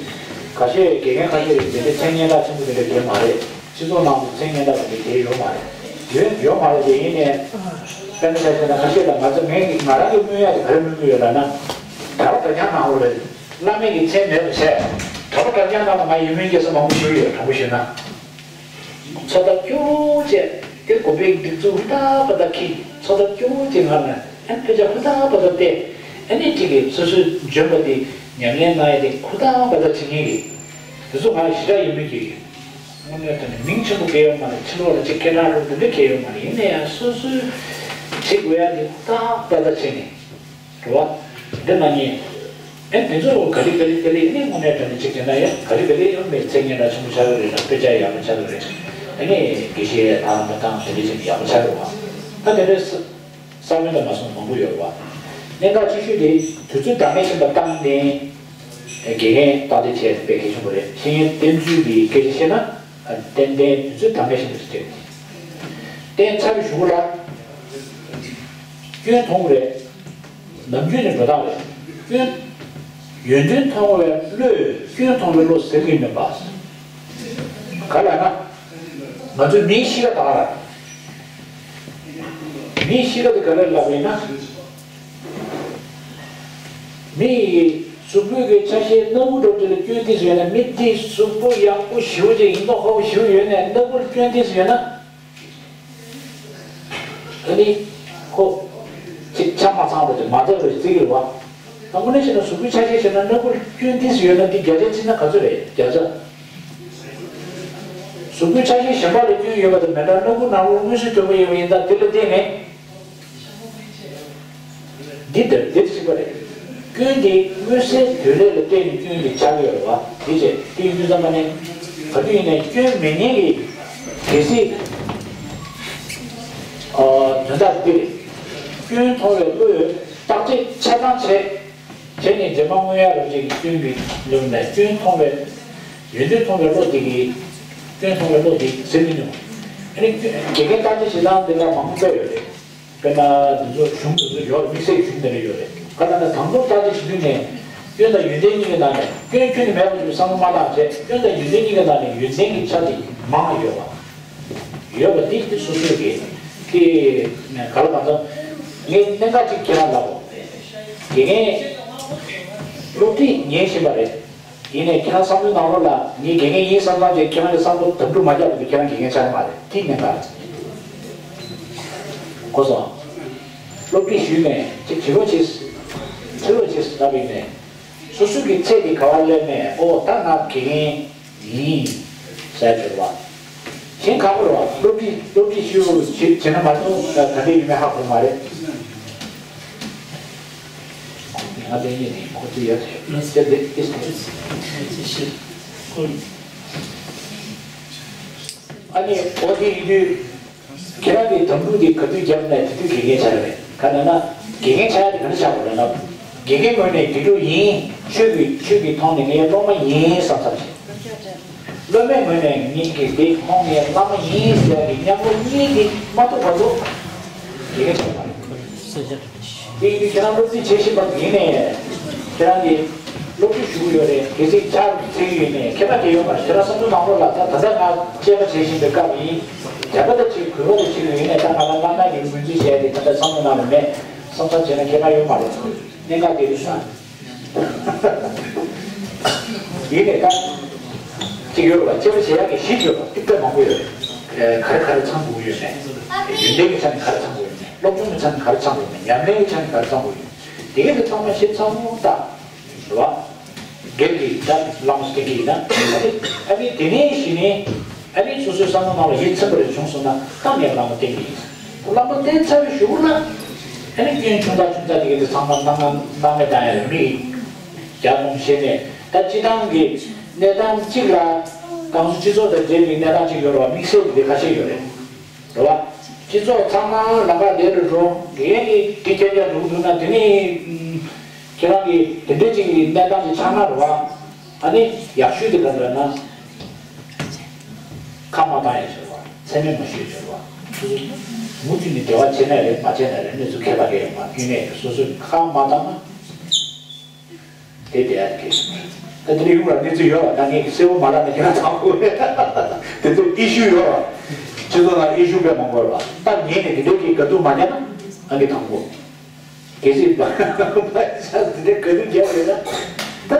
ཁ་ཤས་དགེ་རྒན་ཁ་ཤས་རེད། དེ་འདྲའི་མཚན་སྙན་གྲགས་ཆེན་པོ་དེ་འདྲ་དེ་མ་རེད། སྤྱི་ཚོགས་ནང་དུ་མཚན་སྙན་གྲགས་དེ་དེ་ཡོད་མ་རེད། ཡོད་ཡོད་མ་རེད་དེ་ཡིན་ནའི། དཔེར་ན་ཆ་བཞག་ན་ཁ་ཤས་ལ་ང་ཚོ་ངས་ང་རང་གི་སྨོན་ཡག་དེ་ག་རེ་སྨོན་གྱི་ཡོད་ལབ་ན། གྲྭ་པ་གྲྭ་རྐྱང་ནང་ལོགས་ལ་བླ་མའི་གི་མཚན་མེད་པ་བྱས། གྲྭ་པ་གྲྭ་རྐྱང་ནང་ལ་ང་ཡིད་སྨོན་སྐྱེ་ས་མང་པོ་ཞིག་ཡོད། དྲང་པོ་ཞུས་ན། ཚོད་ལྟ་སྐྱོ་བོ་བྱས་དེ་དགོན་པའི་སྒྲིག་འཛུགས་ཧུར་ཐག་པ་ད་ཁྱི་ཚོད་ལྟ་སྐྱོ་བོ་བྱས་ང་ལ་ཨ་ཕེ་ཆ་ཧུར་ཐག་པ་ད་བལྟས། ཨ་ནི་གཅིག་གིས་སོ་སོའི་འཇོན་པ་དེ་ཉམས་ལེན་གནང་ཡ་དེ་ཧུར་ཐག་པ་ད་བྱེད་མཁན་གྱི་དེ་ཚོ་ང་ཞེ་དྲག་ཡིད་སྨོན་སྐྱེ་གི། དངོས་གནས་དྲང་གནས་མིང་ཆེན་པོ་སྐྱེ་ཡོད་མ་རེད། ཕྱི་ལོགས་ལ་ཅིག་སྐད་གྲགས་རོགས་དེ་འདྲ་སྐྱེ་ཡོད་མ་རེད། ཡིན་ན་ཡང་སོ་སོའི་བྱེད་དགོས་ཡ་དེ་ཧུར་ཐག་པ་ད་བྱེད་མཁན། རེད་བ། འདི་ན་ངས། ཨེ་འདི་ཚོ་ག་རེ་ག་རེ་ག་རེ་ནི་དངོས་གནས་དྲང་གནས་གཅིག་བྱས་ན་ཡང་ག་རེ་ག་རེ་ཡང་མེད་མཚན་སྙན་གྲགས་ཆེན་པོ་ཆགས་ཀྱི་རེད་ལ་དཔེ་ཆ་ཡག་པོ་ཆགས་ཀྱི་རེད། ཨ་ནི་དགེ་བཤེས་དང་མི་དང་དེ་འདྲ་ཅིག་ཡག་པོ་ཆགས་ཀྱི་རེད་བ། ད་དེ་འདྲའི་ས་ས་བོན་དང་མ་སོང་མང་པོ་ཡོད་རེད་བ། གནད་འགག་ཆེ་ཤོས་དེ་དུས་ཚོད་འདང་ངེས་ཤིག་པ་བཏང་ནས་དགེ་རྒན་བཏང་དེ་བྱས་དཔེ་གལ་ཆེན་པོ་རེད། བཤེས་གཉེན་བསྟེན་ཚུལ་གྱི་སྐད་ཆ་བཤད་ན་ཏན་ཏན་དུས་ཚོད་འདང་ངེས་ཤིག་པ་ཞིག་བསྟེན། བསྟེན་ཚར་བའི་གཞུག་ལ་སྐྱོན་མཐོང་རེད། ནམ་རྒྱུན་ནས་འགྲོ་སྟངས་རེད། སྐྱོན། ཡོན་ཏན་མཐོང་བའི་བློས་སྐྱོན་མཐོང་བའི་བློ་ཟེར་གྱི་མིན་པ། ག་ལ་ན། ང་ཚོས་མིའི་གཤིས་ཀ་དག་ལ། མིའི་གཤིས་ཀ་དེ་ག་རེ་ལབ་ཡིན་ན། མི་ཡི་གཟུགས་པོའི་གི་ཆ་ཤས་སྣ་བུག་འདྲ་པོ་དེ་ལ་སྐྱོན་ཏོག་ཙམ་ཡོད་ན། མི་དེ་གཟུགས་པོ་ཡག་པོ་ཞེ་པོ་ཅིག་ཡིན་མདོག་ཁ་པོ་ཞེ་པོ་ཡོད་ནའི་སྣ་བུག་ལ་སྐྱོན་ཏོག་ཙམ་ཡོད་ན། ཨ་ནི། ཁོ། ཅིག་ཆ་མ་ཚང་བ་ཅིག་མ་འདྲ་བའི་རྩིས་ཀྱི་རེད་བ། ད་དངོས་གནས་བྱས་ན་གཟུགས་པོའི་ཆ་ཤས་བྱས་ན་སྣ་བུག་ལ་སྐྱོན་ཏོག་ཙམ་ཡོད་ན་འདི་བརྒྱ་ཆ་བརྩིས་ན་ག་ཚོད་རེད་བརྒྱ་ཆ། གཟུགས་པོའི་ཆ་ཤས་གཞན་པ་ལ་སྐྱོན་ཡོད་པ་དང་མི་འདྲ། སྣ་བུག་ནང་ལོགས་དངོས་སུ་དོད་པོ་ཡོད་པ་ཡིན་ད་དེ་ལ་བརྟེན་ནས། འདི་ལྟར་འདིར་གཟིགས་པ་རེད། སྐྱོན་དེ་མངོན་གསལ་དོད་རེད་ལ་བརྟེན་ནས་སྐྱོན་དེ་ཆགས་ཀྱི་ཡོད་རེད་བ། དེ་བྱས་དེ་ཡིན་དུས་ཙམ་པ་ནས་ག་དུས་ཡིན་ནའི་སྐྱོན་མེད་མཁན་གྱི་གལ་སྲིད། ཨ། དོན་དག་འདི་རེད། སྐྱོན་མཐོང་བའི་བློས་བརྟག་དཔྱད་ཆ་ཚང་བྱས། བྱས་ནས་རྗེས་མ་མངོན་ཡ་རང་བཞིན་གྱི་སྐྱོན་གྱི་ལུང་ནས་སྐྱོན་མཐོང་བའི་ཡོན་ཏན་མཐོང་བའི་བློ་དེ་གིས་སྐྱོན་མཐོང་བའི་བློ་དེ་ཟེར་མི་ནུས། ཨ་ནི་དགེ་རྒན་བརྟག་དཔྱད་བྱེད་སྟངས་འདི་ལ་མང་པོ་དཔེ་ཡོད་རེད། དཔེར་ན་འདི་ཚོ་གཞུང་འདི་ཚོ་ཡོད་རེད། དམིགས་བསལ་གཞུང་འདི་འདྲ་ཡོད་རེད། ག་ལ་ན་དང་པོ་བརྟག་དཔྱད་བྱེད་དུས་ནས་ སྐྱོན་དང་ཡོན་ཏན་གཉིས་ཀྱི་ནང་ནས་སྐྱོན་ཁྱོན་ནས་མེད་པ་ཅིག་བསམ་བློ་མ་བཏང་བྱས། སྐྱོན་དང་ཡོན་ཏན་གཉིས་ཀྱི་ནང་ནས་ཡོན་ཏན་གྱི་ཆ་དེ་མང་ཡོད་པ། ཡོད་པ་འདི་འདི་སོ་སོའི་གི་དེ་ག་ལ་གང་འཚམ་ངས་གནད་འགག་ཅིག་ཁྱེད་རང་ལབ་དགོས། དགེ་རྒན་སློབ་ཁྲིད་ཉན་བཞིན་པ་རེད། ཡིན་ནའི་ཁྱེད་རང་བསམ་བློའི་ནང་ལོགས་ལ་ངས་དགེ་རྒན་ཡིན་བསམ་བསམ་བྱས། ཁྱེད་རང་གི་བསམ་བློ་དམ་ཕྲུག་མ་རྒྱག་པ་དེ་ཁྱེད་རང་དགེ་རྒན་ཆགས་མ་རེད། དེ་གནད་འགག་གོ་སོང་། སློབ་ཁྲིད་ཞུས་ནས་ཅིག་དྲི་རོགས་བྱེད། དྲི་རོགས་བྱེད་ལབ་ཡིན་ནའི། སོ་སོ་གི་ཚད་དེ་ག་བ་སླེབས་ནས། ཨོ་ད་ང་དགེ་རྒན་ཡིན་ཟེར་གྱུར་བ། གཞན་ཁག་པོ་རེད་བ། སློབ་ཁྲིད་སློབ་ཁྲིད་ཞུ་བྱེད་བྱེད་ན་མ་གཏོགས་ད་ལྟ་ཡོད་མེད་ཧ་གོ་མ་རེད། ང་ལྟས་ངན་ནི་ཁོ་ཚོ་ཡོད་རེད། ལགས་སོ། ལགས་སོ། ཨ་ནི་ཨོ་དེ་ཡིན་དུས། ཁྱེད་རང་གི་དམ་ཕྲུག་དེ་ག་དུས་བརྒྱབ་ན་དེ་དུས་དགེ་རྒན་ཆགས་རེད། ག་ན་ན་དགེ་རྒན་ཆགས་ཡ་དེ་ག་འདྲ་ཆགས་དགོས་རེད་ན། དགེ་རྒན་ངོས་ནས་དགེ་ཕྲུག་ཡིན། ཆོས་ཀྱི་ཆོས་ཀྱི་ཐོག་ནས་ངའི་སློབ་མ་ཡིན་བསམ་བསམ་བྱས། སློབ་མའི་ངོས་ནས་ངེད་ཀྱི་དེ་ཁོང་ངའི་བླ་མ་ཡིན་ཟེར་ཡ་གི་མཉམ་པོ་གཉིས་དེ་མ་ཐུག་བར་དུ་དགེ་རྒན་ཆགས་མ་རེད། དེ་ཡིན་དུས་ཁྱེད་རང་སློབ་ཁྲིད་བྱེད་བཞིན་པ་ཡིན་ནའི། ཁྱེད་རང་གིས་སློབ་ཁྲིད་ཞུ་གི་ཡོད་རེད། གལ་སྲིད་ཕྱག་འཚལ་གྱི་ཡོད་ནའི་ཁྱད་པར་གང་ཡོད་མ་རེད། ཁྱེད་རང་བསམ་བློ་ནང་ལོགས་ལ་ད་ད་ལྟ་ང་དཔྱད་པ་བྱེད་བཞིན་པའི་སྐབས་ཡིན། དད་པ་དང་གཅིག་གུས་པ་དང་གཅིག་ཡོད་ནའི་ད་ང་ལ་བླ་མ་གི་ངོས་འཛིན་བྱས་ཏེ་ད་ལྟ་བསམ་བློ་ནང་ལ་མེད་བསམ་བསམ་བྱས་ན་ཁྱད་པར་ཡོད་མ་རེད། གནད་འགག་དེ་རེད་ཤག་ཡིན་ནའི་ད་གཅིག་ཡོད་རེད་བ། དཔྱད་པ་བྱེད་ཡག་གི་གཞི་ཡོད་པ་དེ་དཔེ་མང་པོ་ཡོད་རེད། ག་རེ་ག་རེ་ཚང་དགོས་ཡོད་མེད། ཡོན་ཏན་གྱི་ཆ་ནས་ག་རེ་ཚང་དགོས་ཡོད་མེད། སློབ་སྦྱོང་གི་ཆ་ནས་ག་རེ་ཚང་དགོས་ཡོད་མེད། ཉམས་ལེན་གྱི་ཆ་ནས་ག་རེ་ཚང་དགོས་ཡོད་མེད། དེ་གས་དེ་ཚང་མ་ཤེས་ཚང་མ་ད་རེད་བ། སྒེར་གྱི་ད་བླ་མ་བསྟེན་གྱི་ཡིན་ན། ཨ་ནི་དེ་ནས་གཞི་ནས་ཨ་ནི་སོ་སོའི་བསམ་བློ་ནང་ལ་ཡིད་ཚིམ་པ་རེ་བྱུང་སོང་ན་ད་ངས་བླ་མ་བསྟེན་གྱི་ཡིན། བླ་མ་བསྟེན་ཚར་བའི་གཞུག་ལ་ཨ་ནི་སྐྱོན་ཆུང་ཙག་ཆུང་ཙག་དེ་གས་དེ་ཚང་མ་སྣང་སྣང་མེད་བཏང་ཡ་རེད། མི་རྒྱ་གོང་ཤེས་ནས་ད་སྤྱི་བཏང་གི་གནས་སྟངས་གཅིག་ལ་ད་སྤྱི་ཚོགས་དང་འབྲེལ་བའི་གནས་སྟངས་གཅིག་ཡོད་རེད་བ། དམིགས་བསལ་གྱི་དེ་ཁ་ཤས་ཡོད་རེད། རེད་བ། སྤྱི་ཚོགས་ཚང་མ་ལམ་ཁ་བདེ་རུ་འགྲོ། ངས་ནི་དེ་སྐད་ཆ་འདུག་འདུག་ན་དེ་ནི་ཁྱེད་རང་གིས་དེ་འདྲའི་ཅིག་གི་གནས་སྟངས་ཅིག་ཆགས་ན་རེད་བ། ཨ་ནི་ཡག་ཤོས་དེ་ག་འདྲ་ན། ཁ་མ་བཏང་ཡ་ཟེར་བ། མཚན་སྨད་མ་ཤོད་ཟེར་བ། སོ་སོ་མུ་མཐུད་ནས་འབྲེལ་བ་བྱེད་ན་རེད། མ་བྱེད་ན་རེད། གནས་ཚུལ་ཁྱད་པར་གང་ཡང་མ་ཡིན་ནའི་སོ་སོས་ཁ་མ་བཏང་ན། དེ་དེ་ཡ་དེ། ད་དེ་ཡོང་ལ་གནས་ཚུལ་ཡོད་ལ། ད་ངས་གསལ་པོ་མ་ལབ་ན་ཁྱེད་རང་ཚང་པོ་དེ་ཚོ་ཨི་ཤུ་ཡོད་ལ། སྤྱི་ཚོགས་ནང་ཨི་ཤུ་དཔེ་མང་པོ་ཡོད་ལ། ད་ངས་ནས་དེ་འདྲའི་གི་དཀའ་སྡུག་མ་རྒྱག་ན་ཨ་ནི་དང་པོ། གལ་སྲིད་པ་པ་ཤ་དེ་འདྲའི་དཀའ་སྡུག་རྒྱག་ཡོད་ན་ད་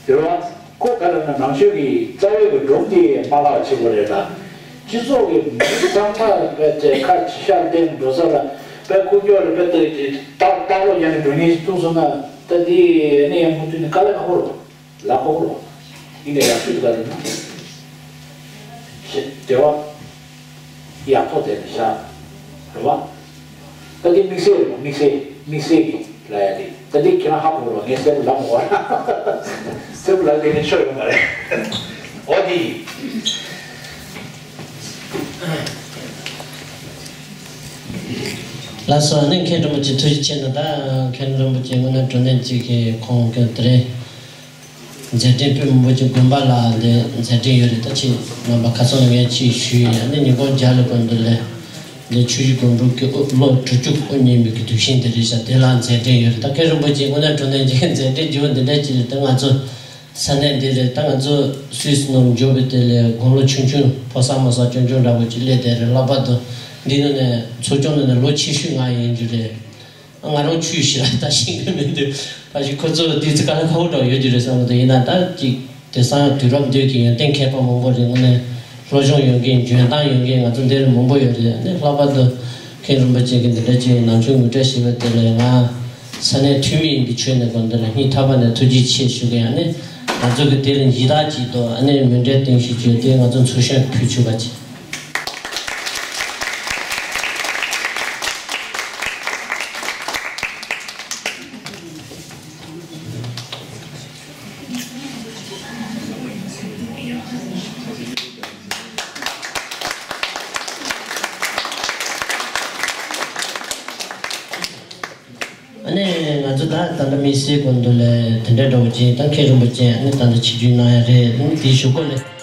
དེ་རུ་བ། ཁོ་ག་རེ་ན་ནང་ཆོས་ཀྱི་རྩ་བའི་གི་སྒྲོམ་དེ་མ་ལག་ཆེ་པོ་རེད་ད། སྤྱི་ཚོགས་ཀྱི་མི་ཚང་མ་དཔེ་དེ་ཁ་ཆེ་ཤར་བསྟན་འགྲོ་ས་ལ་དཔེ་ཁུག་ཀྱོག་ལ་དཔེ་དེ་ལྟ་ལྟ་ལོག་ཡང་ནས་འགྲོ་ཉེན་ཞིག་ཐུག་སོང་ན། ད་འདི་ནས་ཡང་མུ་མཐུད་ནས་དཀའ་ལས་ཁག་པོ་རེད། ལ་ཁོག་རོ། ཡིན་ནས་ཡག་ཤོས་དེ་ག་རེད་ན། ཞེས་དེ་བ། ཡག་ཐོག་དེ་ནས་བཞག་རེད་བ། ད་འདི་དམིགས་བསལ་རེད་བ། དམིགས་བསལ་དམིགས་བསལ་གྱི་ལ་ཡ་དེ། ད་འདི་ཁྱེད་རང་ཧ་གོ་རོ། ངས་གསལ་པོ་ལབ་མ་གོ་ར། གསལ་པོ་ལབ་དེ་ནས་ཆོ་ཡོང་མ་རེད། འོ་དེ་ཡིན། ལགས་སོ། ཨ་ནི་མཁན་རིན་པོ་ཆེ་ཐུགས་རྗེ་ཆེ་གནང་། ད་མཁན་རིན་པོ་ཆེ་དངོས་གནས་དྲང་གནས་ཅིག་གི་ཁོང་གི་དེ་རེད། མཛད་འཕྲིན་དཔེ་མང་པོ་ཅིག་དགོན་པ་ལ་འདི་མཛད་འཕྲིན་ཡོད་རེད། ད་ཅིག་རྣམ་པ་ཁ་སང་ངས་ཅིག་ཞུས་ཡིན། ཨ་ནི་ཉིན་གུང་རྒྱ་ལ་དགོན་པ་ལ་འདི་ཆུ་བཞི་སྒང་དྲུག་གི་དབུ་ལོ་དྲུག་ཅུ་དབུ་བརྙེས་པའི་གི་དུས་ཆེན་དེ་རེད་ཤག་དེ་ལ་མཛད་འཕྲིན་ཡོད་རེད། ད་མཁན་རིན་པོ་ཆེ་དངོས་གནས་དྲང་གནས་ཅིག་མཛད་འཕྲིན་བརྗོད་འདི་འདྲ་ཅིག་རེད། ད་ང་ཚོ་ས་གནས་འདི་ལ་ད་ང་ཚོ་སུད་སི་ནང་འབྱོར་བའི་དེ་ལ་དགུང་ལོ་ཆུང་ཆུང་ཕོ་གསར་མོ་གསར་ཆུང་ཆུང་འདྲ་བོ་ཅིག་སླེབས་བསྡད་རེད། ལྷག་པར་དུ་འདི་ནང་ནས་ཚོགས་ཆུང་ནང་ནས་ལོ་ཆེ་ཤོས་ང་ཡིན་རྒྱུ་རེད། ང་རང་ཆུང་ཤོས་ལ་ད་ཤེས་ཀྱི་མི་འདུག་ད་ཅིག་ཁོ་ཚོ་དུས་ཚོད་ག་ལ་ཁག་པོ་འདྲ་ཡོད་རྒྱུ་རེད་བསམ་གི་འདུག་ཡིན་ན་ད་ཅིག་དེང་སང་དུས་རབས་འདི་གི་ཡོན་ཏན་མཁས་པ་མང་པོ་རེད། དངོས་གནས་སློབ་སྦྱོང་ཡོད་མཁན་འཇོན་ཐང་ཡོད་མཁན་ང་ཚོ་འདི་ལ་མང་པོ་ཡོད་རེད། ཨ་ནི་ལྷག་པར་དུ་མཁན་རིན་པོ་ཆེ་གི་འདི་འདྲ་ཅིག་ནང་ཆོས་ངོ་སྤྲོད་ཞུས་པ་དེ་ལ་ང་ས་གནས་འཐུས་མི་ཡིན་པའི་ཆོས་ནས་དགོན་སྡེ་ལ་སྙིང་ཐག་པ་ནས་ཐུགས་རྗེ་ཆེ་ཞུ་གི་ཡིན། ཨ་ནི་ང་ཚོ་གི་དེ་ལ་ཡི་དྭགས་ཅིག་དང་ཨ་ནི་མི་འདྲའི་སྟེང་ཞིག་བརྗོད་དེ་ང་ཚོ་ཚོགས་ཞུགས་ཕུལ་ཆོག་པ་ཅིག་ཨ་ནི་ང་ཚོ་ད་ད་ལྟ་དམིགས་བསལ་དགོན་དུ་ལས་དེ་འདྲའི་འདྲ་བོ་ཅན་ད་མཁན་རིན་པོ་ཆེ་ཨ་ནི་ད་ལྟ་ཆིབས་བསྒྱུར་གནང་ཡ་རེད། ཨ་ནི་དེའི་གཞུག་གུ་ལས།